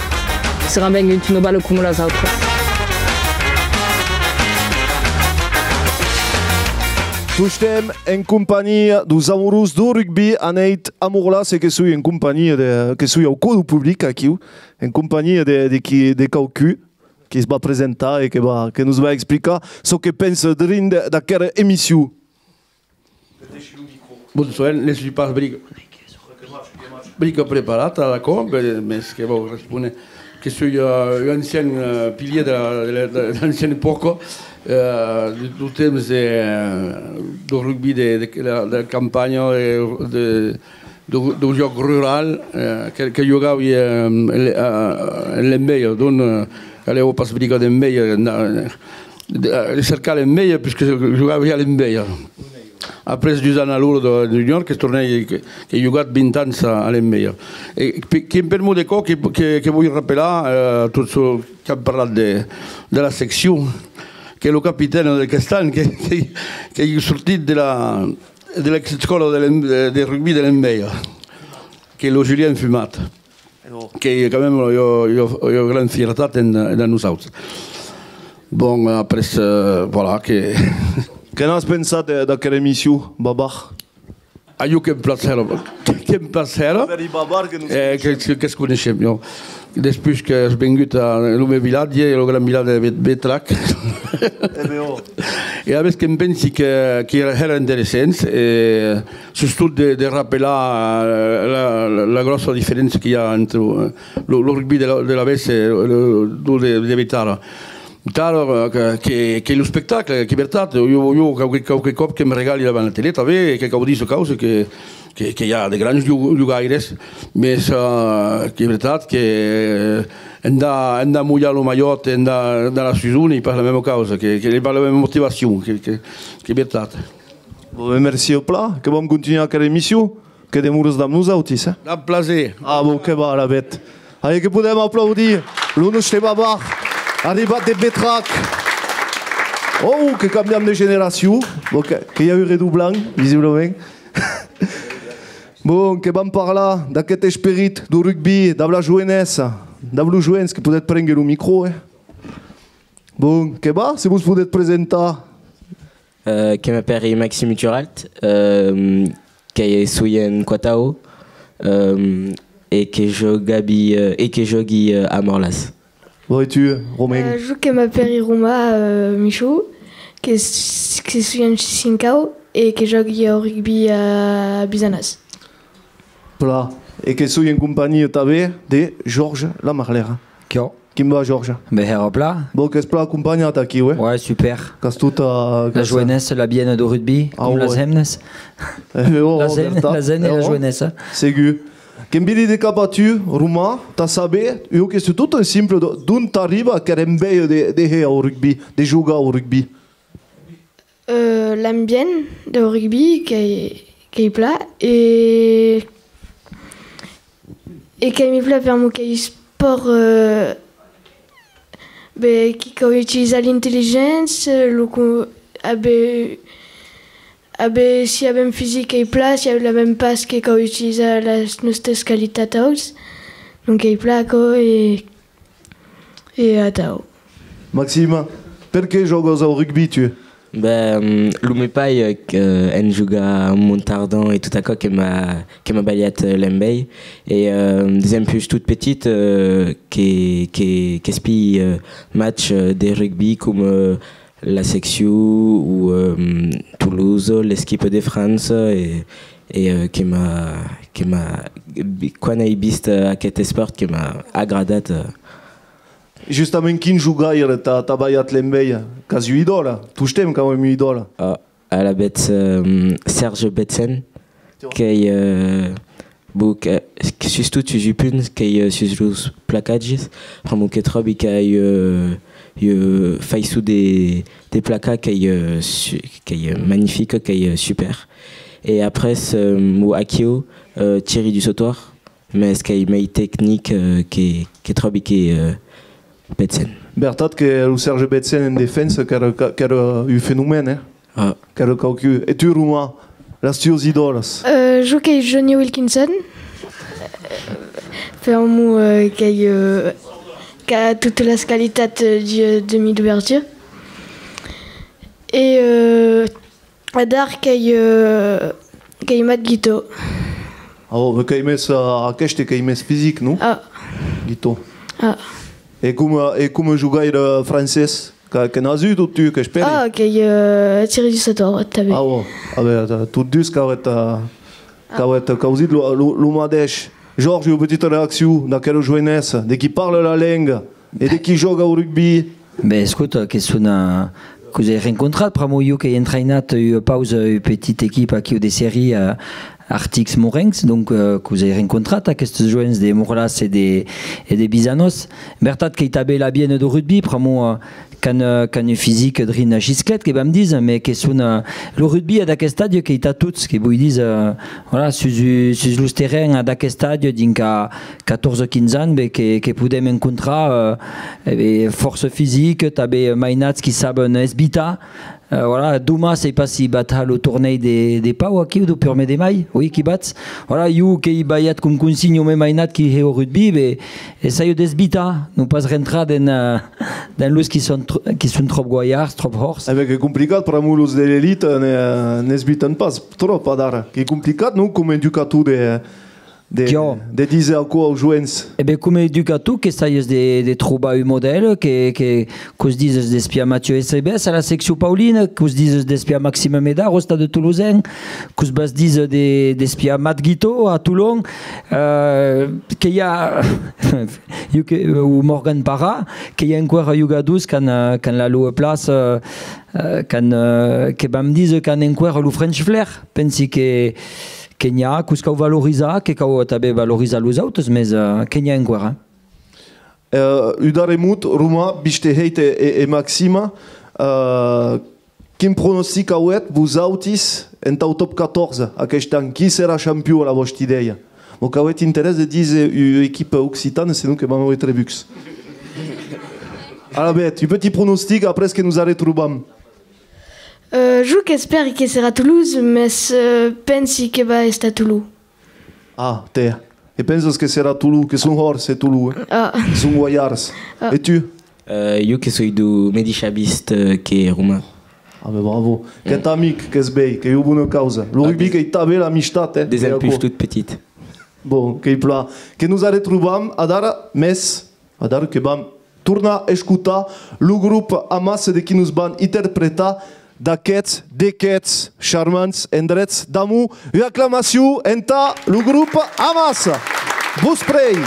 serà vengut una bala coma las autras. Tostemps en companhia deus amorós deu rugbi, Anèit Amorlàs, e que soi en companhia de, que soi au cò deu public aquiu, en companhia de, de qui, de quauqu'un qui's va presentar e que va, que nos va explicar çò que pensa drin de, d'aquera emission. Bonsoir, ne soi pas bric-, bric preparat ad aquò, mès que vau respóner que soi, eh, un ancian, eh, pilièr de la, de la, de l'anciana epòca, eh, de, deu temps de, deu rugbi de, de, de la, de la campanha, de, de, deu, deu jòc rural, eh, que, que jogavi, eh, en, eh, en l'enveja, donc, eh, calèva pas brigar d'enveja, eh, de, de cercar l'enveja, puisque jogavi a l'enveja. Après dus ans a l'Euro de, de junior, que tornèi, que, que jogat vint ans a, a l'enveja. E pe-, qu'en permor de cò que, que, que voi rapelar, eh, tot çò qu'an parlat de, de la seccion, que lo capitèn d'aquest an, que, que, qu'ei sortit de la, de l'escòla de l'en-, de, de rugbi de l'enveja, que lo Julien Fumat, qu'ei quand même ua, ua, ua gran fiertat en, en nosauts. Bon, après, euh, voilà, que... Que n'as pensat de, d'aquera emission, Babar? A jo que'm placèra, que'm placèra. Veri Babar que nos... Eh, que, coneishem. Que, que's coneishem, jo. Despuish qu'es vengut a lo meu vilatge, lo gran vilatge de Bet-, Betrac. E ben, ò. E alavetz que'm pensi que, que èra, èra interessant, e sustot de, de rapelar, eh, la, la, la gròssa diferéncia que i a entre, eh, lo, lo rugbi de la, de l'Avés e lo, lo de, de Betara. Tara, eh, que, que, que lo espectacle, que vertat, jo, jo quauque, quauque còp que'm regali davant la tele tanben, e que cau díser causa que, que, que i a de grans jo-, jogaires, mes, eh, qu'ei vertat que, eh, entà, entà molhar lo malhòt, entà, entà la susona, ei pas la mèma causa, que, que n'ei pas la mèma motivacion, que, que, qu'ei vertat. Bon, ben, merci plan, que vam contunhar aquera emission, que demoras damb nosautis, eh? Damb plaser. Ah, bon, que va, alavetz. Allez, que podem aplaudir lo nòste bavar, arribat de Betrac. Oh, que cambiam de generacion. Bon, que, que i a un redoblant, visiblament. Bon, que vam parlar d'aqueth esperit deu rugbi, dab la joenessa, dab los joens, que podetz prénguer lo micro, eh. Bon, que va, se vos podetz presentar. Euh, que m'apèri Maxime Turalt, euh, que soi en Quatau, euh, e que jogavi, euh, e que jògui, euh, a Morlas. Bon, e tu, Romain? Euh, jo que m'apèri Roma, euh, Michou, que, s- que soi en Sincau e que jògui au rugbi a Bizanas. Plan. E que soi en companhia tanben de Georges Lamarlera. Quò. Quin va, Georges? Ben, hèra plan. Bon, qu'ès plan acompanhat aquiu, eh? Ouais, super. Qu'as tota... La joenessa, la biena deu rugbi, ah, com las hemnas. Eh, ben, oh, las hemnas, vertat, las hemnas e la joenessa. Segur. Que'm viri de cap a tu, Roman, tà saber, ua question tota simpla, d'o-, d'ont t'arriba aquera enveja de, de hèr au rugbi, de jogar au rugbi? Euh, l'ambient deu rugbi qu'ei, qu'ei plan e, e qu'ei plan per'mor qu'ei espòrt, euh, ben, que cau utilizar l'intelligéncia, lo co-, aver, aver, si avem fisic qu'ei plan, si l'avem pas que cau utilizar las nòstas qualitats auts, donc qu'ei plan aquò e E atau. Maxime, perqué jògas au rugbi, tu? Ben, lo me pair, eh, que, eh, en jogar a Montardon e tot aquò que m'a, que m'a balhat, eh, l'envei. E, eh, dempús tot petit, eh, que, que, qu'espii, eh, match, eh, de rugbi com, eh, la seccion o, eh, Toulouse, l'esquipa de França e, e, eh, que m'a, que m'a, quan ai vist, eh, aqueth espòrt que m'a agradat, eh. Justament, quin jogaire t'a, t'a balhat l'enveja? Qu'as un idòla? Tostemp qu'avem un idòla. Ah, alavetz, eh, Serge Betsen, qu'ei, eh, bon, que, que sustot sus un punt, qu'ei, eh, sus los placatges, pr'amor que tròbi qu'ei, eh, ua faiçon de, de placar qu'ei, eh, su-, qu'ei, eh, magnifica, qu'ei, eh, super. E après, eh, bon, aquiu, eh, Thierry Dusautoir, mes qu'ei mei tecnic, eh, que, que tròbi que, eh, Betsen. Vertat que lo Serge Betsen en defensa, qu'èra, qu'èra un fenomèn, eh? Ah. Qu'èra quauqu'un. E tu, Roman, las tuas idòlas? Euh, jo qu'ei Jonny Wilkinson, per'mor, euh, qu'ei, euh, qu'a totas las qualitats, euh, d'un, euh, demi d'ouverture. E, euh, Adara qu'ei, euh, qu'ei Matt Guiteau. Ah, bon, qu'ei mès, euh, aqueste qu'ei mès fisic, non? Ah. Guiteau. Ah. E coma, e coma jogaire francés, que, que n'as un, tot tu, qu'espèri? Ah, qu'ei, euh, Thierry Dusautoir, tanben. Ah, bon. Ah, ben, tot dus qu'avètz, euh, qu'avètz causit lo, lo, lo madeish. Georges, ua petita reaccion d'aquera joenessa, de qui parla la lenga e de qui jòga au rugbi. Ben, escota, que son, eh, qu'us ai rencontrat, pr'amor jo qu'ai entrainat ua pausa ua petita equipa aquiu de sèrie, eh, Artics Morencs, donc, eh, qu'us ai rencontrat, aquestes joens de Morlas e de, e de Bizanos. Vertat qu'ei tanben la biena deu rugbi, pr'amor, eh, qu'an, eh, qu'an un fisic drin gisclet, que vam díser, mes que son, eh, lo rugbi ad aqueste atge qu'ei tà tots, que voi díser, eh, voilà, sus, sus los terrens ad aqueste atge, dinc a catorze quinze ans, ben, que, que podem encontrar, eh, eh, ben, fòrça fisic, tanben mainats qui saben esbitar. Eh, voilà, doman, sèi pas si vatz har lo tornei de, de pau aquiu, deu purmèr de mai, oui, qu'i vatz. Voilà, jo qu'ei balhat com consigna au mè mainat qui hè au rugbi, ben, essaio d'esbitar, non pas rentrar dens, eh, dens los qui son tro-, qui son tròp goiards, tròp hòrts. E ben, qu'ei complicat, pr'amor los de l'elita ne, n'esbitan pas tròp, adara. Qu'ei complicat, non, coma educator de, de, de díser aquò aus joens? E ben, coma educator, qu'essaies de, de trobar un modèl, que, que, que'us dises d'espiar Mathieu Esribès a la seccion Paulina, que'us dises d'espiar Maxime Médard au Stade Toulousain, que'us vas díser de, d'espiar Matt Guiteau a Toulon, eh, que i a, jo que, o Morgan Parra, que i a enqüèra jogadors qu'an, eh, qu'an la lor plaça, eh, qu'an, eh, que vam díser qu'an enqüèra lo French flair. Pensi que, Que n'i a, que'us cau valorizar, que cau tanben valorizar los autes, mes, eh, que n'i a enqüèra. Eh, un darrèr mot, Roman, viste Hate e, e, e Maxima, eh, quin pronostic auetz, vosautis, entau top catorze, aquest an? Qui serà champion, a la vòsta idèia? Mos cauet interès de díser ua equipa occitana, senon que vam auer trebucs. Alavetz, un petit pronostic, après que nos arretrobam. Euh, jo qu'espèri que serà Toulouse, mes, euh, pensi que va estar Toló. Ah, tè. E pensas que serà Toló, que son hòrts, eh, Toló, eh? Ah. Son gualhards. Ah. E tu? Euh, jo que soi deu medish avís, euh, que Roman. Ah, ben bravo. Qu'ètz amic, qu'es bèi, qu'ei ua bona causa. Lo rugbi qu'ei tanben l'amistat, eh. Desempuish tot petit. Bon, qu'ei plan. Que nos arretrobam adara, mes adara que vam tornar escotar lo grop Amassa de qui nos van interpretar d'aqueths, d'aqueths charmants endrets d'amor. Ua aclamacion entà lo grop Amassa. Vos prei.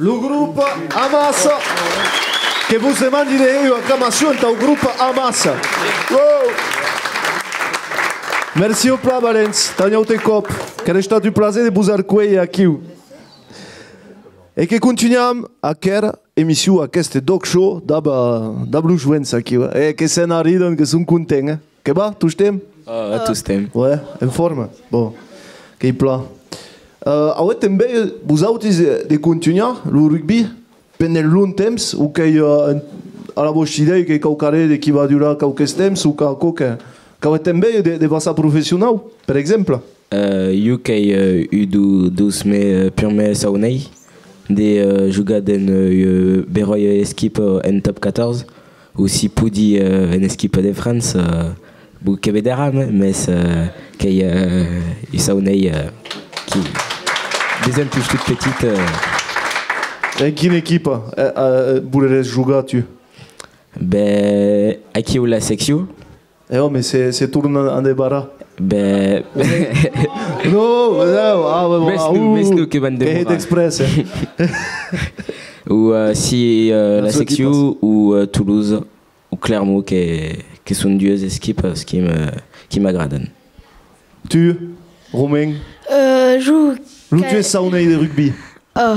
Lo grop Amassa, que vos demandi de hèr ua aclamacion entau grop Amassa. Wow! Mercés plan, valents, tà un aute còp. Qu'èra estat un plaser de vos arcuélher aquiu. E que contunham aquera emission, aqueste D'ÒC Show dab, dab los joens aquiu, eh? E que se n'arriden, que son contents, eh? Que va, tostemps? Ah, tostemps. Ouais, en forma. Bon, qu'ei plan. Euh, auetz enveja, vosautis, de, de contunhar lo rugbi pendent long temps, o qu'ei, euh, en, a la vòsta idèia, qu'ei quauquarren de qui va durar quauques temps, o qu'a-, aquò que, qu'auetz enveja de, de passar professionau, per exemple? Euh, jo qu'èi, euh, eu do-, dos me-, euh, purmèrs saunei de, euh, jogar dens, euh, beròi esquipa, euh, en top catorze, o si podi, euh, en esquipa de França, euh, bon, que vederam, eh, mes, euh, qu'èi, euh, un saunei, euh, qui, desempuish tot petit, euh. En quina equipa, eh, eh, volerés jogar, tu? Ben, aquiu la seccion. E òme, se, se torna a debarrar. Ben. Non, non, ah, ouais, bon, mes ah, tu, mes tu que van demorar. Qu'ei exprès, eh. O, euh, si, euh, la seccion o, euh, Toulouse o Clermont, que, que son dues esquipas qui me, qui m'agradan. Tu, Romain? Euh, jo... Lo tu es saunei de rugbi? Oh,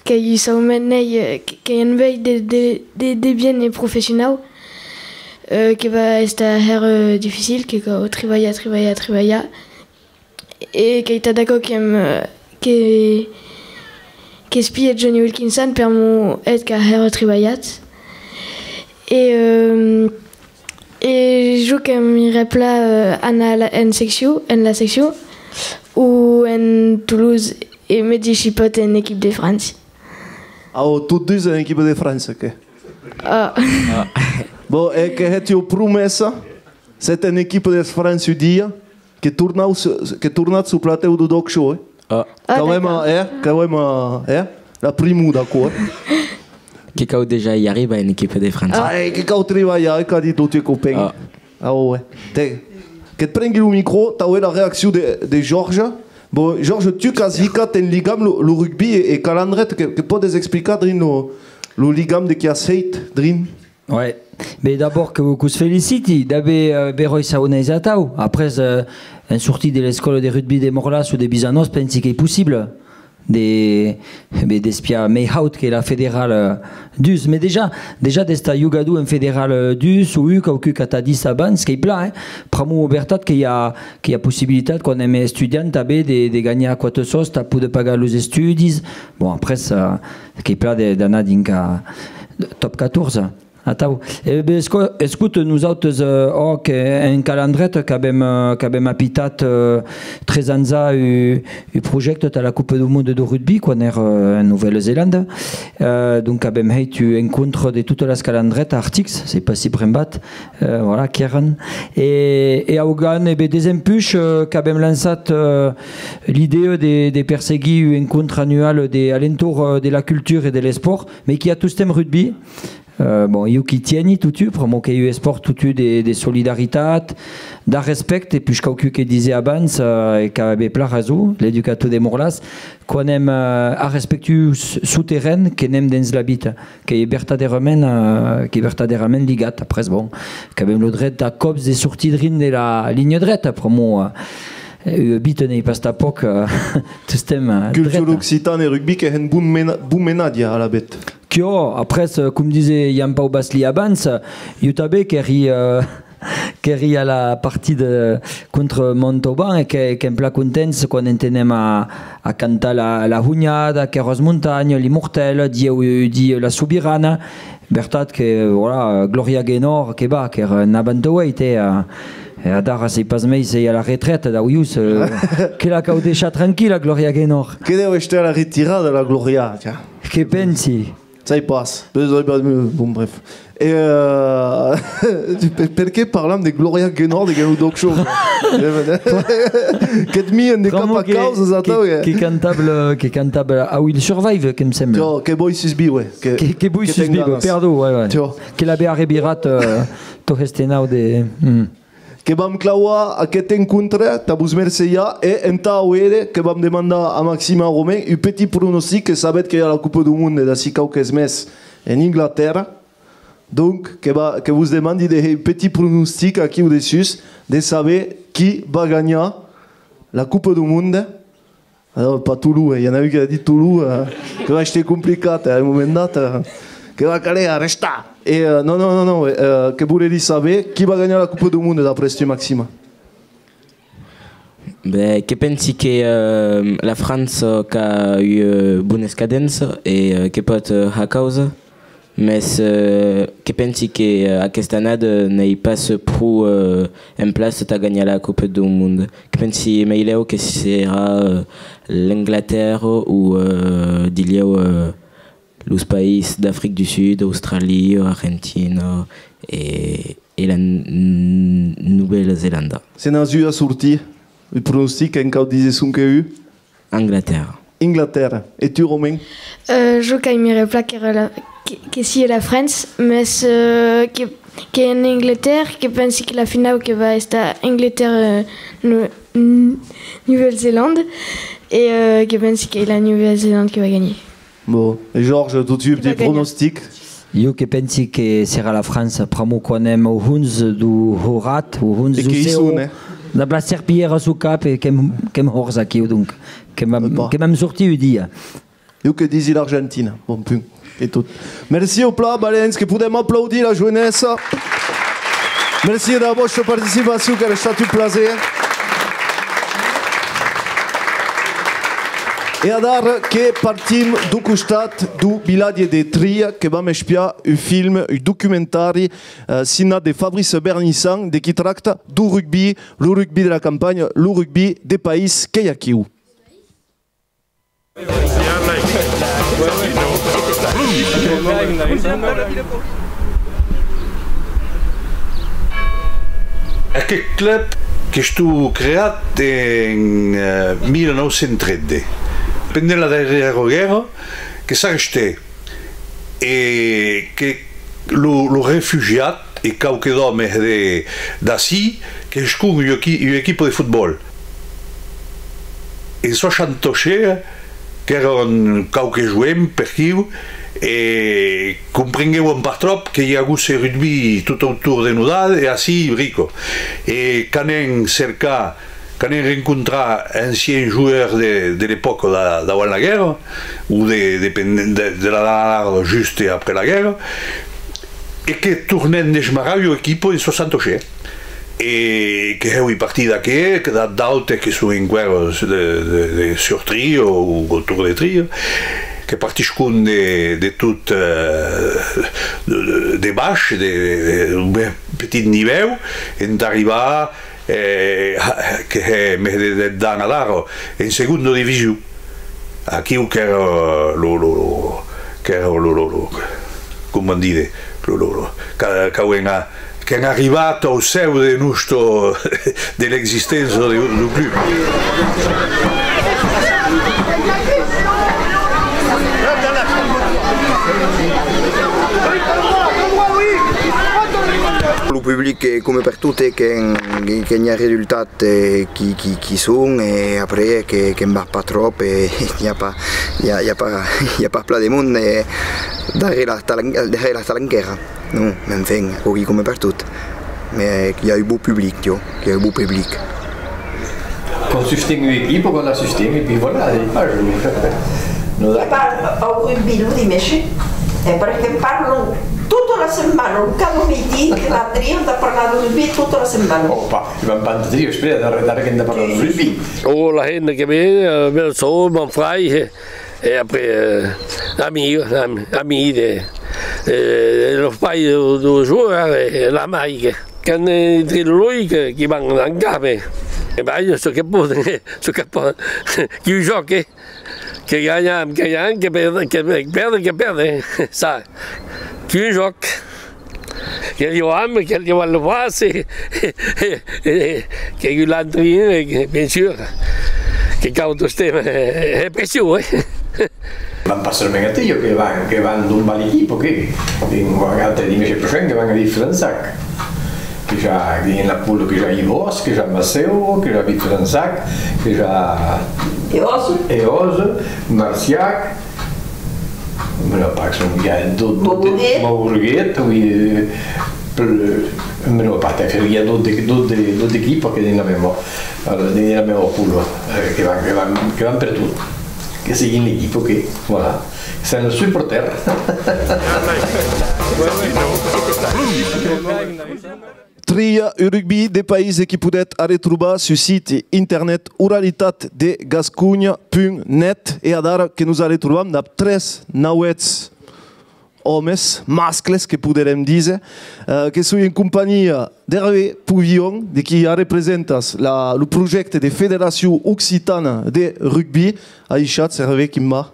qu'ei un saunei, euh, que, qu'ei un vei de, de, de, de bien e professionau, euh, que va estar hèra, euh, dificil, que cau tribalhar, tribalhar, tribalhar. E qu'ei tad aquò qu'èm, euh, que, qu'espia Jonny Wilkinson, per'mor eth qu'a hèra tribalhat. E, euh, E jo que m'irè plan, euh, anar a la, en seccion, en la seccion, o en Toulouse, e me despòt en equipe de França. Ah, o tots dus en equipe de França, que? Ah. Bon, e que hèti ua promessa, s'ètz en equipe de França un dia, que tornatz, que tornatz suu platèu deu D'ÒC Show, eh? Ah. Ah, quand même, d'accord. Eh? Quand même, eh? La primo, d'accord, eh? Que cau dejà i arribar en equipe de França. Ah, e que cau tribalhar, eh, qu'a dit lo tieu copain. Ah. Ah, ouais. Tè, que't prengui lo micro, tà auer la reaccion de, de Georges. Bon, Georges, tu qu'as hicat en ligam lo, lo rugbi e, e Calandreta, que, que pòdes explicar drin lo, lo ligam de qui as hèit drin? Ouais. Ben, d'abòrd que, qu'us feliciti d'aver, euh, beròi sauneis atau. Après, euh, en sortir de l'escòla de rugbi de Morlaix o de Bisanòs, pensi qu'ei possible de, ben, d'espiar mei haut que la federala dus. Mes dejà, dejà d'estar jogador en federala dus o un, quauqu'un qu'a tà dit abans, qu'ei plan, eh? Pr'amor, vertat que i a, que i a possibilitat, quan èm estudiant, tanben de, de ganhar quate sòs tà poder pagar los estudis. Bon, après, euh, qu'ei plan de, d'anar dinc a top catorze. Atau. E ben, esco-, escota, nosautes, eh, òc, en Calandreta, qu'avem, eh, qu'avem apitat, eh, tres ans a un, un projècte tà la Copa deu Monde de rugbi, quan èra, eh, en Novèla Zelanda. Eh, donc, avem hèit un encontre de totas las Calandretas, Artics, sei pas si brembatz, eh, voilà, qu'èran. E, e augan, e ben, desempuish, eh, qu'avem lançat, eh, l'idèa de, de perseguir un encontre annual de, a l'entorn, eh, de la cultura e de l'espòrt, mes qui a tostemps rugbi. Eh, bon, jo qu'i tieni totun, pr'amor qu'ei un espòrt totun de, de solidaritat, d'arrespècte, e puish quauqu'un que disè abans, eh, e qu'avè plan rason, l'educator de Morlaix, quan èm, eh, arrespectuós suu terren, que n'èm dens la vita, qu'ei vertadèrament, eh, qu'ei vertadèrament ligat. Après, bon, qu'avem lo dret a còps de sortir drin de la linha dreta, pr'amor, eh, ua vita n'ei pas tanpòc, eh, tostemps, eh, dreta. Cultura occitana e rugbi que hèn bon mena-, bon menatge, alavetz. Quiò, après, eh, com disè Jan-Pau Basly abans, eh, jo tanben qu'èri, eh, qu'èri a la partida contra Montauban e que, qu'èm plan contents quan entenèm a, a cantar la, la Hunhada, Aqueras montanhas, l'Immortèla, Dieu, Dieu la Sobirana. Vertat que, voilà, Gloria Gaynor, que va, qu'èra un avant-await, eh, a, e adara sei pas mei s'ei a la retreta, d'aulhors, eh, que la cau deishar tranquilla, Gloria Gaynor. Que deu estar a la retirada, la Gloria, tiens. Que pensi? Sai pas. Bon, bref. E, euh, per, perqué parlam de Gloria Gaynor de Gaylord Talk Show? Qu'èm mi en de cap a causas, atau, que, que cantava, que cantava I Will Survive, que'm sembla. Tiò, Que voi susviure, que, que, que voi susviure, perdon, ouais, ouais. Tiò. Que l'avè arrevirat, euh, tot este nau de, hmm. Que vam clavar aqueth encontre tà vos mercejar e entà auer que vam demandar a Maxime e a Romain un petit pronostic, que sabetz que i a la Copa deu Monde d'ací quauques mes en Inglatèrra. Donc, que va, que vos demandi de hèr un petit pronostic aquiu dessús, de saber qui va ganhar la Copa du Monde? Alors, pas Tolon, eh, i en a un qui a dit Tolon, eh, que va èstre complicat, eh, a un moment dat, eh, que va caler arrestar. E, eh, non, non, non, non, eh, que volerí saber qui va ganhar la Copa du Monde d'après tu, Maxime? Ben, que pensi que, eh, la França qu'a, eh, bonas cadenças e, eh, que pòt, eh, har causa, mès, eh, que pensi que, eh, aquesta annada n'ei pas pro, eh, en plaça tà ganhar la Copa du Monde. Que pensi meilèu que serà, eh, l'Anglatèrra o, eh, dilhèu, eh, los país d'Africa du Sud, Austràlia, Argentina e, e la N-, Novèla Zelanda. Se n'as un a sortir, un pronostic, en cau díser sonque un? Anglatèrra. Inglatèrra. E tu, Romain? Euh, jo qu'aimerai plan qu'èra la, que, que sia la França, mès, euh, que, que en Anglatèrra, que pensi que la finau que va estar Anglatèrra, euh, Nu-, Nu-, Nouvèla Zelanda, e, euh, que pensi que la Nouvèla Zelanda que va ganhar. Bon, e Georges, tu, tu, de pronostic? Jo que pensi que serà la França, pr'amor quan èm au hons deu horat, au hons deu cèu, eh? Dab la serpilhèra suu cap e qu'èm, qu'èm hòrts aquiu, donc, que vam, que vam sortir un dia. Jo que disi l'Argentina, bon punt, e tot. Merci au plan, valents, que podem aplaudir la joenessa. Merci de la vòstra participacion, qu'èra estat un plaser. E adara que partim deu costat deu vilatge de Tria, que vam espiar un film, un documentari, eh, signat de Fabrice Bernissan, de qui tracta deu rugbi, lo rugbi de la campanha, lo rugbi de país qu'ei aquiu. Aqueth club qu'estó creat en, eh, mila nau cents tretze, pendent la darrèra guèrra, que s'arrestèc e que lo, lo refugiat e quauques d'òmes de, d'ací que hescon ua equi-, ua equipa de fotbòl. En soixante-seize, qu'èran quauques joens per aquiu e comprenguèvan pas tròp que i agusse rugbi tot autorn de nosauts e ací brica. E qu'anèm cercar Qu'anèm rencontrar anciens joeurs de, de l'epòca da-, davant la guèrra, o de, de, de, de la, la, la, juste après la guèrra, e que tornèm desmarrar ua equipa en soixante-seize, e que hèu partir d'aqueth, que d'a-, d'autes que son enqüèra de, de, de sur Tria o autorn de Tria, que partiscon de, de tot, eh, de, de, de baish, de, de, d'un petit nivèu, entà arribar eh, que hè mès de dètz ans adara, en segonda division. Aquiu qu'èra lo, lo, lo, qu'èra lo, lo, lo, coma dire, lo, lo, lo, qu'a-, qu'avèm a-, qu'èm arribat au cèu de nòstra, de l'existéncia de, deu club. Lo public, eh, coma pertot, eh, que, que, que n'i a resultat, eh, qui, qui, qui son, e après, eh, que, que'n va pas tròp, e n'i a pas, i a, i a pas, i a pas plan de monde, eh, darrèr la talan-, darrèr la talanquèra. Non, mès enfin, aquò qu'ei coma pertot. Mès i a un bon public, jo, i a un bon public. Quand sustem ua equipa, quand la sustem, e puis voilà, e pas, non. E pas au rugbi lo dimenge, e perque parlan tota la setmana, cada midi, que la Tria entà parlar de rugbi tota la setmana. Opa, e van pas entà Tria, espèra, darrèr, darrèr qu'èm de parlar de rugbi. Oh, la hemna que ven, eh, ven sòu, mon frair, eh, E après, eh, ami, ami, ami de, eh, los pairs de, de jogar, eh, la mair, que, quand, eh, entre loi que, que van en cap, eh, e ben, çò que pòden, çò que pòden, que jòc, eh, que ganham, que ganham, que pèrden, que pèrden, que pèrden, eh, ça, que jòc. Que li vam, que li vam lo far, e, e, e, que l'antrin, e, que, bien sûr, que cau tostemps, e, e pression, eh. Van pas solament a Tria, que van, que van tombar l'equipa, que, que un autre dimenge prochain que van a Vic-Felansac. Que i a, dins la pola, que i a Ibòrg, que i a Macèu, que i a Vic-Felansac, que i a Eòs, Eòs, Marciac, Mès pas, son, i a tot, tot, Mauborguet, oui, eh, pel-, Mais non, pas tant, il y a d'autres, d'autres, d'autres équipes que dins la même, euh, dins la même poule, euh, que van, que van, que van per tot. Que siguin l'equipa que, voilà. C'est un supporter. Tria, un rugbi de país, e qui podètz arretrobar sul site internet oralitat de gasconha punt net. E adara que nos arretrobam dab tres nauèths òmes, mascles, que poderem díser, eh, que soi en companhia d'Hervé Pouvion, de qui arrepresentas la, lo projècte de Federacion Occitana de Rugbi. Adishatz, Hervé, quin va?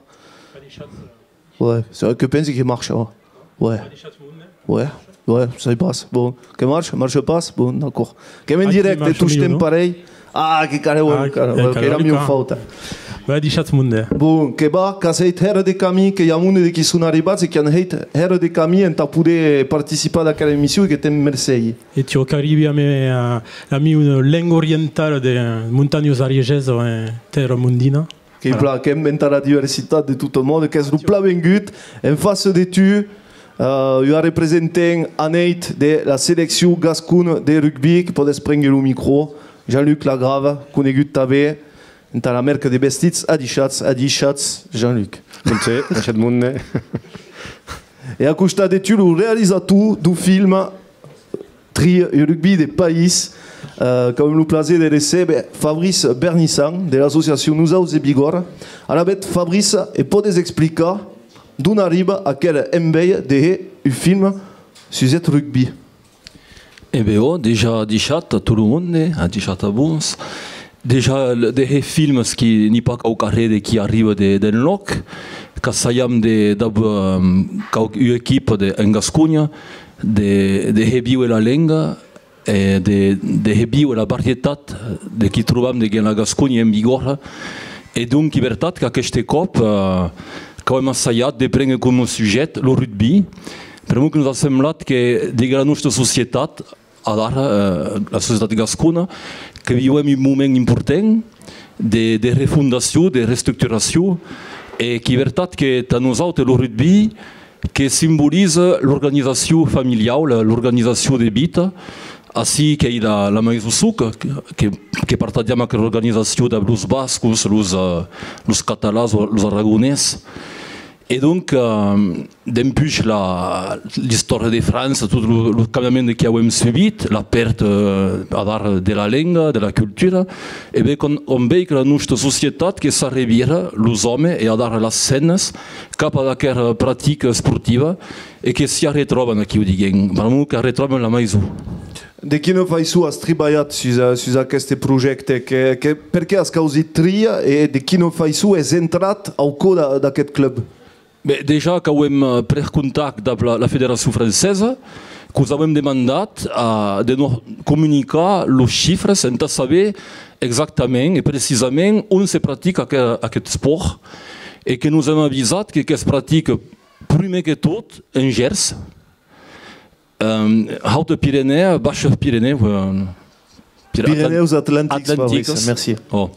Ouais, c'est vrai que pensi que marcha, ouais. Ouais. Ouais, ouais, sai pas. Bon, que marcha, marcha pas? Bon, d'accord. Qu'èm en dirècte, tostemps parelh. Ah, que carreu, que èra mieu fauta. Bon, que va, qu'as hèit hèra de camin, que i a monde de qui son arribats e qui an hèit hèra de camin entà poder participar d'aquera emission e que te'n mercegi. E tu qu'arribi amb, eh, la mieu lenga orientala de montanhas ariègesas en tèrra mondina. Qu'ei plan, qu'èm entà la diversitat de tot lo monde, qu'ès lo plan vengut. En fàcia de tu, eh, ua representant anèit de la seleccion gascona de rugbi, que pòdes prénguer lo micro, Jean-Luc Lagrave, conegut tanben entà la mèrca de vestits Adishatz, adishatz, Jean-Luc. Bonser, adishatz monde. E a costat de tu, lo realizator deu film, Tria, un rugbi de país, eh, qu'avem lo plaser de recéber Fabrice Bernissan de l'associacion Nosauts de Bigòrra. Alavetz, Fabrice, e pòdes explicar d'on arriba aquera enveja de hèr un film sus eth rugbi? E ben, ò, dejà adishatz a tot lo monde, adishatz a vos. Dejà, de hèr films, que n'i a pas quauquarren de qui arriba de, d'enlòc, qu'assajam de, dab, ehm, quauqua equipa de, en Gasconha, de, de hèr víver la lenga, e de, de hèr víver la varietat de qui trobam deguens la Gasconha en Bigòrra. E donc, ei vertat qu'aqueste còp, eh, qu'avem assajat de prénguer coma sujet lo rugbi, pr'amor que nos a semblat que deguens la nòsta societat, adara, eh, la societat gascona, que vivem un moment important de, de refondacion, de restructuracion, e qu'ei vertat que tà nosautes lo rugbi que simboliza l'organizacion familiau, la, l'organizacion de vita. Ací qu'ei la, la Maison Souk, que, que, que partatjam aquera organizacion dab los bascos, los, eh, los catalans, los aragonés. E donc, eh, dempuish la, l'istòria de França, tot lo, lo cambiament de qui auem subit, la pèrta, eh, adara de la lenga, de la cultura, e ben, quan òm vei que la nòsta societat que s'arrevira, los òmes e adara las hemnas, cap ad aquera practica esportiva, e que s'i arretròban aquiu, diguem, pr'amor qu'arretròban la maison. De quina faiçon as tribalhat sus, eh, sus aqueste projècte? Que, que, perqué as causit Tria e de quina faiçon es entrat au còr d'a-, d'aqueth club? Ben, dejà qu'auem, eh, pres contact dab la, la Federacion Francesa, que'us auem demandat, eh, de nos comunicar los chifres entà saber exactament e precisament on se practica aqu-, aqueth espòrt, e que nos an avisat que que's practica, prumèr que tot, en Gèrs, Ehm, Hautes Pyrénées, Basses Pyrénées, euh, Pyr-, Pyrénées Atlan-, Atlantiques, Atlantiques. Fabrice, merci. Oh.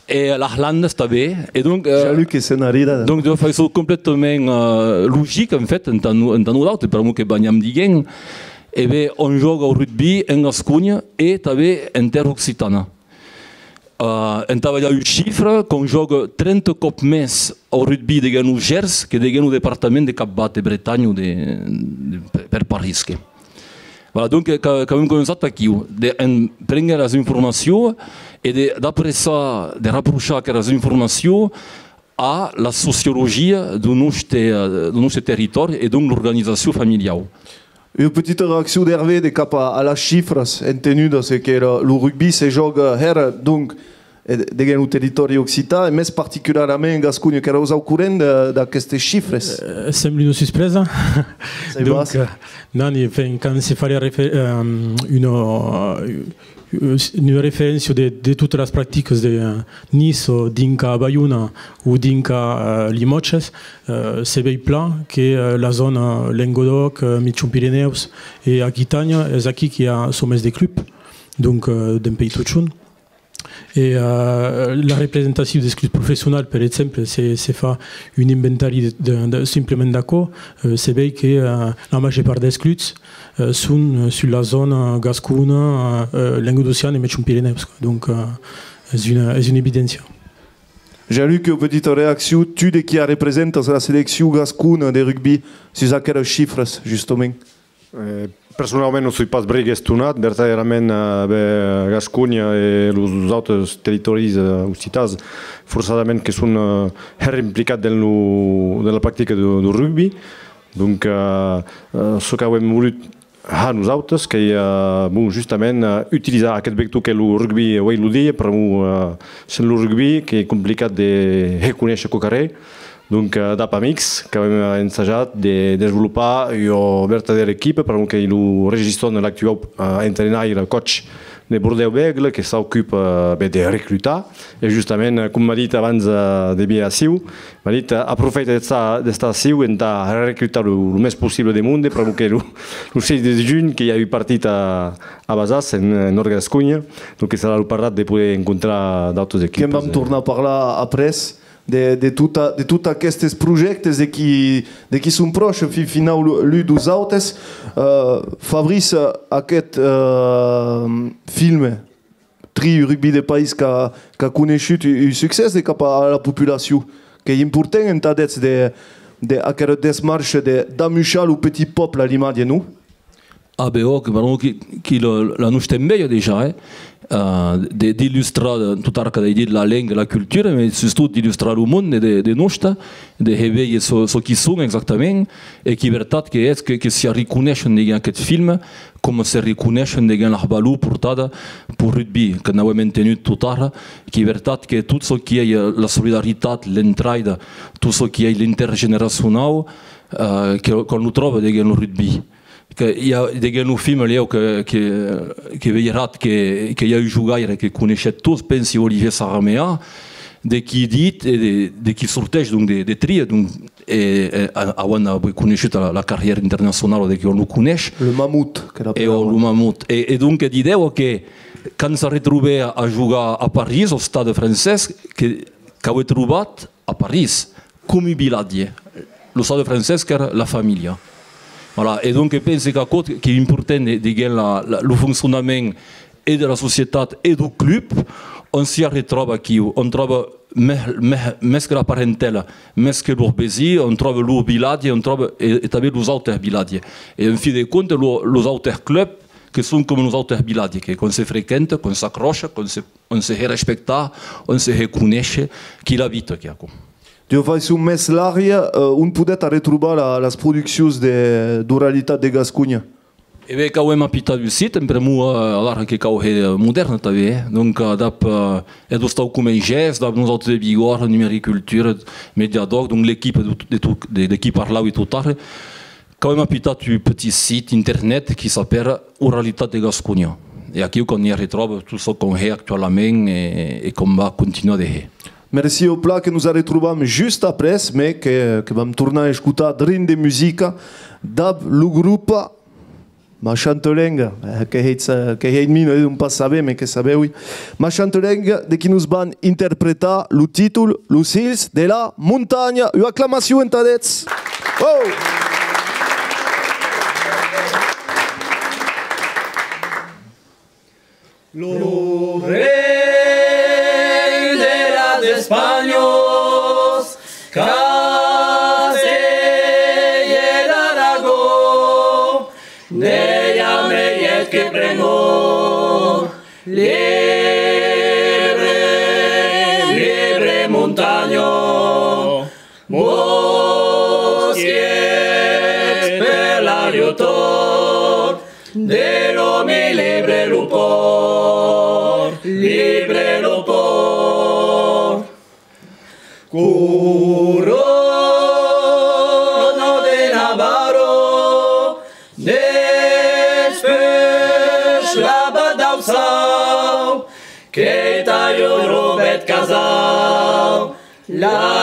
E las Landas tanben. E donc, euh, Jean-Luc e Senarida. Donc, d'ua faiçon completament, euh, logica, en fait, entà no-, entà nosautes, pr'amor que banham, diguem, e ben, òm jòga au rugbi en Gasconha e tanben en tèrra occitana. Eh, entà balhar un chifre, qu'òm jòga trenta còps mès au rugbi deguens lo Gèrs que deguens lo departament de Capvath, de Bretanha o de, de, per, per París, que. Voilà, donc, eh, qu'a-, qu'avem començat aquiu, de, en prénguer las informacions e de, d'apressar, de raprochar aqueras informacions a la sociologia deu nòste, eh, deu nòste territòri e donc l'organizacion familiau. Ua petita reaccion d'Hervé de cap a, a las chifras entenudas e que lo, lo rugbi se jòga hèra, donc, e de-, deguens lo territòri occitan, e mès particularament en Gasconha, qu'èras au corrent de, d'aquestes chifres? Eh, sembla una suspresa. Donc, eh, non, enfin, quand se fa refe-, ehm, una, eh, una referéncia de, de totas las practicas de, eh, Niça, dinc a Baiona o dinc a, eh, Limòtges, eh, se vei plan que, eh, la zòna Lengadòc, eh, Michon Pirenèus e Aquitània es aquí que i a çò mès de clubs, donc, eh, dempuèi totjorn. E, eh, la representacion dels clubs professionals, per exemple, se, se fa un inventari de, de, de, simplament d'aquò, eh, se vei que, eh, la màger part dels clubs, eh, son, eh, sus la zòna gascona, eh, lengadociana e Miègjorn-Pirenèus, quoi. Donc, eh, es una, es una evidéncia. Jean-Luc, petita reaccion, tu de qui representas la seleccion gascona de rugbi sus aquelas chifras, justament? Eh, personaument, non soi pas briga estonat, vertadèrament, eh, ben, Gasconha e los autes territòris, eh, occitans, forçadament que son, eh, hèra implicats dens lo, dens la practica de, de rugbi. Donc, eh, eh, çò qu'avem volut har nosautes, qu'ei, eh, bon, justament, eh, utilizar aqueth vector qu'ei lo rugbi uei lo dia, pr'amor, eh, sens lo rugbi qu'ei complicat de reconéisher quauquarren. Donc, eh, dab amics, qu'avem, eh, ensajat de desvolopar ua vertadèra equipa, pr'amor qu'ei lo Régis Tonne, l'actuau, eh, entrainaire, coach de Bordèu-Bègle, que s'aucupa, eh, ben, de recrutar. E justament, eh, com m'a dit abans, eh, de vier aciu, m'a dit, eh, aprofèita d'estar, d'estar aciu entà recrutar lo, lo mès possible de monde, pr'amor que lo, lo sièis de junh que i a ua partida a, a Basas, en, en Nòrd Gasconha, donc que serà lo parat de poder encontrar d'autas equipas. Que'n vam, eh, tornar parlar après de, de tota, de tot aquestes projèctes de qui, de qui son pròches, fin finau, lu-, l'un deus autes. Eh, Fabrice, aqueth, eh, filme, Trio, Rugbi de País, qu'a, qu'a coneishut un, un succès de cap a la populacion. Qu'ei important entà d'ètz de, de aquera desmarcha de, d'amuishar lo petit pòble a l'imatge, non? Ah, ben, òc, que, que la, la nosta enveja dejà, eh? Eh, de, d'illustrar, tot ara qu'as dit, la lenga, la cultura, mas sustot d'illustrar lo monde de, de nosta, de hèr veir çò, çò qui son exactament, e qu'ei vertat que es que, que s'i arreconeishen deguens aqueth film, coma se reconeishen deguens la valor portada peu rugbi, que n'avem entenut tot ara, qu'ei vertat que tot çò qui ei, eh, la solidaritat, l'entraida, tot çò qui ei l'intergeneracionau, eh, que, qu'òm lo tròba deguens lo rugbi. Que i a, deguens lo film, lhèu que, que, que veiràtz que, que i a un jogaire que coneishetz tots, pensi Olivier Saramea, de qui dit, e de, de qui sorteish, donc, de, de Tria, donc, e, e, a-, avant d'aver coneishut la, la carrièra internacionala de qui òm lo coneish. Le Mammouth, que l'apelavan. E, lo Mammouth. E, e donc, didèva que quand s'arretrobè a, a jogar a París, au Stade Français, que, qu'avè trobat a París, com un vilatge. Lo Stade Français qu'èra la familha. Voilà. E donc, pense qu'aquò qu'ei important de, deguens la, la, lo foncionament e de la societat e deu club, òm s'i arretròba aquiu, òm tròba mès, mès, mès que la parentèla, mès que lor vesin, òm tròba lo vilatge, òm tròba e, e tanben los autes vilatges. E en fin de compte, lo, los autes clubs que son coma los autes vilatges, que quan se frequenta, quan s'acròcha, quan se, quan se hè respectar, quan se hè conéisher, qui l'abita, qu'ei aquò. D'ua faiçon mès larga, eh, on podètz arretrobar la, las produccions de, d'Oralitat de Gasconha? E ben, qu'avem apitat un site, en pr'amor, eh, alara que cau hèr modèrne tanben, eh. Donc, eh, dab, eh, eth Ostau Comengés, dab nosautes de Bigòrra, Numericultura, Mediadoc, donc l'equipa de, de, de, de qui parlàvi tot ara, qu'avem apitat un petit site internet qui s'apèra Oralitat de Gasconha. E aquiu qu'òm i arretròba tot çò qu'òm hè actualament e, e qu'òm va continuar de hèr. Merci au plan, que nos arretrobam just après, mas que, que vam tornar escotar drin de musica dab lo grop Machanta Lenga, eh, que hètz, eh, que hètz mina, eh, non pas saber, mas que sabèvi. Machanta Lenga, de qui nos van interpretar lo títol Los hilhs de la montanha. Ua aclamacion entad eths. Oh! Lo rei de las Espanhas, Castella e d'Aragó, n'ei a meièth que prengo, libre, libre montanha, bòsques per la llutor, de l'òmi libre lo pòrt, libre lo pòrt. Corona de Navarra, despuèsh l'abat d'Aussau, que talha lo bèth casau, laguèi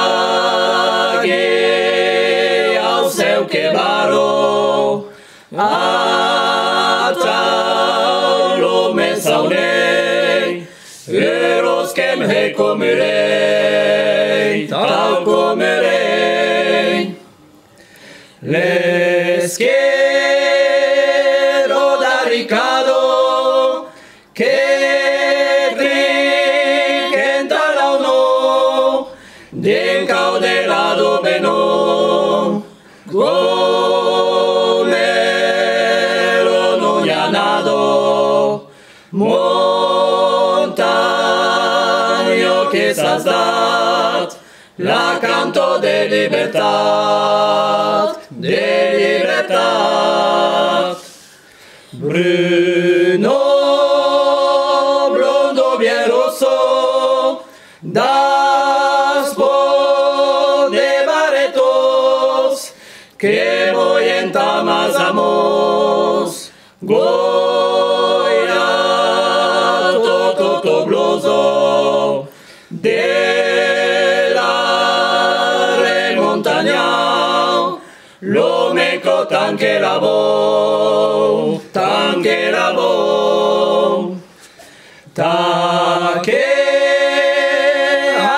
au cèu que barra, atau lo mès saunei, e lo Coma rei, tau coma rei. L'esquero d'arricado que trinquen ta l'aunor, d'un cau de la dobenor, coma lo nonhanado. Montanha que s'as dat la canto de libertat, de libertat. Bruno, blondo bien rosso, das po de barretos que voyen ta mas amos. Goya, to, to, to, bloso de la remontanha, lo meco tant que la vou, tant que la vou. Ta que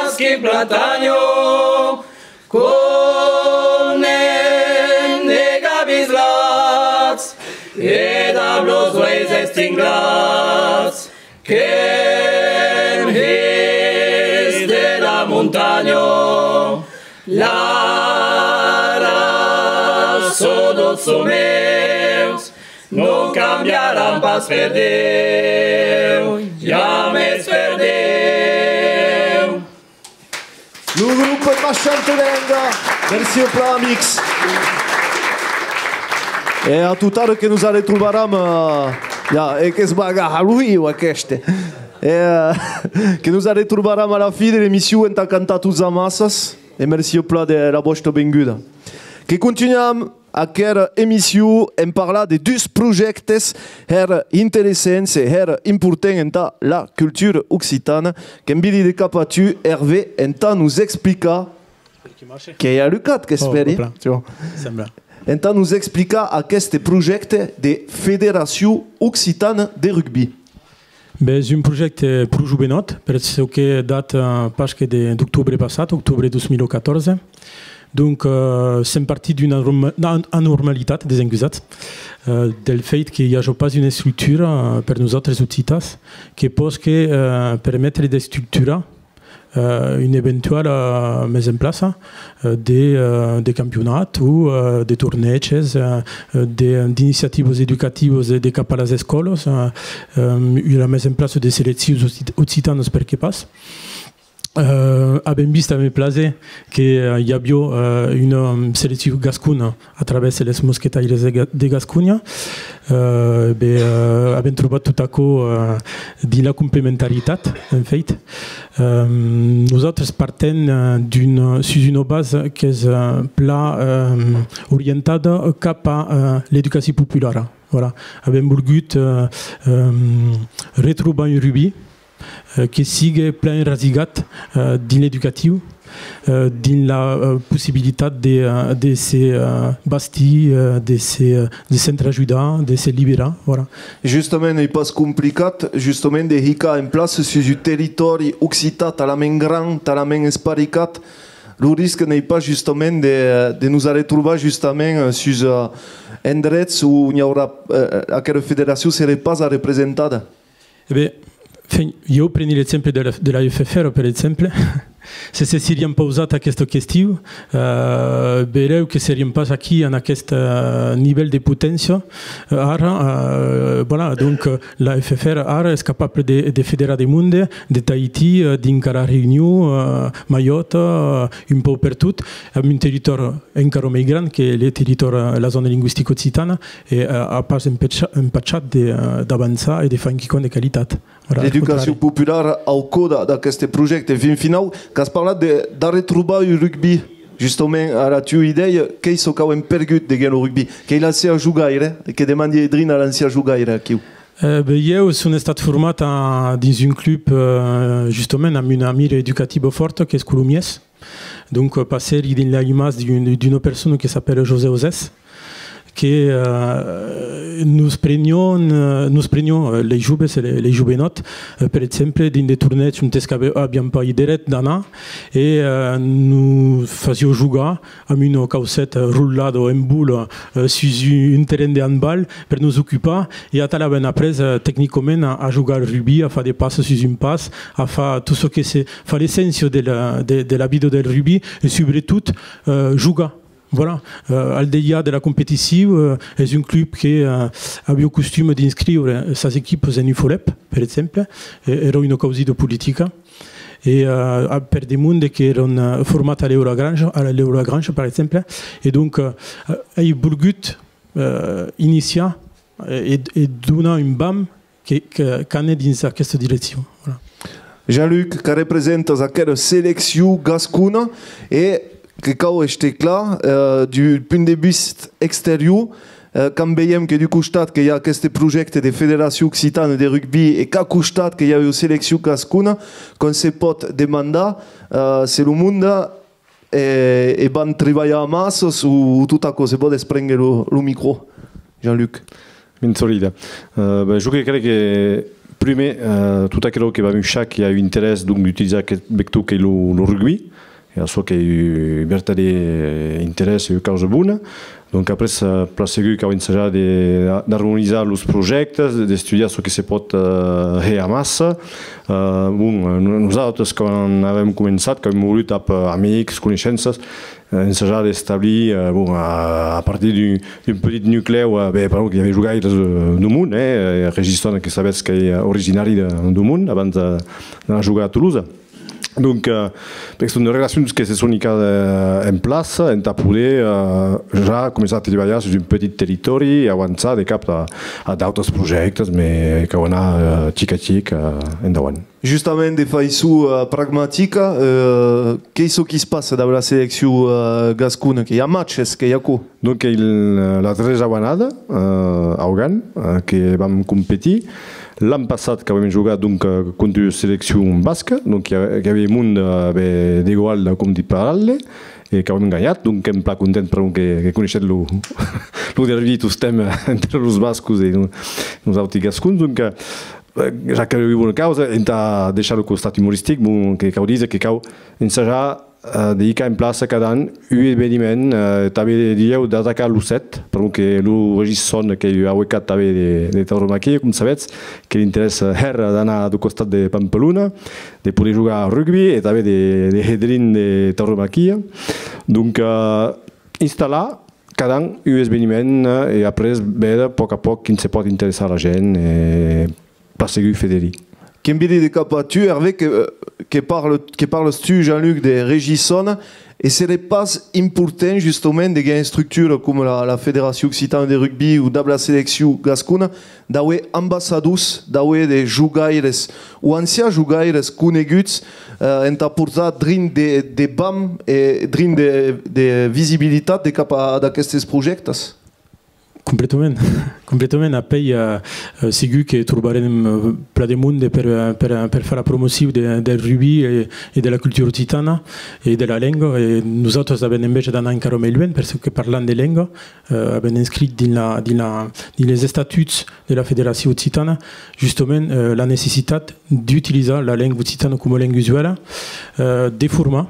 asquin platanho, con en de gavis lats, e dab los uelhs estinglats, que'm his de la montanha, la raça dels someus non cambiaran pas per Déu, jamès per Déu. Lo grop Machante Denga, merci au plan amics. E a tot ara que nos arretrobaram, eh, ja, e qu'es baga a lui o aqueste. E, eh, que nos arretrobaram a la fin de l'emission entà cantar tots amassas. E merci au plan de la vòsta venguda. Que continuam aquera emission en parlar de dus projèctes hèra interessants e hèra importants entà la cultura occitana, qu'envidi de cap a tu, Hervé, entà nos explicar. Qu'ei alucat, qu'espèri. Entà nos explicar aqueste projècte de Federacion Occitana de Rugbi. Ben, es un projècte pro jovenòt, per çò que dat, eh, pas que de, d'octobre passat, octobre dos mil catorze. Donc, eh, sèm partits d'una anorma-, an-, anormalitat, desencusatz, eh, del fèit que i aja pas una estructura, eh, per nosautres occitans que pòsque, eh, permetre d'estructurar eh, un eventual, eh, mesa en plaça, eh, de, eh, de campionat o, eh, de tornèges, eh, eh, de, d'iniciativas educativas de, de cap a las escòlas, eh, eh, la mesa en plaça de seleccions occi-, occitanas, perqué pas. Eh, avèm vist amb plaser que, eh, i aviá, eh, una, mm, seleccion gascona a travèrs les Mosquetaires de Ga-, de Gasconha. Eh, ben, eh, avèm trobat tot aquò, eh, dins la complementaritat, en fèit. Eh, nosautres partèm, eh, d'un, sus una basa qu'es, eh, plan, eh, orientada cap a, eh, l'educacion populara. Voilà. Avèm volgut, eh, eh, retrobar un rugbi, eh, que sigue plan enrasigat, eh, dins l'educatiu, eh, dins la, eh, possibilitat de, eh, de se, eh, bastir, eh, de se, eh, de s'entrajudar, de se liberar, voilà. Justament, ei pas complicat, justament, de hicar en plaça sus un territòri occitan talament grand, talament esparicat. Lo risc n'ei pas justament de, de nos arretrobar justament, eh, sus, eh, endrets on i aurà, eh, aquera federacion seré pas arrepresentada? E ben, enfin, ieu preni l'exemple de la, de la F F R, per exemple. Se se seriam pausat aquesta question, eh, belèu que seriam pas aquí en aquest, eh, nivèl de poténcia. Eh, ara, eh, voilà, donc, eh, la F F R ara es capable de, de federar de monde, de Tahití, eh, dinc a la Reünion, eh, Maiòta, eh, un pauc pertot, amb un territòri encara mei grand que le territòri, la zòna lingüistica occitana, e, eh, a pas empachat, empachat de, eh, d'avançar e de far un quicòm de qualitat. Voilà, al contrari. L'educacion populara au còr d'a-, d'aqueste projècte. Fin finau, qu'as parlat de, d'arretrobar un rugbi. Justament, ara tua idèia, qu'ei çò qu'avem pergut deguens lo rugbi? Qu'ei l'ancian jogaire, que demandi drin a l'ancian jogaire aquiu. Eh, ben, ieu son estat format a, dins un club, eh, justament, amb una mira educativa fòrta, qu'es Colomiers. Donc, eh, passèri dins la imatge d'un, d'una persona que s'apèla José Osés, que, eh, nos prenián, eh, nos prenián, eh, lei joves e lei, lei jovenòts, eh, per exemple, dins de tornèigs ont es qu'avián pas de dret d'anar, e, eh, nos fasián jogar amb una cauceta rolada en bola, eh, sus un, un terren de handball per nos ocupar, e atal avèm aprés, eh, tecnicament a, a jogar al rugbi, a far de passes sus un pas, a far tot çò que se fa l'esséncia de la, de, de la vida del rugbi, e subretot, eh, jogar. Voilà, eh, al delà de la competicion, eh, es un club que, eh, aviá costum d'inscriure sas equipas en UFOLEP, per exemple, e èra una causida politica, e, eh, a, per de monde qu'èran, eh, formats a Lèo Lagrange, a Lèo Lagrange, per exemple, e donc, eh, ai volgut, eh, iniciar, eh, e, e donar un bam que, que, qu'ane dins aquesta direccion. Voilà. Jean-Luc, qu'arrepresentas aquela seleccion gascona e que cau èster clar, eh, du punt de vista exterior, eh, quand veiem que d'un costat que i a aqueste projècte de Federacion Occitana de Rugbi e qu'a costat que i a ua seleccion gascona, com se pòt demandar, eh, se lo monde e, e van tribalhar amassas o, o tot aquò? Se pòdes prénguer lo, lo micro, Jean-Luc. Ben solide. Eh, ben, jo que crec que, prumèr, eh, tot aquelò que va muishar que i a un interès, donc, d'utilizar aqueth vector qu'ei lo, lo rugbi, e açò qu'ei un vertadèr interès e ua causa bona. Donc, après, eh, plan segur cau ensajar de, d'armonizar los projèctes, d'estudiar çò que se pòt, eh, hèr amassa. Eh, bon, eh, no-, nosautes, quan avèm començat, qu'avèm volut, ap-, amics, coneishenças, eh, ensajar d'establir, eh, bon, a, a partir d'un, d'un petit nuclèu, eh, ben, pardon, que i avè jogaires, eh, deu mond, eh, Régis Sona, que sabètz qu'ei originari de, deu Mont, abans de, d'anar jogar a Tolosa. Donc, eh, ben, son de relacions que se son hicadas, eh, en plaça, entà poder, eh, ja començar a tribalhar sus un petit territòri e avançar de cap a, a d'autes projèctes, mès cau anar, eh, chic a chic, eh, endavant. Justament, de faiçon, eh, pragmatica, eh, qu'ei çò qui's passa dab la seleccion, eh, gascona? Que i a matches, que i a aquò? Donc, ei la, la tresau annada, eh, augan, eh, que vam competir. L'an passat qu'avem jogat, donc, eh, contra ua seleccion basca, donc, que, que avè monde, eh, ben, d'egal com de parable, e qu'avem ganhat, donc, èm plan content, per que, que coneishetz lo, lo derbi tostemps entre los bascos e no-, nosauti gascons, donc, eh, Eh, ja qu'ei ua bona causa, entà deishar lo costat umoristic, bon, que cau díser que cau ensajar, eh, de hicar en plaça cada an un eveniment, eh, tanben dilhèu d'atacar lo sèt, perque lo Régis Sona qu'ei auecat tanben de, de tauromaquia, com sabètz, que l'interèssa hèra d'anar deu costat de Pampelona, de poder jogar a rugbi e tanben de, de hèr drin de tauromaquia. Donc, eh, installar cada an un eveniment, eh, e après véder a pòc a pòc quin se pòt interessar la gent, e plan segur, Federi. Que'm viri de cap a tu, Hervé, que, eh, que parle, que parles tu, Jean-Luc, de Régis Sona, e seré pas important, justament, de granha estructura coma la, la Federacion Occitana de Rugbi o dab la seleccion gascona, d'aver ambasadors, d'aver de jogaires o ancians jogaires coneguts, eh, entà portar drin de, de vam e drin de, de visibilitat de cap a, ad aquestes projèctes? Completament, completament. Apèi, eh, eh, segur que trobarem, eh, plan de monde per, eh, per, eh, per far la promocion de, del rugbi e, e de la cultura occitana e de la lenga. E nosautres avèm enveja d'anar encara mei luenh, perque parlant de lenga, eh, avèm inscrit dins la, dins la, dins les estatuts de la Federacion Occitana, justament, eh, la necessitat d'utilizar la lenga occitana coma lenga usuala, eh, de formar.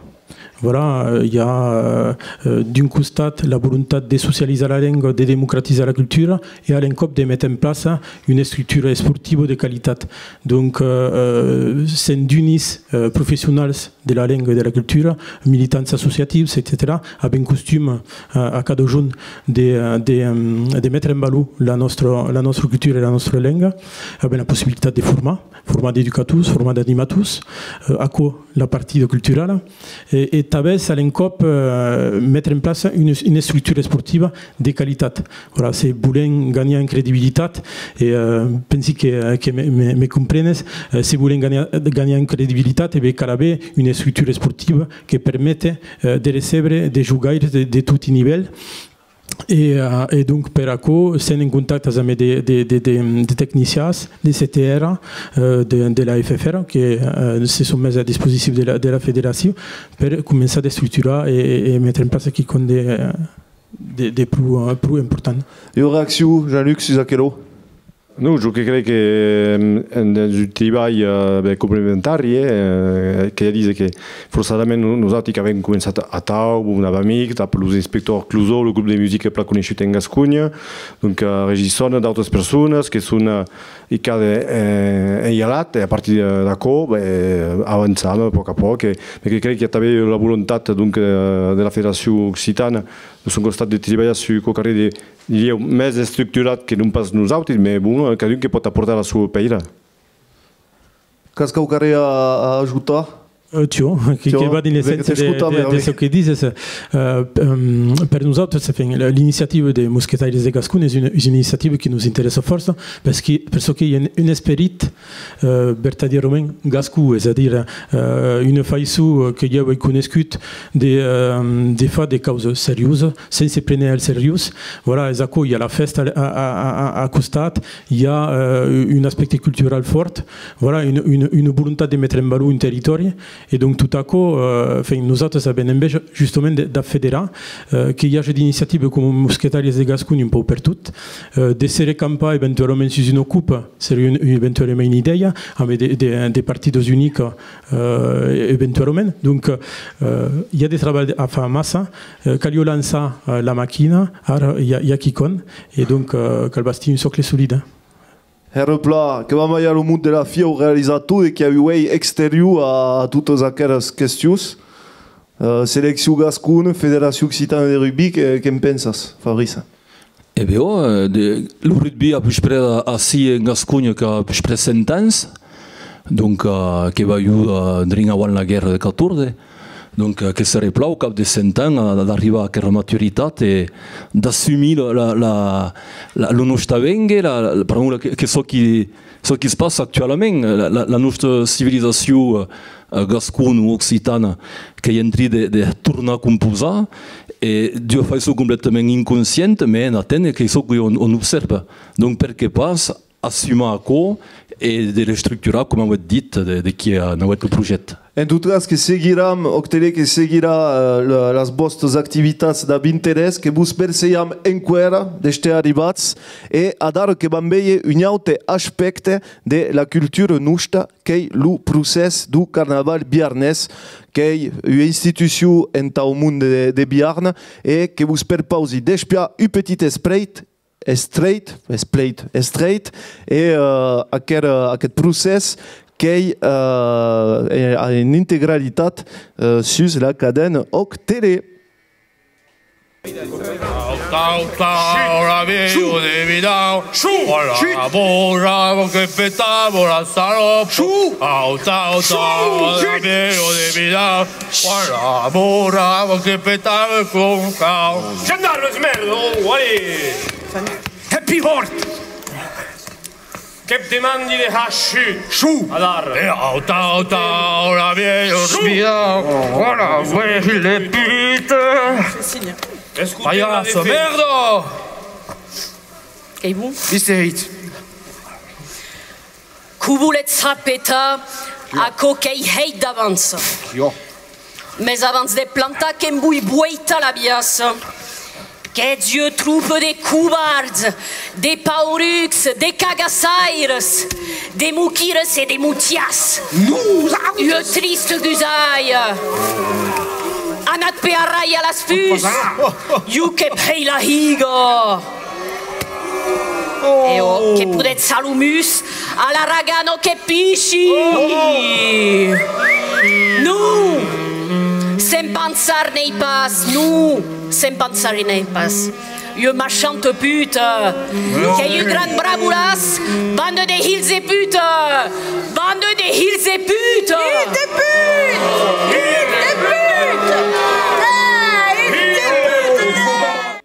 Voilà, eh, i a, eh, eh, d'un costat, la volontat de socializar la lenga, de democratizar la cultura, e a l'encòp de méter en plaça una estructura esportiva de qualitat. Donc, eh, eh, sèm d'unis, eh, professionals de la lenga e de la cultura, militants associatius, etcetèra, avèm costum, eh, a cada jorn de, eh, de, em, de metre en valor la nòstra, la nòstra cultura e la nòstra lenga, avèm la possibilitat de formar, formar d'educators, formar d'animators, eh, aquò, la partida culturala, e, e tanben, a l'encòp, eh, metre en plaça una, una estructura esportiva de qualitat. Voilà, se volèm ganhar en credibilitat, e, eh, pensi que, que me, me, me comprenes, eh, se volèm ganhar, ganhar en credibilitat, e ben, cal aver una estructura esportiva que permete, eh, de recebre de jogaires de, de toti nivèls. E, eh, e donc, per aquò, sèm en contacte amb de, de, de, de, de tecnicians de C T R, eh, de, de la F F R, que, eh, se son mes a disposicion de la, de la federacion per començar d'estructurar e, e, e metre en plaça quicòm de, eh, de, de pro, eh, pro important. Ua reaccion, Jean-Luc, sus aquerò? Non, jo que crei que, em, en, dens un tribalh, eh, ben, complementari, eh, eh, que ja dise que forçadament no-, nosauti qu'avem començat atau, bon, dab amics, dab los inspectors Clouzot, lo grop de musica plan coneishut en Gasconha, donc, eh, Regis Sona, d'autras personas que son, eh, i cada, eh, eialat, e a partir de, d'aquò, ben, avançam a pòc a pòc, e, e que crei que i a tanben la volontat, donc, eh, de la Federacion Occitana, de son costat, de tribalhar sus quauquarren de, dilhèu, mès estructurat que non pas nosautis, mès bon, eh, cadun que pòt aportar la sua pèira. Qu'as quauquarren a, a ajutar? Eh, tiò, que, que va dins le sens de, de, de çò que dises. Eh, em, per nosautres, enfin, la, l'iniciativa de Mosquetaires de Gascon es una, es una iniciativa que nos interessa fòrça, perque, per çò que i a un, un esperit, eh, vertadièrament gascon, es a dire, eh, una faiçon, eh, que ieu ai conescut de, eh, de far de causas seriosas, sens se préner al seriós. Voilà, es aquò, i a la fèsta a, a, a, a, a costat, i a, eh, un aspècte cultural fòrt, voilà, una, una, una volontat de metre en valor un territòri, e donc tot aquò, eh, enfin, nosautres avèm enveja justament de, dab federar, eh, que i age d'iniciativas coma Mosquetaires de Gascon un pauc pertot, eh, de se recampar eventualament sus una copa, seriá un, eventualament una idèia, amb de, de, de partidas unicas, eh, eventualament. Donc, eh, i a de trabalh a far amassa, eh, caliá lançar, eh, la maquina, ara i a, i a quicòm, e donc, eh, cal bastir un sòcle solide. Hèra plan, que vam balhar lo mot de la fin au realizator de qui a un uèlh exterior a, a totas aqueras questions. Eh, seleccion gascona, Federacion Occitana de Rugbi, que, que'n pensas, Fabrice? E ben, ò, eh, de, lo rugbi a pus près a, ací en Gasconha qu'a pus près cent ans, donc, eh, que balhó, eh, drin avant la guèrra de catorze, donc, eh, que seré plan au cap de cent ans, eh, d'arribar a aquera maturitat e d'assumir la, la, la, la, lo nòste avengue, la, la, pr'amor que, que çò qui, çò qui's passa actualament, la, la, la nòsta civilizacion, eh, eh, gascona o occitana, qu'ei en trin de, de tornar composar, e d'ua faiçon completament inconscienta, mès en Atene qu'ei çò qu'on, on obsèrva. Donc, perqué pas assumar aquò e de l'estructurar, coma auetz dit, de, de qui, eh, n'auetz lo projècte? En tot cas, que seguiram, Òc Tele, que seguirà, eh, la, las vòstas activitats dab interès, que vos perseiam enqüèra d'èster arribats, e adara que vam véder un aute aspècte de la cultura nosta, qu'ei lo procès deu carnaval biarnés, qu'ei ua institucion entau monde de, de Biarn, e que vos perpausi d'espiar un petit espret, estreit, esplet, estreit, e, eh, aqueth, eh, aqueth procès qu'ei, eh, en, en integralitat, eh, sus la cadena Òc Tele. Auta, auta, ora viejo de Vidal. Voilà, borra, que petavo la salopa. Auta, auta, ora viejo de Vidal. Voilà, borra, que petavo con cal. Gendarmes, merda, oh, allez. Happy Hort. Que't demandi de har chut. Chut. Adara. E auta, auta, ora viejo de Vidal. Voilà, viejo de puta. Escotez la défaite. Paiassa, merda! Qu'ei bon? Viste hèit. Que'u voletz har petar, aquò qu'ei hèit d'abans. Mès abans de plantar, que'm voi voeitar la biaça. Qu'ètz ua tropa de covards, de paurucs, de cagassaires, de moquires e de motiàs. Ua trista gusaia. Anatz per arrair a las puts. Jo que'm hèi la higa. E òc, que podetz har lo mus a la ragana que pishi. Non! Se'n pensarnèi pas, non! Se'n pensarnèi pas. Ua machanta puta! Qu'ei un gran bravolàs! Banda de hilhs de puta! Banda de hilhs de puta! Hilhs de puta! Hilhs de puta! Ah, hilhs de puta!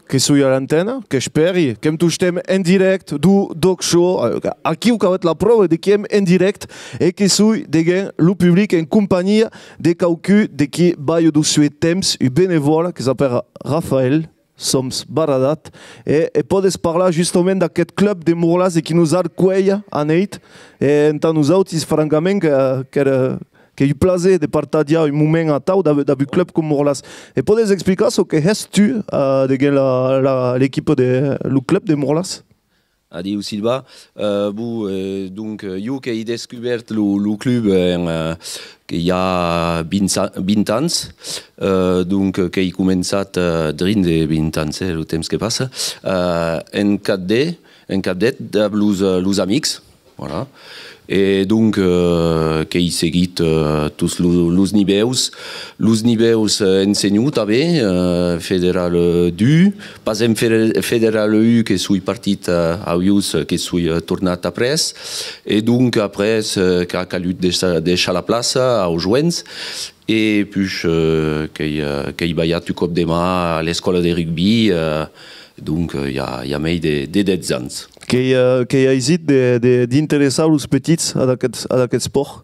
Que soi a l'antena, qu'espèri, qu'èm tostemps en dirècte deu D'ÒC Show, eh, aquiu qu'auetz la pròva de qui èm en dirècte e que soi deguens lo public en companhia de quauqu'un de qui balha deu suet temps, un benevòle que s'apèra Rafael Soms Baradat, e, e pòdes parlar justament d'aqueth club de morlàs de qui nos arcuelha anèit, e entà nosautis, francament, que, que, Qu'ei un plaser de partatjar un moment atau dab, dab un club com Morlàs. E pòdes explicar çò que hès tu, eh, deguens la, la, l'equipa de, lo club de Morlàs? Adiu Silva. Eh, bon, eh, donc, eh, jo qu'èi descubèrt lo, lo club en, eh, que i a vint a-, vint ans. Eh, donc, eh, qu'èi començat, eh, drin de vint ans, eh, lo temps que passa, eh, en quatre D, en quatre D dab los, eh, los amics. Voilà. E donc, eh, qu'èi seguit, eh, tots lo, los nivèus, los nivèus, eh, en senior tanben, eh, federal, eh, d'u, pas en fede-, federal u, que soi partit, eh, a Vius, eh, que soi, eh, tornat après. E donc, après, eh, qu'a calut deishar, deishar la plaça aus joens. E puish, eh, qu'èi, eh, qu'èi balhat un còp de man a l'escòla de rugbi, eh, donc, eh, i a, i a mei de, de dètz ans. Qu'ei, eh, qu'ei aisit de, de, d'interessar los petits ad aqueth, ad aqueth espòrt?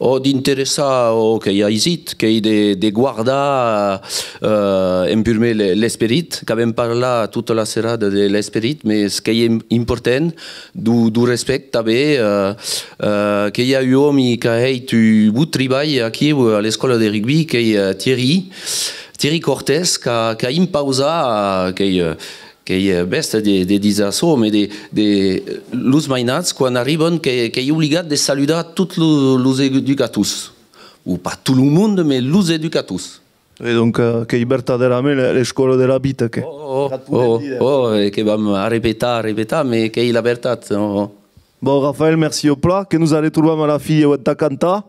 Ò, d'interessar, ò, qu'ei aisit, qu'ei de, de guardar, eh, en purmèr le-, l'esperit, qu'avem parlat tota la serada de l'esperit, mes qu'ei im-, important, deu, deu respècte tanben, eh, eh, que i a un òmi qu'a hèit un bon tribalh aquiu, eh, a l'escòla de rugbi, qu'ei, eh, Thierry, Thierry Cortés, qu'a, qu'a impausat, eh, qu'ei, eh, qu'ei, eh, bèstia de, de díser açò, mes de, de, los mainats, quan arriban, que, qu'ei obligat de saludar tots lo, los educators. O pas tot lo monde, mes los educators. E donc, eh, qu'ei vertadèrament le-, l'escòla de la vita, que. Ò, ò, ò, ò, e que vam a repetar, a repetar, mes qu'ei la vertat, ò, ò. Bon, Rafael, merci au pla, que nos arretrobam a la fin entà cantar,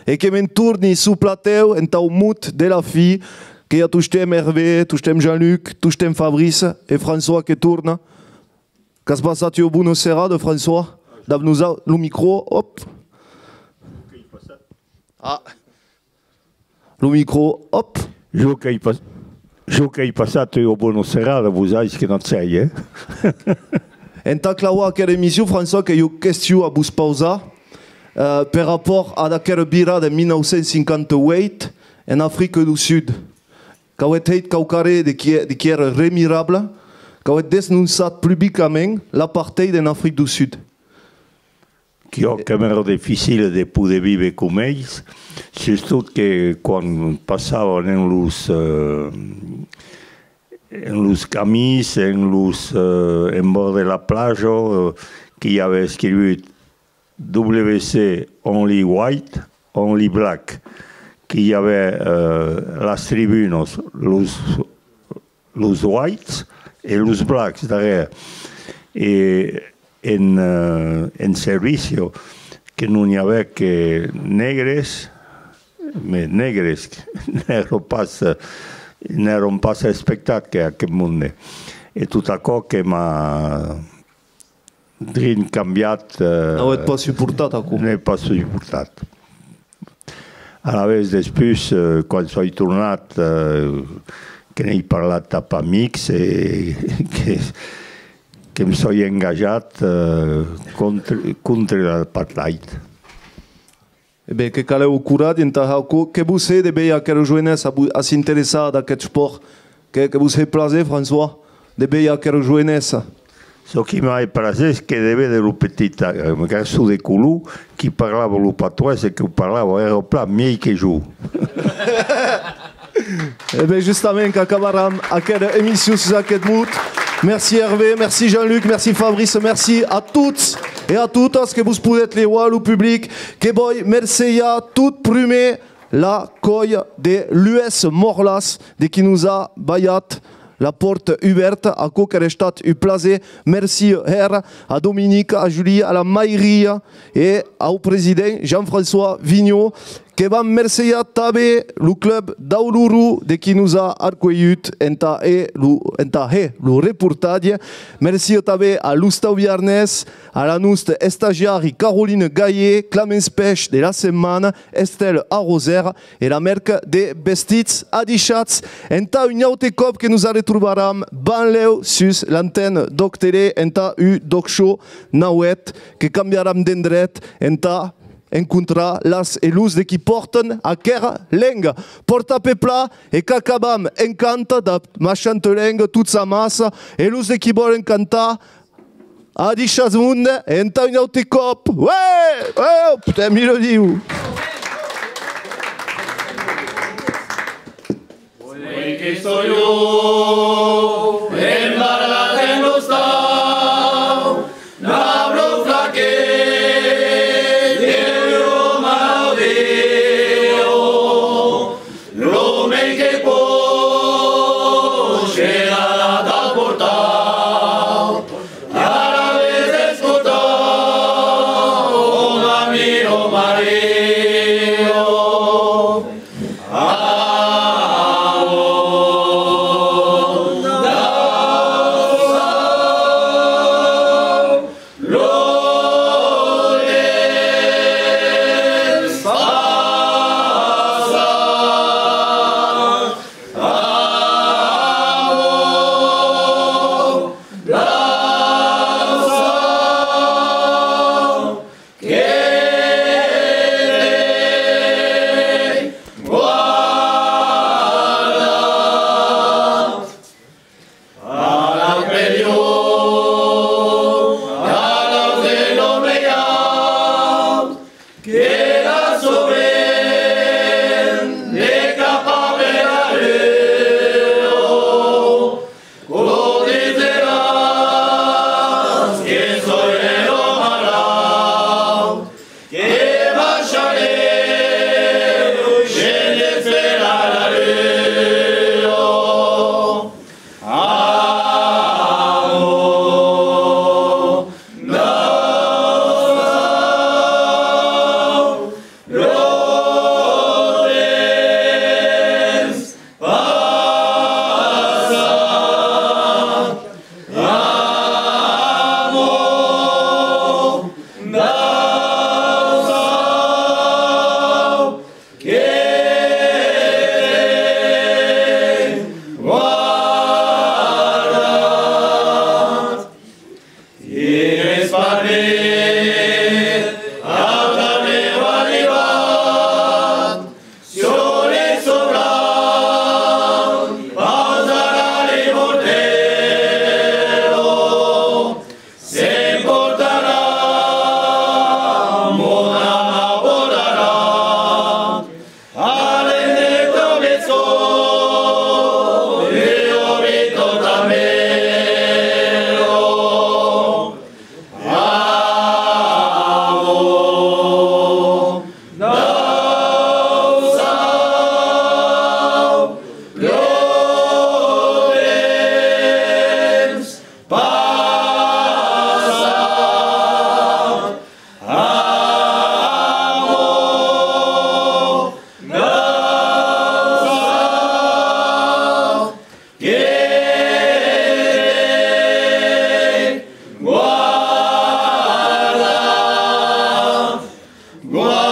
e que me'n torni suu platèu entau mot de la fin, que i a tostemps Hervé, tostemps Jean-Luc, tostemps Fabrice e François que torna. Qu'as passat ua bona serada, François? Dab nosau-, lo micro, òp. Ah. Lo micro, òp. Jo qu'èi pas-, jo qu'èi passat ua bona serada, vos ais que n'at sei, eh? Entà clavar aquera emission, François, qu'èi ua question a vos pausar, eh, per rapòrt ad aquera virada en mila nau cents cinquanta-ueit en Africa deu Sud. Qu'avetz hèit quauquarren de qui, de qui èra remirable, qu'avetz denonçat publicament l'apartheid en Africa deu Sud. Quò qu'èra dificile de poder víver com eis, sustot que quan passavan en los, eh, en los camins, en los, eh, en bòrd de la plaja, eh, que i avè escrivut W C Only White, Only Black, que i avè, eh, las tribunas, los los whites e los blacks darrèr. E en, eh, en servici que non i avè que negres, mes negres, n'èra pas, n'èran pas respectats que aqueth monde. E tot aquò que m'a drin cambiat, eh, n'avètz pas suportat, aquò? N'ai pas suportat. Alavetz, despús, eh, quan soi tornat, eh, que n'èi parlat tà amics e que, que'm soi engajat, eh, contra, contra l'apartheid. E ben, que calè au coratge entà aquò. Que vos hè de veir aquera joenessa a vo-, a s'interessar ad aqueth espòrt? Que, que vos hè plaser, François, de veir aquera joenessa? Çò qui m'a hèit plaser es que de véder lo petit, eh, garçon de Color qui parlava lo patoès e que parlava, èra plan miei que jo. E ben, justament, qu'acabaram aquera emission sus aqueth mot. Merci Hervé, merci Jean-Luc, merci Fabrice, merci a tots e a totas que vos podetz lheuar, lo public, que voi mercejar tot prumèr la còlha de l'U S Morlàs, de qui nos a balhat la pòrta ubèrta, aquò qu'èra estat un plaser. Merci hèra a Dominique, a Julie, a la mairia e au president Jean-François Vigneault, que vam mercejar tanben lo club d'Auloron de qui nos a arcuelhut entà hèr lo, entà hèr lo reportatge. Merci tanben a l'Ostau Biarnés, a la nosta estagiari Caroline Gaillet, Clamence Pèch de La Setmana, Estelle Arrosèra e la mèrca de vestits. Adishatz, entà un aute còp que nos arretrobaram banlèu sus l'antena d'Òc Tele entà un D'Òc Show nauèth, que cambiaram d'endret entà encontrar las e los de qui pòrtan aquera lenga. Pòrta-pe plan e qu'acabam en canta dab Ma chanta lenga tots amassa e los de qui vòlen cantar, adishatz monde, entà un aute còp. Uè! Uè! Putain, miladiu! Uei que soi jo, embarrat en l'ostau, la bròfla que Diu m'audíu, lo mei que pòt, que l'anatz al portau, alavetz escotatz, o mami, o Maria. Que la sovent de cap a la lua, quò diseràs que soi lo malaut, que marcharé, que desperar la lua. Amor, lo temps passat. Amor, que guarda, e es per mi, a la meva riba, sole sobrant, passarà l'immortelo. S'emportarà, mon ama volarà, a l'endret ome soi, e ome tot amelo. Amor, daus sau, lo temps, passat, amor, daus sau, que guarda, guarda.